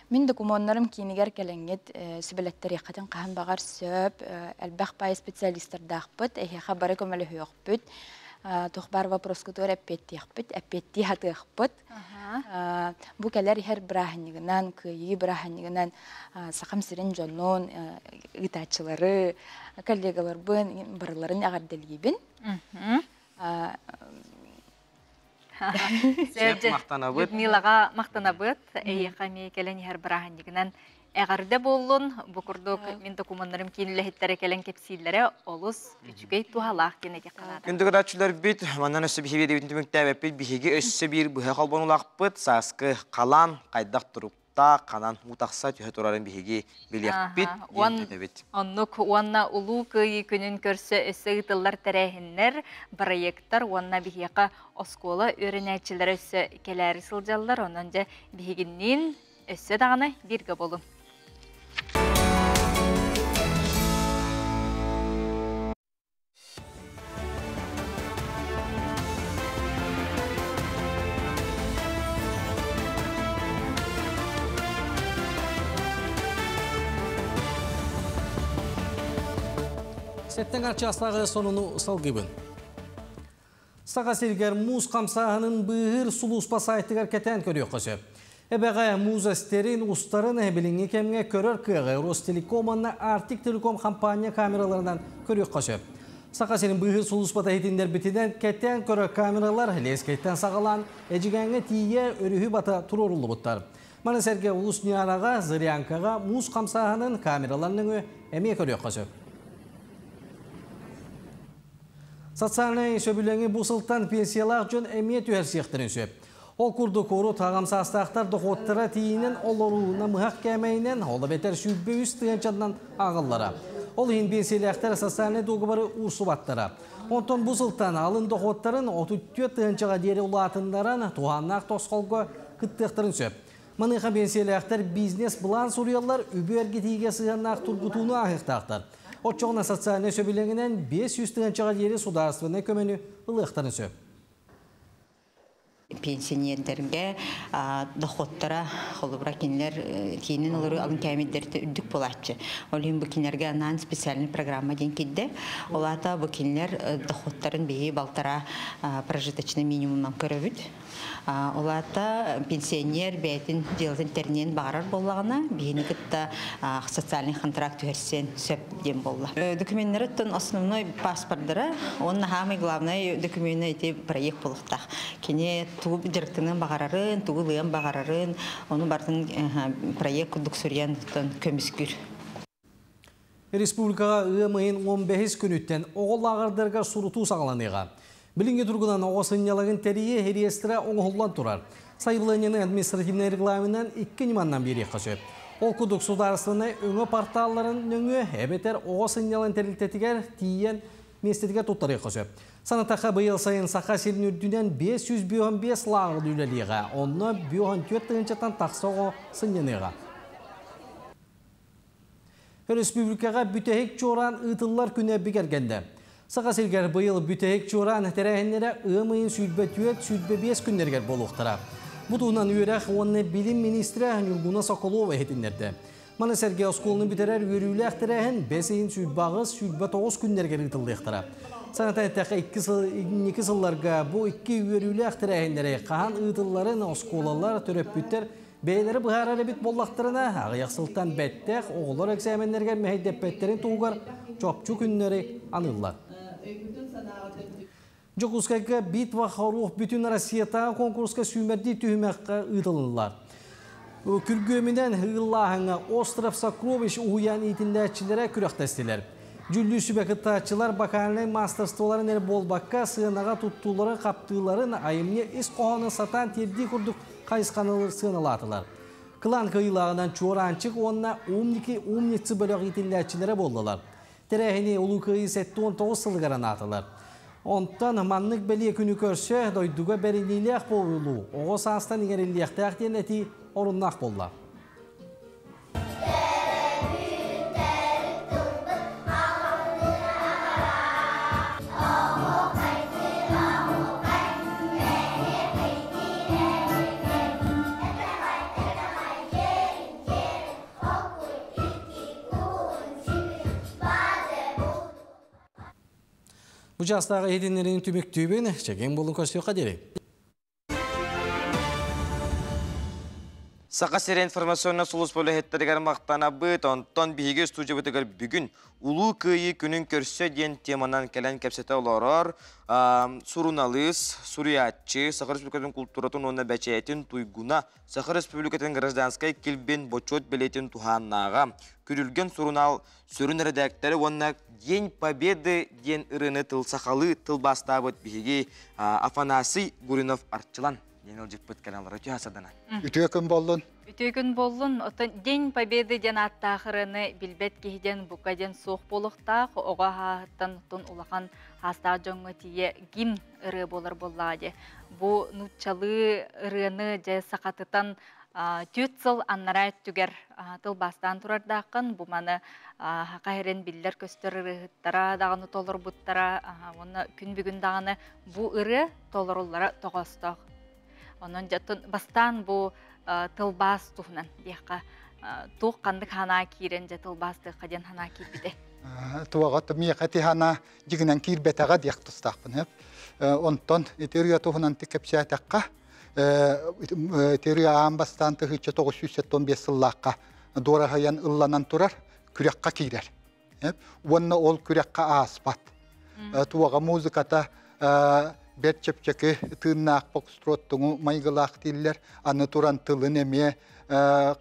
Мин документарым киинигэр кэлэҥҥит сүбэлэттэр яхатын хаһан баҕар сөп, элбэх пай специалисттардаахпыт, эһиэхэ бары көмөлөһүөхпүт, туох бар вопроскутугар эппиэттиэхпит, эппиэттии хатыахпыт. Бу кэлэр иһэр бырааһынньыгынан, кыайыы бырааһынньыгынан сахам сирин дьоннун, ыытааччылары, коллегаларбын барыларын эҕэрдэлиибин. Мактанабыт. Людмилаҕа мактанабыт. Эйиэхэ эмиэ кэлэн иһэр бырааһынньыгынан эҕэрдэ буоллун. Бу курдук мин документарым киинлэһиттэрэ кэлэн кэпсииллэрэ олус үчүгэй туһалаах диэн этиэххэ. Күндү көрөөччүлэрбит, манан өссө биһиги биэриибитин түмүктээбэппит, биһиги өссө биир быһа холбонулаахпыт, сааскы халаан хайдах туруктаах, ханан уу тахса түһэ турарын биһиги билиэхпит диэн этэбит. Оннук уонна улуу кыайыы күнүн көрсө өссө ыытыллар тэрээһиннэр, проекттар уонна биһиэхэ оскуола үөрэнээччилэрэ өссө кэлээри сылдьаллар, онон дьэ биһигинниин өссө даҕаны бииргэ болун. Сәттен арчастағы сонуну салгыбын. Саха сиригэр муус хамсааһынын быыһыыр сулууспа сайтыгар кэтээн көрүөххэ сөп. Эбэҕэ муус эстэрин, устарын билиҥҥи кэмҥэ көрөр кыаҕы Ростелеком уонна Арктик Телеком компания камераларынан көрүөххэ сөп. Саха сирин быыһыыр сулууспата иһитиннэрбитинэн кэтээн көрөр камералар Лескэйтэн саҕалаан Эдьигээҥҥэ тиийэ өрүһү бата туруоруллубуттар. Маны сэргэ Улус Ньаараҕа, Зырянкаҕа муус хамсааһынын камералар нөҥүө эмиэ көрүөххэ сөп. Социальнай сөбүлэҥи бу сылтан пенсиялаах дьон эмиэ түһэрсиэхтэрин сөп. Ол курдук урут аҕам саастаахтар дохуоттара тиийинэн олоруу намыһах кээмэйинэн, ол эбэтэр 123 тыһыынчанан ааҕыллара. Ол иһин пенсиялээхтэр социальнай дуогабары уурсубаттара. Онтон бу сылтан алын дохуоттарын 34 тыһыынчаҕа диэри улаатыннаран туһааннаах тосхолго кыттыахтарын сөп. Маныаха пенсиялээхтэр бизнес-план суруйаллар, үбү эргитиигэ сыһыаннаах тургутууну ааһыахтаахтар. Оччоҕуна социальнай сөбүлэҥинэн 500 тыһыынчаҕа диэри судаарыстыбаннай көмөнү ылыахтарын сөп. Пенсионердерге доходтара холобура кинилэр киинин олору алын кээмэйдэртэ үрдүк буолааччы. Ол иһин бу кинилэргэ анаан специальный программа диэн киирдэ. Ол аата бу кинилэр доходтарын биһи балтара прожиточный минимумнан көрөбүт. Ол аата пенсионер бэйэтин дьыалатын тэринэн баҕарар буоллаҕына, биһини кытта социальный контракт түһэрсиэн сөп диэн буолла. Документтарыттан основной паспордара, он самый главный документ эти проект буолуохтаах. Кини тугу дьарыктаныан баҕарарын, тугу ылыан баҕарарын, ону бартын проект курдук суруйан көмүскүүр. Республикаҕа ыам ыйын 15 күнүттэн оҕо лааҕырдарыгар сурутуу саҕаланыаҕа. Билиҥҥи туругунан оҕо сынньалаҥын тэрийии реестра оҥоһуллан турар. Сайабылыанньаны административнай регламенынан икки ньыманнан биэриэххэ сөп. Ол курдук судаарыстыбаннай өҥө порталларын нөҥүө эбэтэр оҕо сынньалаҥ тэрилтэтигэр тиийэн миэстэтигэр туттарыахха сөп. Санатахха быйыл сайын Саха сирин үрдүнэн 555 лааҕыр үлэлиэҕэ. Онно 54 тыһыынчаттан тахса оҕо сынньаныаҕа. Республикаҕа бүтэһик чуораан ыытыллар күнэ бигэргэннэ. Саха сиригэр быйыл бүтэһик чуораан тэрээһиннэрэ ыам ыйын 24-25 күннэригэр буолуохтара. Бу туһунан үөрэх уонна билим министрэ Нюргуна Соколова иһитиннэрдэ. Маны сэргэ оскуоланы бүтэрэр үөрүүлээх тэрээһин 5 ыйын 28-29 күннэригэр ыытыллыахтара. Санатан эттэххэ 2 сылларга бу икки үөрүүлээх тэрээһиннэри хаһан ыытылларын оскуолалар, төрөппүттэр бэйэлэрэ быһаарар эбит буоллахтарына, аҕыйах сылтан бэттэх оҕолор экзаменнэригэр мэһэйдэппэттерин туһугар чопчу күннэри аныыллар. Дьокуускайга «Битва хоров» бүтүн Россиятааҕы конкурска сүүмэрдиир түһүмэххэ ыытылыннылар. Күргүөмүнэн ыллааһыҥҥа «Остров сокровищ» уһуйаан иитиллээччилэрэ күрэхтэстилэр. Дьүүллүүр сүбэ кыттааччылар вокальнай маастарыстыбаларын эрэ буолбакка, сыанаҕа туттууларын, хаптыыларын, айымньы ис хоһоонун сатаан тиэрдии курдук хайысханы сыаналаатылар. Кылаан кыайыылааҕынан Чуораанчык уонна Умники умницы бөлөх иитиллээччилэрэ буоллулар. Тэрээһини Улуу Кыайыы 79 сылыгар анаатылар. Онтон маннык бэлиэ күнү көрсө дойдуга бэриниилээх буолуу оҕо саастан иҥэриллиэхтээх диэн этии оруннаах буолла. Бу чаастааҕы иһитиннэриини түмүктүүбүн, чэгиэн буолун көрсүөххэ диэри. Саха сирэ информационнай сулууспа үлэһиттэригэр махтанабыт. Онтон биһиги студиябытыгар бүгүн Улуу Кыайыы күнүн көрсө диэн теманан кэлэн кэпсэтэ олорор суруналыыс, суруйааччы, Саха Республикатын култууратын уонна бэчээтин туйгуна, Саха Республикатын гражданскай килбин бочуот бэлиэтин туһааннааҕа, Күрүлгэн сурунаал сүрүн эрэдээктэрэ уонна День Победы диэн ырыаны тыл сахалыы тылбаастаабыт биһиги Афанасий Гуринов Арчылан диэн ылдьыппыт кэлэн олорор. Үтүө садана. Үтүө күн боллун. Үтүө күн боллун. Оттон День Победы диэн ааттаах ырыаны билбэт киһи диэн бука диэн суох буолуохтаах. Оҕо аһааһыттан оттон улахан хаастаах дьоҥҥо тиийэ гимн ырыа буолар буоллаҕа дии. Бу нууччалыы ырыаны дьэ сахатытан түөрт сыл аннараа өттүгэр тылбаастаан турардааххын. Бу маны саха сирин биллэр-көстөр ырыаһыттара даҕаны толорбуттара уонна күн бүгүн даҕаны бу ырыа толоруллара тоҕоостоох. Онон дьоттон бастаан бу тылбаас туһунан диэххэ туох ханнык санаа киирэн дьэ тылбаастыахха диэн санаа киирбитэ. Туоҕа миэхэ ити санаа дьигинэн киирбэтэҕэ диэх тустаахпын. Онтон ити ырыа туһунан кэпсээтэххэ ити ырыа аан бастаан 1975 сыллаахха дуораһыйан ылланан турар күрэххэ киирэр. Уонна ол күрэххэ ааспат. Туоҕа музыката бэрт чэпчэки тыыннаах фокстроттуҥу майгылаах дииллэр. Аны туран тылын эмиэ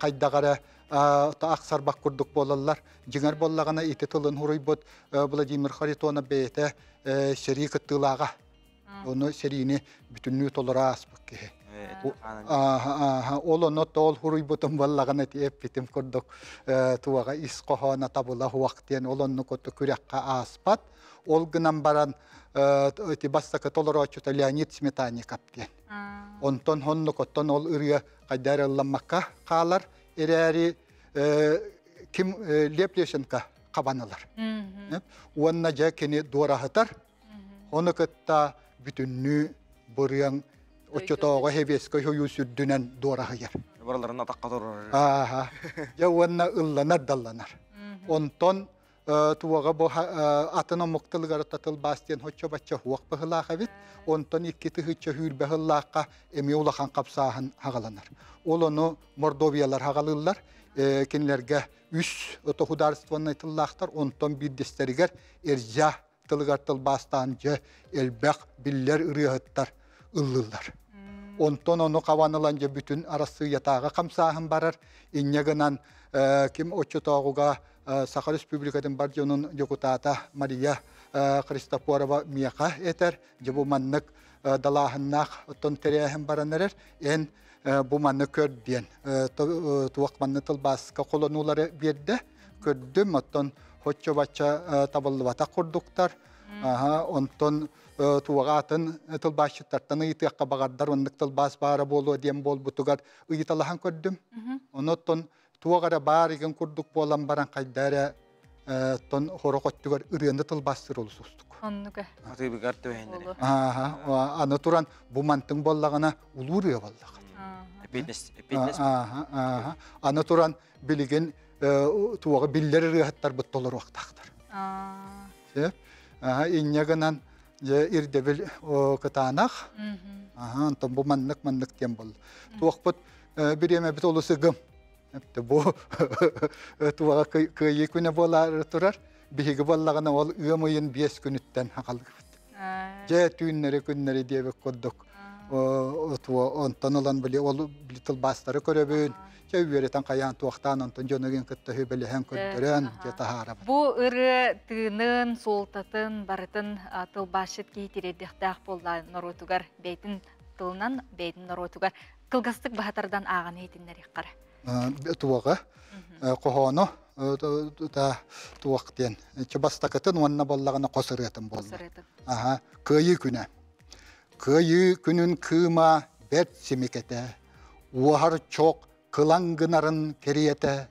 хайдах эрэ ахсарбах курдук буолаллар. Дьиҥэр буоллаҕына ити тылын хуруйбут Владимир Харитонов бэйэтэ сэрии кыттыылааҕа. Ону сэриини бүтүннүү толоро ааспыт киһи. Ол ону тоол хуруйбутум буоллаҕына ити эппитим курдук туоҕа ис хоһооно табыла хуах диэн ол оннук оту күрэххэ ааспат. Ол гынан баран ити бастакы толорооччута Леонид Сметанников диэн. Онтон оннук оттон ол ырыа хайда эрэ ылламмакка хаалар эрээри ким Лев Лещенко хабан ылар. Уонна дьэ кини дуораһытар. Ону кытта бүтүннүү бырыаҥ оччотооҕу Хевескай хойуу сүрдүнэн дуораһыйар. Барыларын атахха турар. Ааха. Дьэ уонна ылланар далланар. Онтон туоҕа бу атын омук тылыгар тылбаас диэн хоччо-бачча хуох быһылаах эбит. Онтон икки тыһыычча хүүрбэ сыллаахха эмиэ улахан хапсааһын хаҕаланар. Ол ону Мордовиялар хаҕалыыллар. Кинилэргэ үс художественнай тыллаахтар, онтон биирдэстэригэр Эрзя тылыгар тылбаастаан дьэ элбэх биллэр ырыаһыттар ыллыыллар. Онтон ону хабан ылан дьэ бүтүн Арассыыйатааҕы хамсааһын барар. Инньэ гынан ким оччотооҕуга Саха Республикатын бар дьонун дьокутаата Мария Христофорова миэхэ этэр, дьэ бу маннык далааһыннаах оттон тэрээһин баран эрэр, эн бу манны көр диэн туох манны тылбааска холонуулары биэрдэ. Көрдүм, оттон хоччо-бачча табыллыбатах курдуктар. Онтон туоҕа атын тылбаасчыттартан ыйытыахха баҕардар оннук тылбаас баара буолуо диэн буолбутугар ыйыталаһан көрдүм. Онон туох эрэ баар игин курдук буолан баран хайда эрэ тон хорох өттүгэр ырыаны тылбаастыыр олус уустук. Оннука. Атыыбыгар түһэннэри. Аны туран бу мантыҥ буоллаҕына улуу ырыа буоллаҕа. Эппиэтинэс, эппиэтинэс. Аны туран билигин туоҕа биллэр ырыаһыттарбыт толоруохтаахтар. Сөп. Инньэ гынан дьэ ирдэбил кытаанах. Онтон бу маннык-маннык диэн буолла. Туохпут бириэмэбит олус ыгым. Бу туоҕа кыайыы күнэ буолаары турар. Биһиги буоллаҕына ол ыам ыйын 5 күнүттэн хаҕалыыбыт. Дьэ түүннэри күннэри диэбит курдук онтон ылан били ол тылбаастары көрөбүн, Чэ үөрэтэн хайаан туохтаан онтон дьонугин кытта хүбэлэһэн көрдөрөн дьэ таһаарабыт. Бу ырыа тыынын, суолтатын барытын тылбаасчыт киһи тириэрдиэхтээх буолла норуотугар бэйтин тылынан бэйтин норуотугар кылгастык баһатардан ааҕан иһитиннэриэххэ. Туоҕа хоһоону та туох диэн бастакытын уонна боллаҕына хос ырыатын буолла. Аха, Кыайыы күнэ. Кыайыы күнүн кыыма бэрт симикэтэ, уоһар чох кылаҥ гынарын кэриэтэ,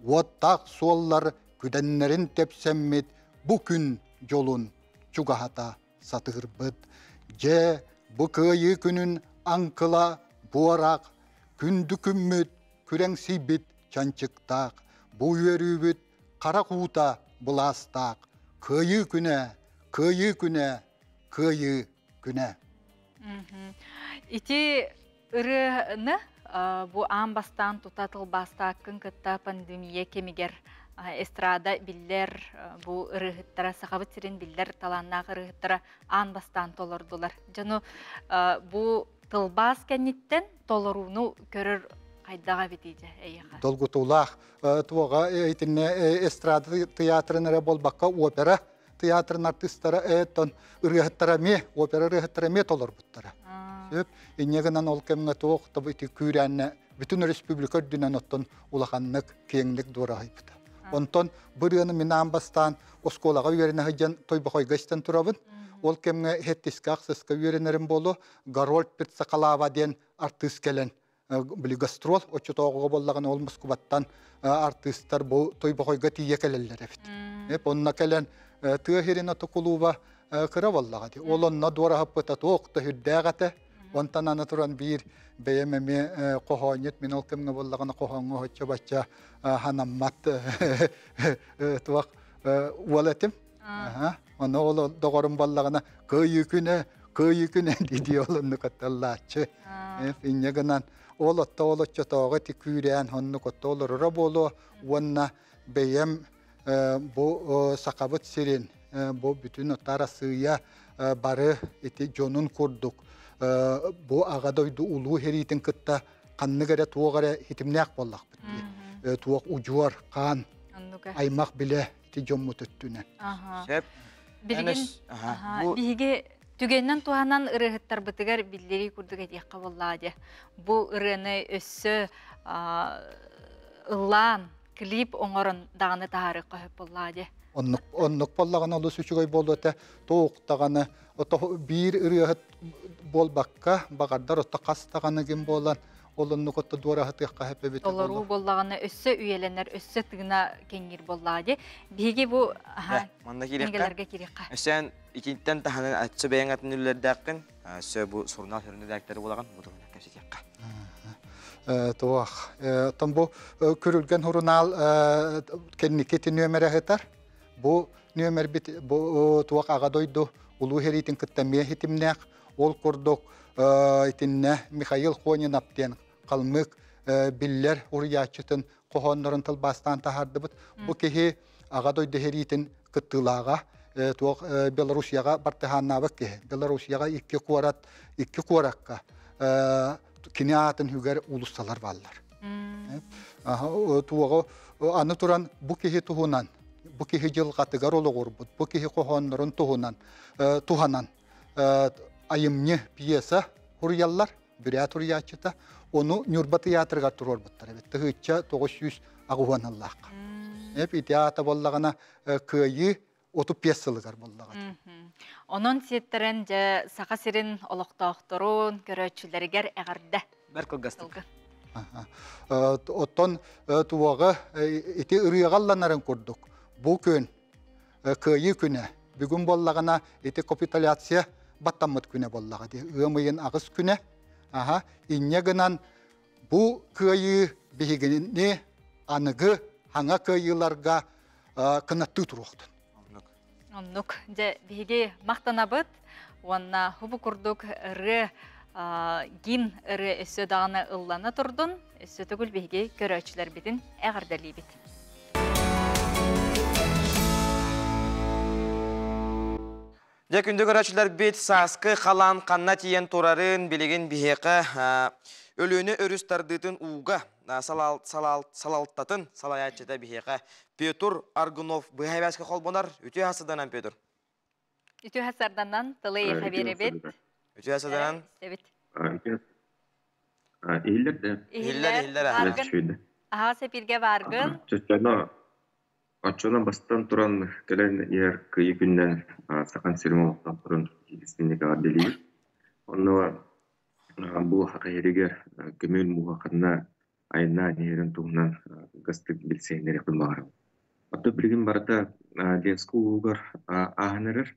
уоттаах суоллар күдэннэрин тэпсэммит бу күн дьолун чугаһата сатыырбыт. Дьэ, бу кыайыы күнүн аҥкыла буорах, күндү күммүт күрэҥсийбит чанчыктаах, бу үөрүүбүт харах уута былаастаах, кыайыы күнэ, кыайыы күнэ, кыайыы күнэ. Ити ырыаны бу аан бастаан тута тылбаастааккын кытта пандемия кэмигэр эстрада биллэр бу ырыаһыттара Сахабыт сирин биллэр талааннаах ырыаһыттара аан бастаан толордулар. Дьону бу тылбаас кэнниттэн толорууну көрөр хайдаҕа эбитий дьэ эйиэхэ? Долгутуулаах туоҕа итиннэ эстрада театрын эрэ буолбакка опера театрын артыыстара эттон ырыаһыттара эмиэ опера ырыаһыттара эмиэ толорбуттара. Сөп. Инньэ гынан ол кэмҥэ туох да ити күүрээннэ бүтүн республика үрдүнэн оттон улаханнык киэҥник дуораһыйбыта. Онтон бу ырыаны мин аан бастаан оскуолаҕа үөрэнэ сылдьан Тойбохойго истэн турабын. Ол кэмҥэ хэттискэ ахсыска үөрэнэрим буолуо Гарольд Пиццакалава диэн артыыс кэлэн били гастрол оччотооҕуга буоллаҕына ол Москубаттан артыыстар бу Тойбохойго тиийэ кэлэллэр эбит. Эп онно кэлэн тыа сирин ото кулууба кыра буоллаҕа дии. Ол онно дуораһыппыта туох да үрдээх этэ. Онтон аны туран биир бэйэм эмиэ хоһоонньут мин ол кэмҥэ буоллаҕына хоһооҥҥо оччо-бачча ханаммат туох уол этим. Ону ол доҕорум буоллаҕына кыайыы күнэ, кыайыы күнэ дии ол оннук атталлааччы. Инньэ гынан ол отто ол оччотооҕу ити күүрээн оннук отто олороро буолуо уонна бэйэм бу Сахабыт сирин бу бүтүн отто Арассыыйа бары ити дьонун курдук бу Аҕа дойду улуу сэриитин кытта ханнык эрэ туох эрэ хитимнээх буоллахпыт дии. Туох удьуор, хаан, аймах билэ ити дьоммут өттүнэн. Сөп. Билигин биһиги түгэнинэн туһанан ырыаһыттарбытыгар биллэрии курдук этиэххэ буоллаҕа дии. Бу ырыаны өссө ыллаан, клип оҥорон даҕаны таһаарыахха сөп буоллаҕа дии. Оннук, оннук буоллаҕына олус үчүгэй буолуо этэ. Туох даҕаны биир ырыаһыт буолбакка, баҕардар отто хас даҕаны гин буолан ол оннук отто дуораһытыахха сөп эбит. Толоруу буоллаҕына өссө үйэлэнэр, өссө тыына кэҥиир буоллаҕа дии. Биһиги бу манна киириэххэ. Киириэххэ. Өссө итинтэн таһынан өссө бэйэҥ атын үлэлэрдээххин, өссө бу сурунаал сүрүн редакторы буолаҕын, бу туһунан кэпсэтиэххэ. Туох. Оттон бу Күрүлгэн сурунаал кэнники ити нүөмэрэ сытар. Бу нүөмэрбит бу туох Аҕа дойду улуу сэриитин кытта эмиэ ситимнээх. Ол курдук итиннэ Михаил Хонинов диэн калмык биллэр уруйааччытын хоһооннорун тылбаастаан таһаардыбыт. Бу киһи Аҕа дойду сэриитин кыттыылааҕа туох Белоруссияҕа бартыһааннаабыт киһи. Белоруссияҕа икки куорат икки куоракка кини аатын үгэр уулуссалар бааллар. Туоҕу аны туран бу киһи туһунан, бу киһи дьылҕатыгар олоҕурбут, бу киһи хоһооннорун туһунан туһанан айымньы пьеса суруйаллар, бүрээт суруйааччыта. Ону Ньурба тыйаатырыгар туруорбуттар эбит. Тыһыынча 980 сыллаахха. Эп ити аата буоллаҕына кыайыы 35 сылыгар буоллаҕа. Онон сиэттэрэн дьэ Саха сирин олохтоохторун, көрөөччүлэригэр эҕэрдэ. Бэр кылгастык. Оттон туоҕа ити ырыаҕа ылланарын курдук бу күн Кыайыы күнэ. Бүгүн буоллаҕына ити капитуляция баттаммыт күнэ буоллаҕа дии. Ыам ыйын аҕыс күнэ. Аха, инньэ гынан бу кыайыы биһигини аныгы хаҥа кыайыыларга кынаттыы туруохтун. Оннук. Дьэ, биһиги махтанабыт уонна хубу курдук ырыа гимн ырыа өссө даҕаны ыллана турдун. Өссө төгүл биһиги көрөөччүлэрбитин эҕэрдэлиибит. Дьэ, күндү көрөөччүлэрбит, сааскы халаан ханна тиийэн турарын билигин биһиэхэ Өлүөнэ өрүс тардыытын ууга Салалтатын салайааччыта биһиэхэ Петр Аргунов быһа холбонор. Үтүө хасыданан, Петр. Үтүө хасарданан тылы хаверебит. Үтүө хасыданан. Иһиллэр да. Иһиллэр, иһиллэр. Аха сепирге баргын. Оччоно бастан туран кэлэн иһэр кыйы күннэн сахан сирин олохтоохторун истинник эҕэрдэлиир. Онно бу хакайырыгар көмөл муха ханна айаннаан иһэрин туһунан гастык билсэһиннэриэхпин баҕарабын. Оттон билигин барыта детскэй улуугар ааһан эрэр.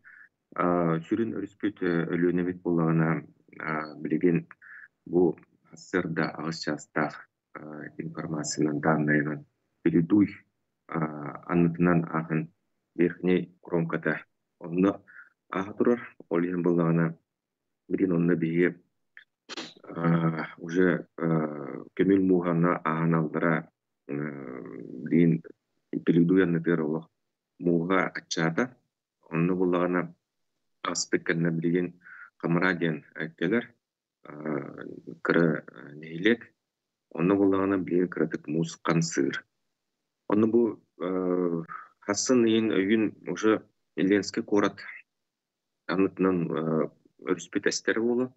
Сүрүн өрүспүт Өлүөнэбит буоллаҕына билигин бу сарсыарда аҕыс чаастаах информациянан дааннайынан Пеледуй аннытынан ааһан верхней кромката онно ааһа турар. Ол иһин буоллаҕына билигин онно биһиги уже көмүл мууһанна ааһан аллара билигин Пеледуй аннытыгар олох мууһа аччаата. Онно буоллаҕына ааспыт кэннэ билигин Хамара диэн кэлэр кыра нэһилиэк. Онно буоллаҕына билигин кыратык муус хамсыыр. Онно бу хассын ыйын өйүн уже Ленскэй куорат аннытынан өрүспүт эстэр буолуо.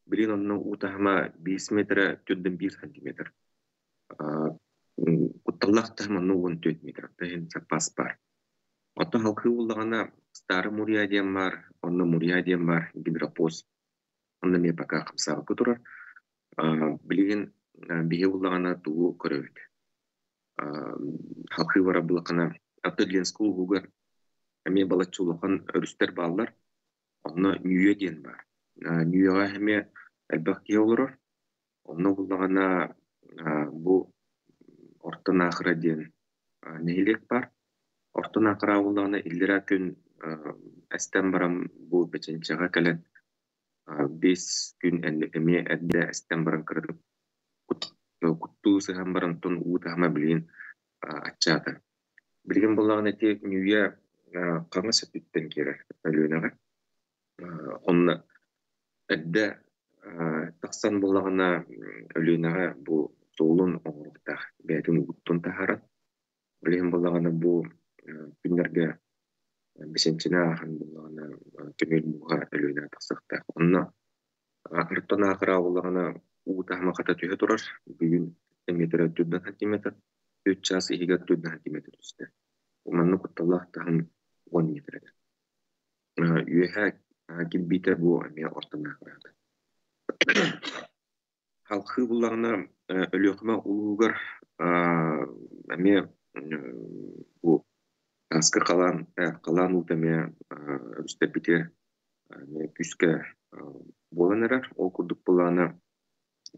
Билигин онно уу таһыма 5 метра 4,1 сантиметр. Кутталлаах таһым онно 14 метр. Таһын саппаас бар. Оттон халкыы буоллаҕына Старый Мурья диэн бар, онно Мурья диэн бар, гидропост. Онно эмиэ пока хамсаабакка турар. Билигин биһи буоллаҕына тугу көрөбүт? Халкыы барар буоллаххына, аты Ленскэй улууһугар эмиэ балачча улахан өрүстэр бааллар. Онно Ньүүйэ диэн баар. Ньүүйэҕэ эмиэ элбэх киһи олорор. Онно буллаҕына бу Орто Наахара диэн нэһилиэк баар. Орто Наахара буоллаҕына иллэрээ күн эстэн баран бу Бэчэнчэҕэ кэлэн 5 күн эмиэ эрдэ эстэн баран кыратык куттуу сыһан баран онтон уу таһыма билигин аччаата. Билигин буоллаҕына ити Ньүүйэ хаҥас өттүттэн киирэр Өлүөнэҕэ. Онно эрдэ тахсан буоллаҕына Өлүөнэҕэ бу суолун оҥоруохтаах бэйэтин угуттун таһааран. Билигин буоллаҕына бу күннэргэ Бэчэнчэни ааһан буоллаҕына көмүөл мууһа Өлүөнэҕэ тахсыахтаах. Онно Артан аахыра буоллаҕына уу таһыма хата түһэ турар. Бүгүн метр 4 сантиметр, 3 час иһигэр 4 сантиметр түстэ. Манна кутталлаах таһым 10 метр этэ. Үөһэ кирбиитэ бу эмиэ ортон аахыраата. Халхыы буллаҕына Өлүөхүмэ улууһугар эмиэ бу ааскы халаан халаан уута эмиэ өрүстэрбитигэр эмиэ күүскэ буолан эрэр. Ол курдук буоллаҕына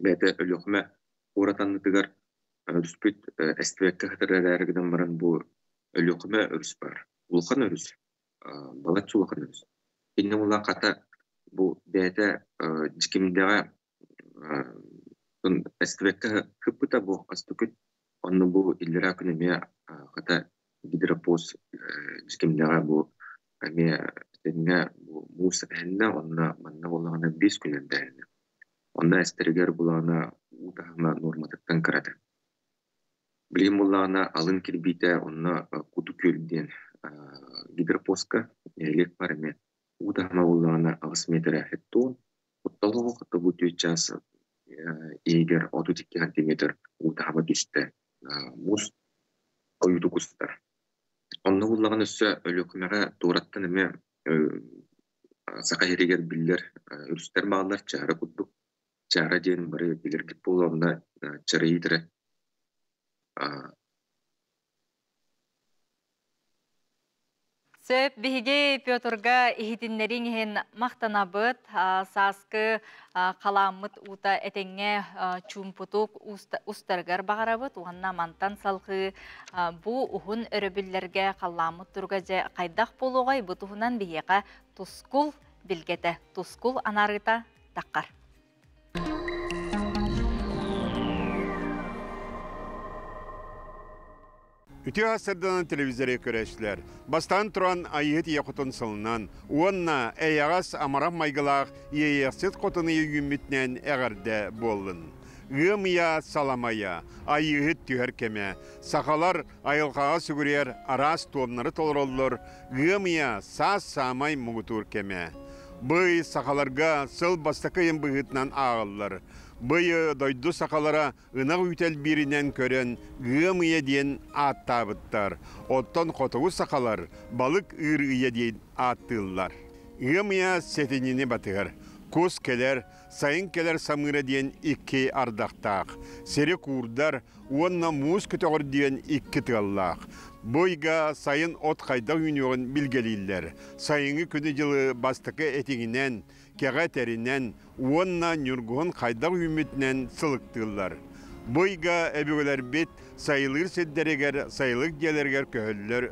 бэйэтэ Өлүөхүмэ куорат аннытыгар өрүспүт эстибэккэ сытар эрээри гынан баран бу Өлүөхүмэ өрүс баар. Улахан өрүс, балачча улахан өрүс. Инньэ буоллаҕына хата бу бэйэтэ Дьикимдэҕэ эстибэккэ сыппыта бу хас да күн. Онно бу иллэрээ күн эмиэ хата гидропост Дьикимдэҕэ бу эмиэ тэҥҥэ бу муус эһиннэ, онно манна буоллаҕына 5 күн эрдээһинэ. Онно эстэригэр булаҕына уу таһыма нуорматыттан кырата. Билигин буоллаҕына алын кирбиитэ онно Куту күөл диэн гидропостка нэһилиэк бар эмиэ уу таһыма буоллаҕына 8 метрэ хеттон, куттал оҕо бу 4 час иһигэр 32 сантиметр уу таһыма түстэ. Муус ойуутук устар. Онно буоллаҕына өссө Өлүөхүмэҕэ туораттан эмиэ Саха сиригэр биллэр өрүстэр бааллар Чаара курдук. Чаара диэн бары билэргит буолуо, онно чарыйыытара Сөп, биһиги Петрга иһитиннэриҥ иһин махтанабыт. Сааскы халааммыт уута этэҥҥэ чуумпутук устарыгар баҕарабыт уонна мантан салҕыы бу уһун өрөбүллэргэ халлааммыт туруга дьэ хайдах буолуоҕай, бу туһунан биһиэхэ Тускул билгэтэ, Тускул анаарыыта таххар. Үтүө сырданан телевизоры көрөөччүлэр, бастаан туран Айыһыт ийэ хотун сылынан уонна эйэҕэс амарах майгылаах Иэйиэхсит хотун ыйы үүммүтүнэн эҕэрдэ буоллун. Ыам ыйа саламайа, айыыһыт түһэр кэмэ. Сахалар айылҕаҕа сүгүрүйэр араас туомнары толороллор, ыам ыйа саас саамай муҥутуур кэмэ. Бый сахаларга сыл бастакы ыйын быһыытынан ааҕыллар. Быйы дойду сахалара ынах үүтэлбииринэн көрөн ыам ыйа диэн ааттаабыттар. Оттон хотугу сахалар балык ыыр ыйа диэн ааттыыллар. Ыам ыйа сэтинньини батыһар. Кус кэлэр, сайын кэлэр самыыра диэн икки ардахтаах. Сири куурдар уонна муус көтөҕөр диэн икки тыаллаах. Бу ыйга сайын от хайдах үүнүөҕүн билгэлииллэр. Сайыҥҥы күнү-дьылы бастакы этиҥинэн, кэҕэ этэринэн уонна ньургуһун хайдах үүммүтүнэн сылыктыыллар. Бу ыйга өбүгэлэрбит сайылыыр сирдэригэр, сайылык дьиэлэригэр көһөллөр.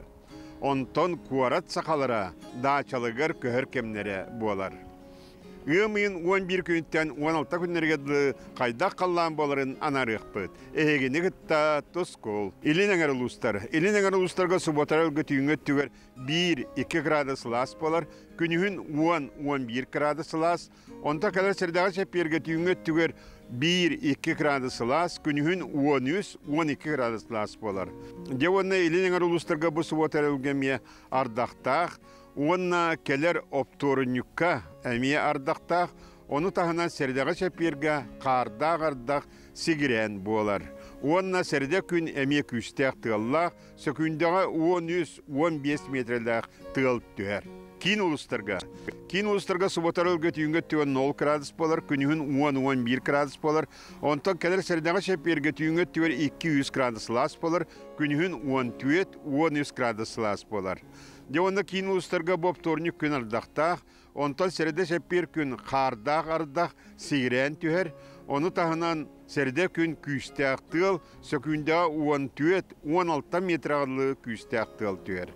Онтон куорат сахалара даачалыгар көһөр кэмнэрэ буолар. Ыам ыйын 11 күнүттэн 16 күннэригэр дылы хайдах халлаан буоларын анаарыахпыт. Эһигини кытта тускул. Илин эҥэр улуустар. Илин эҥэр улуустарга субуотара ылгы түүҥҥү өттүгэр 1-2 градус сылаас буолар. Күнүһүн 10-11 градус сылаас. Онто кэлэр сирдэҕэ чэппиэргэ түүҥҥү өттүгэр 1-2 градус сылаас, күнүһүн 13-12 градус сылаас буолар. Дьэ уонна илин эҥэр улуустарга бу субуота эрэлгэ эмиэ ардахтаах, Уонна кэлэр оптуорунньукка эмиэ ардахтаах, ону таһынан сэрэдэҕэ чэппиэргэ хаардаах ардах сигирээн буолар. Уонна сэрэдэ күн эмиэ күүстээх тыаллаах, сөкүүндэҕэ 13-15 миэтэрэлээх тыал түһэр. Киин улуустарга. Киин улуустарга суббота өлгө түүҥҥэ өттүгэр 0 градус буолар, күнүһүн 10-11 градус буолар. Онтон кэлэр сэрэдэҕэ чэппиэргэ түүҥҥэ өттүгэр 2-3 градус сылаас буолар, күнүһүн 14-13 градус сылаас буолар. Дьэ уонна киин улуустарга бу оптуорунньук күн ардахтаах, онтон сэрэдэ сэппиэр күн хаардаах ардах сигирээн түһэр, ону таһынан сэрдэ күн күүстээх тыал, сөкүүндэҕэ 14-16 метр күүстээх тыал түһэр.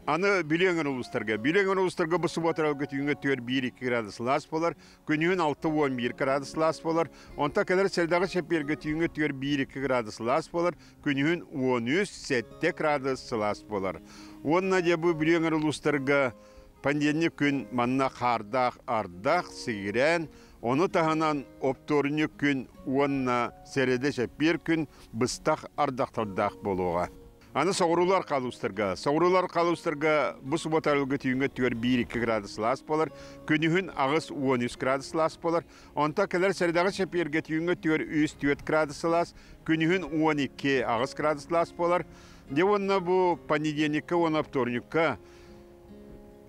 Аны Бүлүү өҥөр улуустарга. Бүлүү өҥөр улуустарга бу субуотаралга түүҥҥэ түөр 1-2 градус сылаас буолар, күнүһүн 6-11 градус сылаас буолар, онтон кэлэр сэрдэҕэ чэппиэргэ түүҥҥэ түөр 1-2 градус сылаас буолар, күнүһүн 13-7 градус сылаас буолар. Уонна дьэ бу Бүлүү өҥөр улуустарга понедельник күн манна хаардаах ардах, сигирээн, ону таһынан оптуорунньук күн уонна сэрэдэ чэппиэр күн быстах ардахтардаах буолуоҕа. Аны соҕуруулар халуустарга. Соҕуруулар халуустарга бу суббота арылгы түүҥҥэ өттүгэр 1-2 градус сылаас буолар, күнүһүн 8-13 градус сылаас буолар. Онтон кэлэр сэрэдэҕэ чэппиэргэ түүҥҥэ өттүгэр 3-4 градус сылаас, күнүһүн 12-8 градус сылаас буолар. Дьэ уонна бу понедельникка уонна вторникка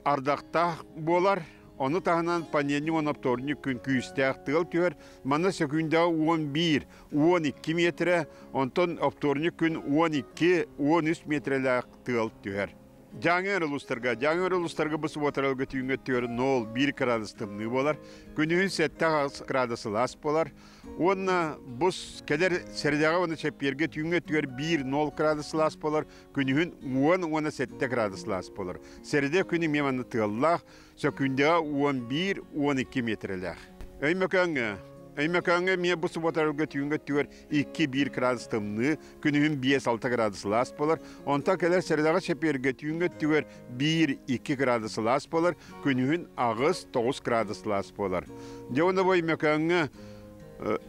ардахтаах буолар. Ону таһынан понедельник уонна вторник күн күүстээх тыал түһэр. Манна сөкүүндэҕэ 11, 12 миэтэрэ, онтон вторник күн 12, 13 миэтэрэлээх тыал түһэр. Дьааҥы улуустарга, Дьааҥы улуустарга бу субуотаралга түүҥҥэ өттүгэр 0-1 градус тымныы буолар. Күнүһүн 7 градус сылаас буолар. Уонна бу кэлэр сэрэдэҕэ уонна чэппиэргэ түүҥҥэ өттүгэр 1-0 градус сылаас буолар. Күнүһүн 10 уонна 7 градус сылаас буолар. Сэрэдэ күн эмиэ манна тыаллаах, сөкүүндэҕэ 11-12 миэтэрэлээх. Өймөкөөҥҥө Өймөкөөҥҥө эмиэ бу субуотарга түүҥҥэ өттүгэр 2-1 градус тымныы, күнүһүн 5-6 градус сылаас буолар. Онтон кэлэр сэрэдэҕэ чэппиэргэ түүҥҥэ өттүгэр 1-2 градус сылаас буолар, күнүһүн 8-9 градус сылаас буолар. Дьэ уонна бу Өймөкөөҥҥө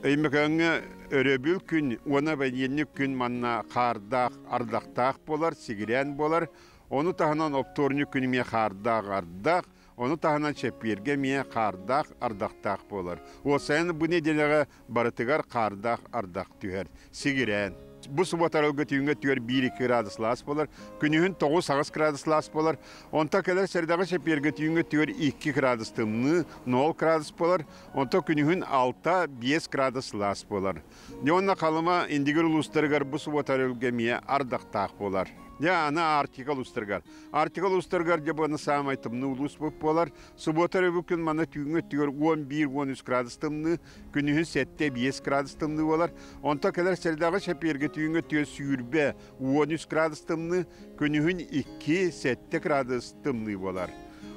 Өймөкөөҥҥө өрөбүл күн уонна бэнидиэнньик күн манна хаардаах, ардахтаах буолар, сигирээн буолар. Ону таһынан оптуорунньук күн эмиэ хаардаах ардах, ону таһынан чэппиэргэ эмиэ хаардаах ардахтаах буолар. Уопсайынан бу нэдиэлэҕэ барытыгар хаардаах ардах түһэр, сигирээн. Бу субуотарылга түүҥҥэ түөр 1-2 градус сылаас буолар, күнүһүн 9-8 градус сылаас буолар. Онтон кэлэр сэрдэҕэ чэппиэргэ түүҥҥэ түөр 2 градус тымныы, 0 градус буолар. Онтон күнүһүн 6-5 градус сылаас буолар. Дьэ уонна Халыма Индигир улуустарыгар бу субуотарылга эмиэ ардахтаах буолар. Дьэ, аны Арктика улуустарыгар. Арктика улуустарыгар дьэ бу саамай тымныы улууспут буолар. Субуота өрөбүл күн манна түүҥҥү өттүгэр 11-13 градус тымныы, күнүһүн 7-5 градус тымныы буолар. Онтон кэлэр сэрдэҕи чэппиэргэ түүҥҥү өттүгэр сүүрбэ 13 градус тымныы, күнүһүн 2-7 градус тымныы буолар.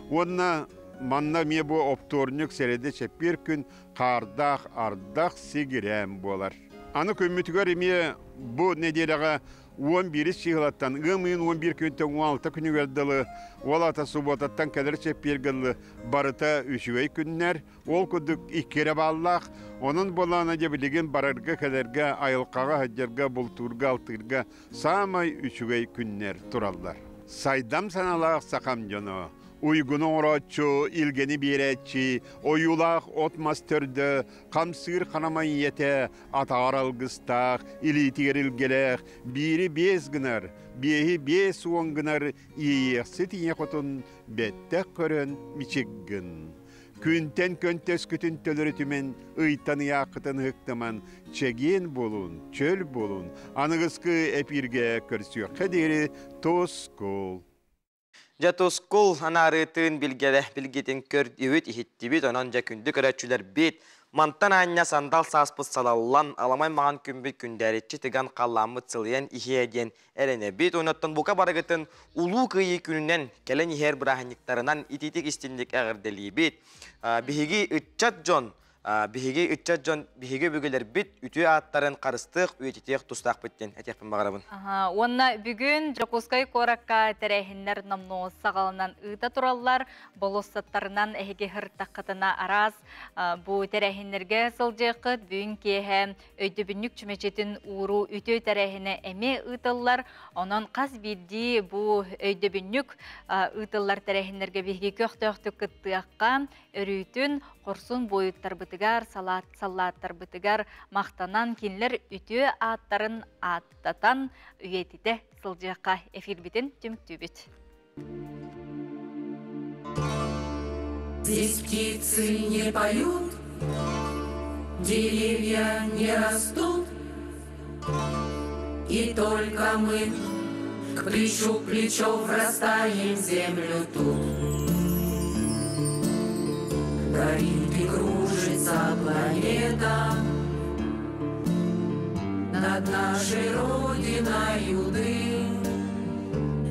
Уонна манна эмиэ бу оптуорунньук сэрэдэ чэппиэр күн хаардаах ардах сигирээн буолар. Аны күммүтүгэр эмиэ бу нэдиэлэҕэ 11 чыһылаттан ыам ыйын 11 күнтэн 16 күнүгэр дылы, ол аата субуотаттан кэлэр чэппиэргэ дылы барыта үчүгэй күннэр, ол курдук икки эрэ бааллаах. Онон буоллаҕына дьэ билигин барарга-кэлэргэ, айылҕаҕа сылдьарга, бултуурга, алтыырга саамай үчүгэй күннэр тураллар. Сайдам санаалаах сахам дьоно, уйгуну оҥорооччу, илгэни биэрээччи, ойуулаах от-мас төрдө, хамсыыр ханамай ийэтэ, атаҕар алгыстаах, илиитигэр илгэлээх, биири биэс гынар, биэһи 50 гынар иэйиэхсит ийэ хотун бэттэх көрөн мичик гын. Күнтэн көнтөскүтүн төлөрүтүмэн, ыйтан ыйааххытын ыһыктыман, чэгиэн буолун, чөл буолун, аныгыскы эпииргэ көрсүөххэ диэри тускул. Дьэ тускул анаарыытын билгэлэ билгитин көрдүбүт, иһиттибит, онон дьэ күндү көрөөччүлэрбит, мантан аанньа сандал сааспыт салаллан, аламай маҕан күммүт күндээриччи тыган халлааммыт сылыйан иһиэ диэн эрэнэбит. Онон бука барыгытын Улуу Кыайыы күнүнэн кэлэн иһэр бырааһынньыктарынан итиитик истинник эҕэрдэлиибит. Биһиги ыччат дьон биһиги ыччат дьон биһиги өбүгэлэрбит үтүө ааттарын харыстыах, үйэтитиэх тустаахпыт диэн этиэхпин баҕарабын. Уонна бүгүн Дьокуускай куоракка тэрээһиннэр номнуо саҕаланан ыыта тураллар. Болуоссаттарынан эһиги һыртаххытына араас бу тэрээһиннэргэ сылдьыаххыт. Бүгүн киэһэ өйдөбүнньүк чүмэчитин ууруу үтүө тэрээһинэ эмиэ ыытыллар. Онон хас биирдии бу өйдөбүнньүк ыытыллар тэрээһиннэргэ биһиги көхтөөхтүк кыттыахха, өрүүтүн хорсун буойуттарбытыгар, саллааттарбытыгар махтанан кинилэр үтүө ааттарын ааттатан үйэтитэ сылдьыахха эфирбитин түмүктүүбүт. Здесь птицы не поют, деревья не растут, и только мы к плечу к плечо врастаем в землю тут. Горит и кружится планета, над нашей Родиною дым.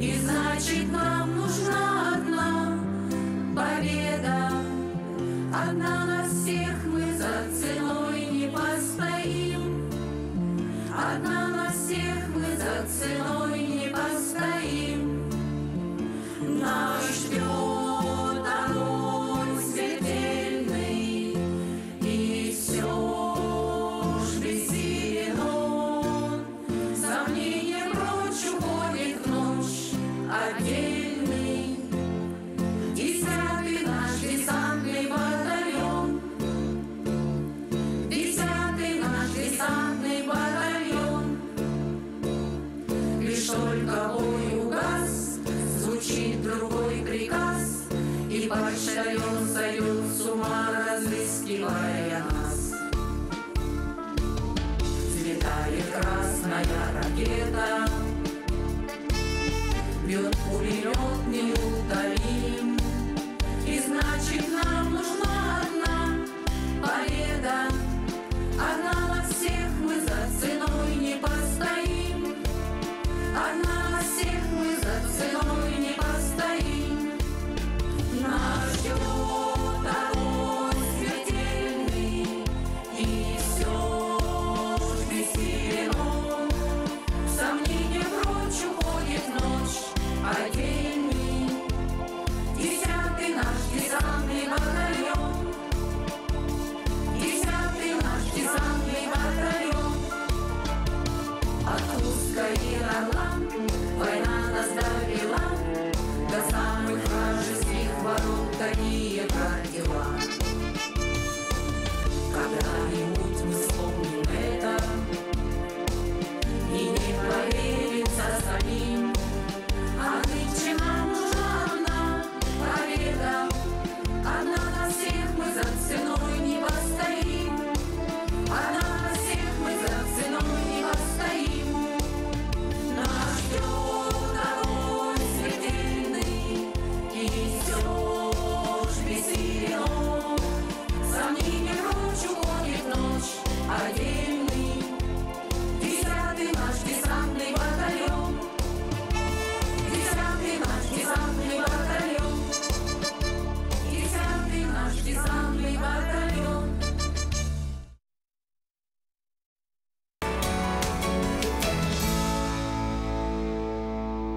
И значит, нам нужна одна победа, одна на всех мы за ценой не постоим. Одна на всех мы за ценой не постоим. Нас ждет огонь смертельный, и все ж бессилен он. Сомнение прочь уходит в ночь отдельный. 10-й наш десантный батальон, 10-й наш десантный батальон. Лишь только бой угас, звучит другой приказ, и почтальон сойдет с ума, разыскивая нас. Взлетает красная ракета, бьет пулемет неутомимо.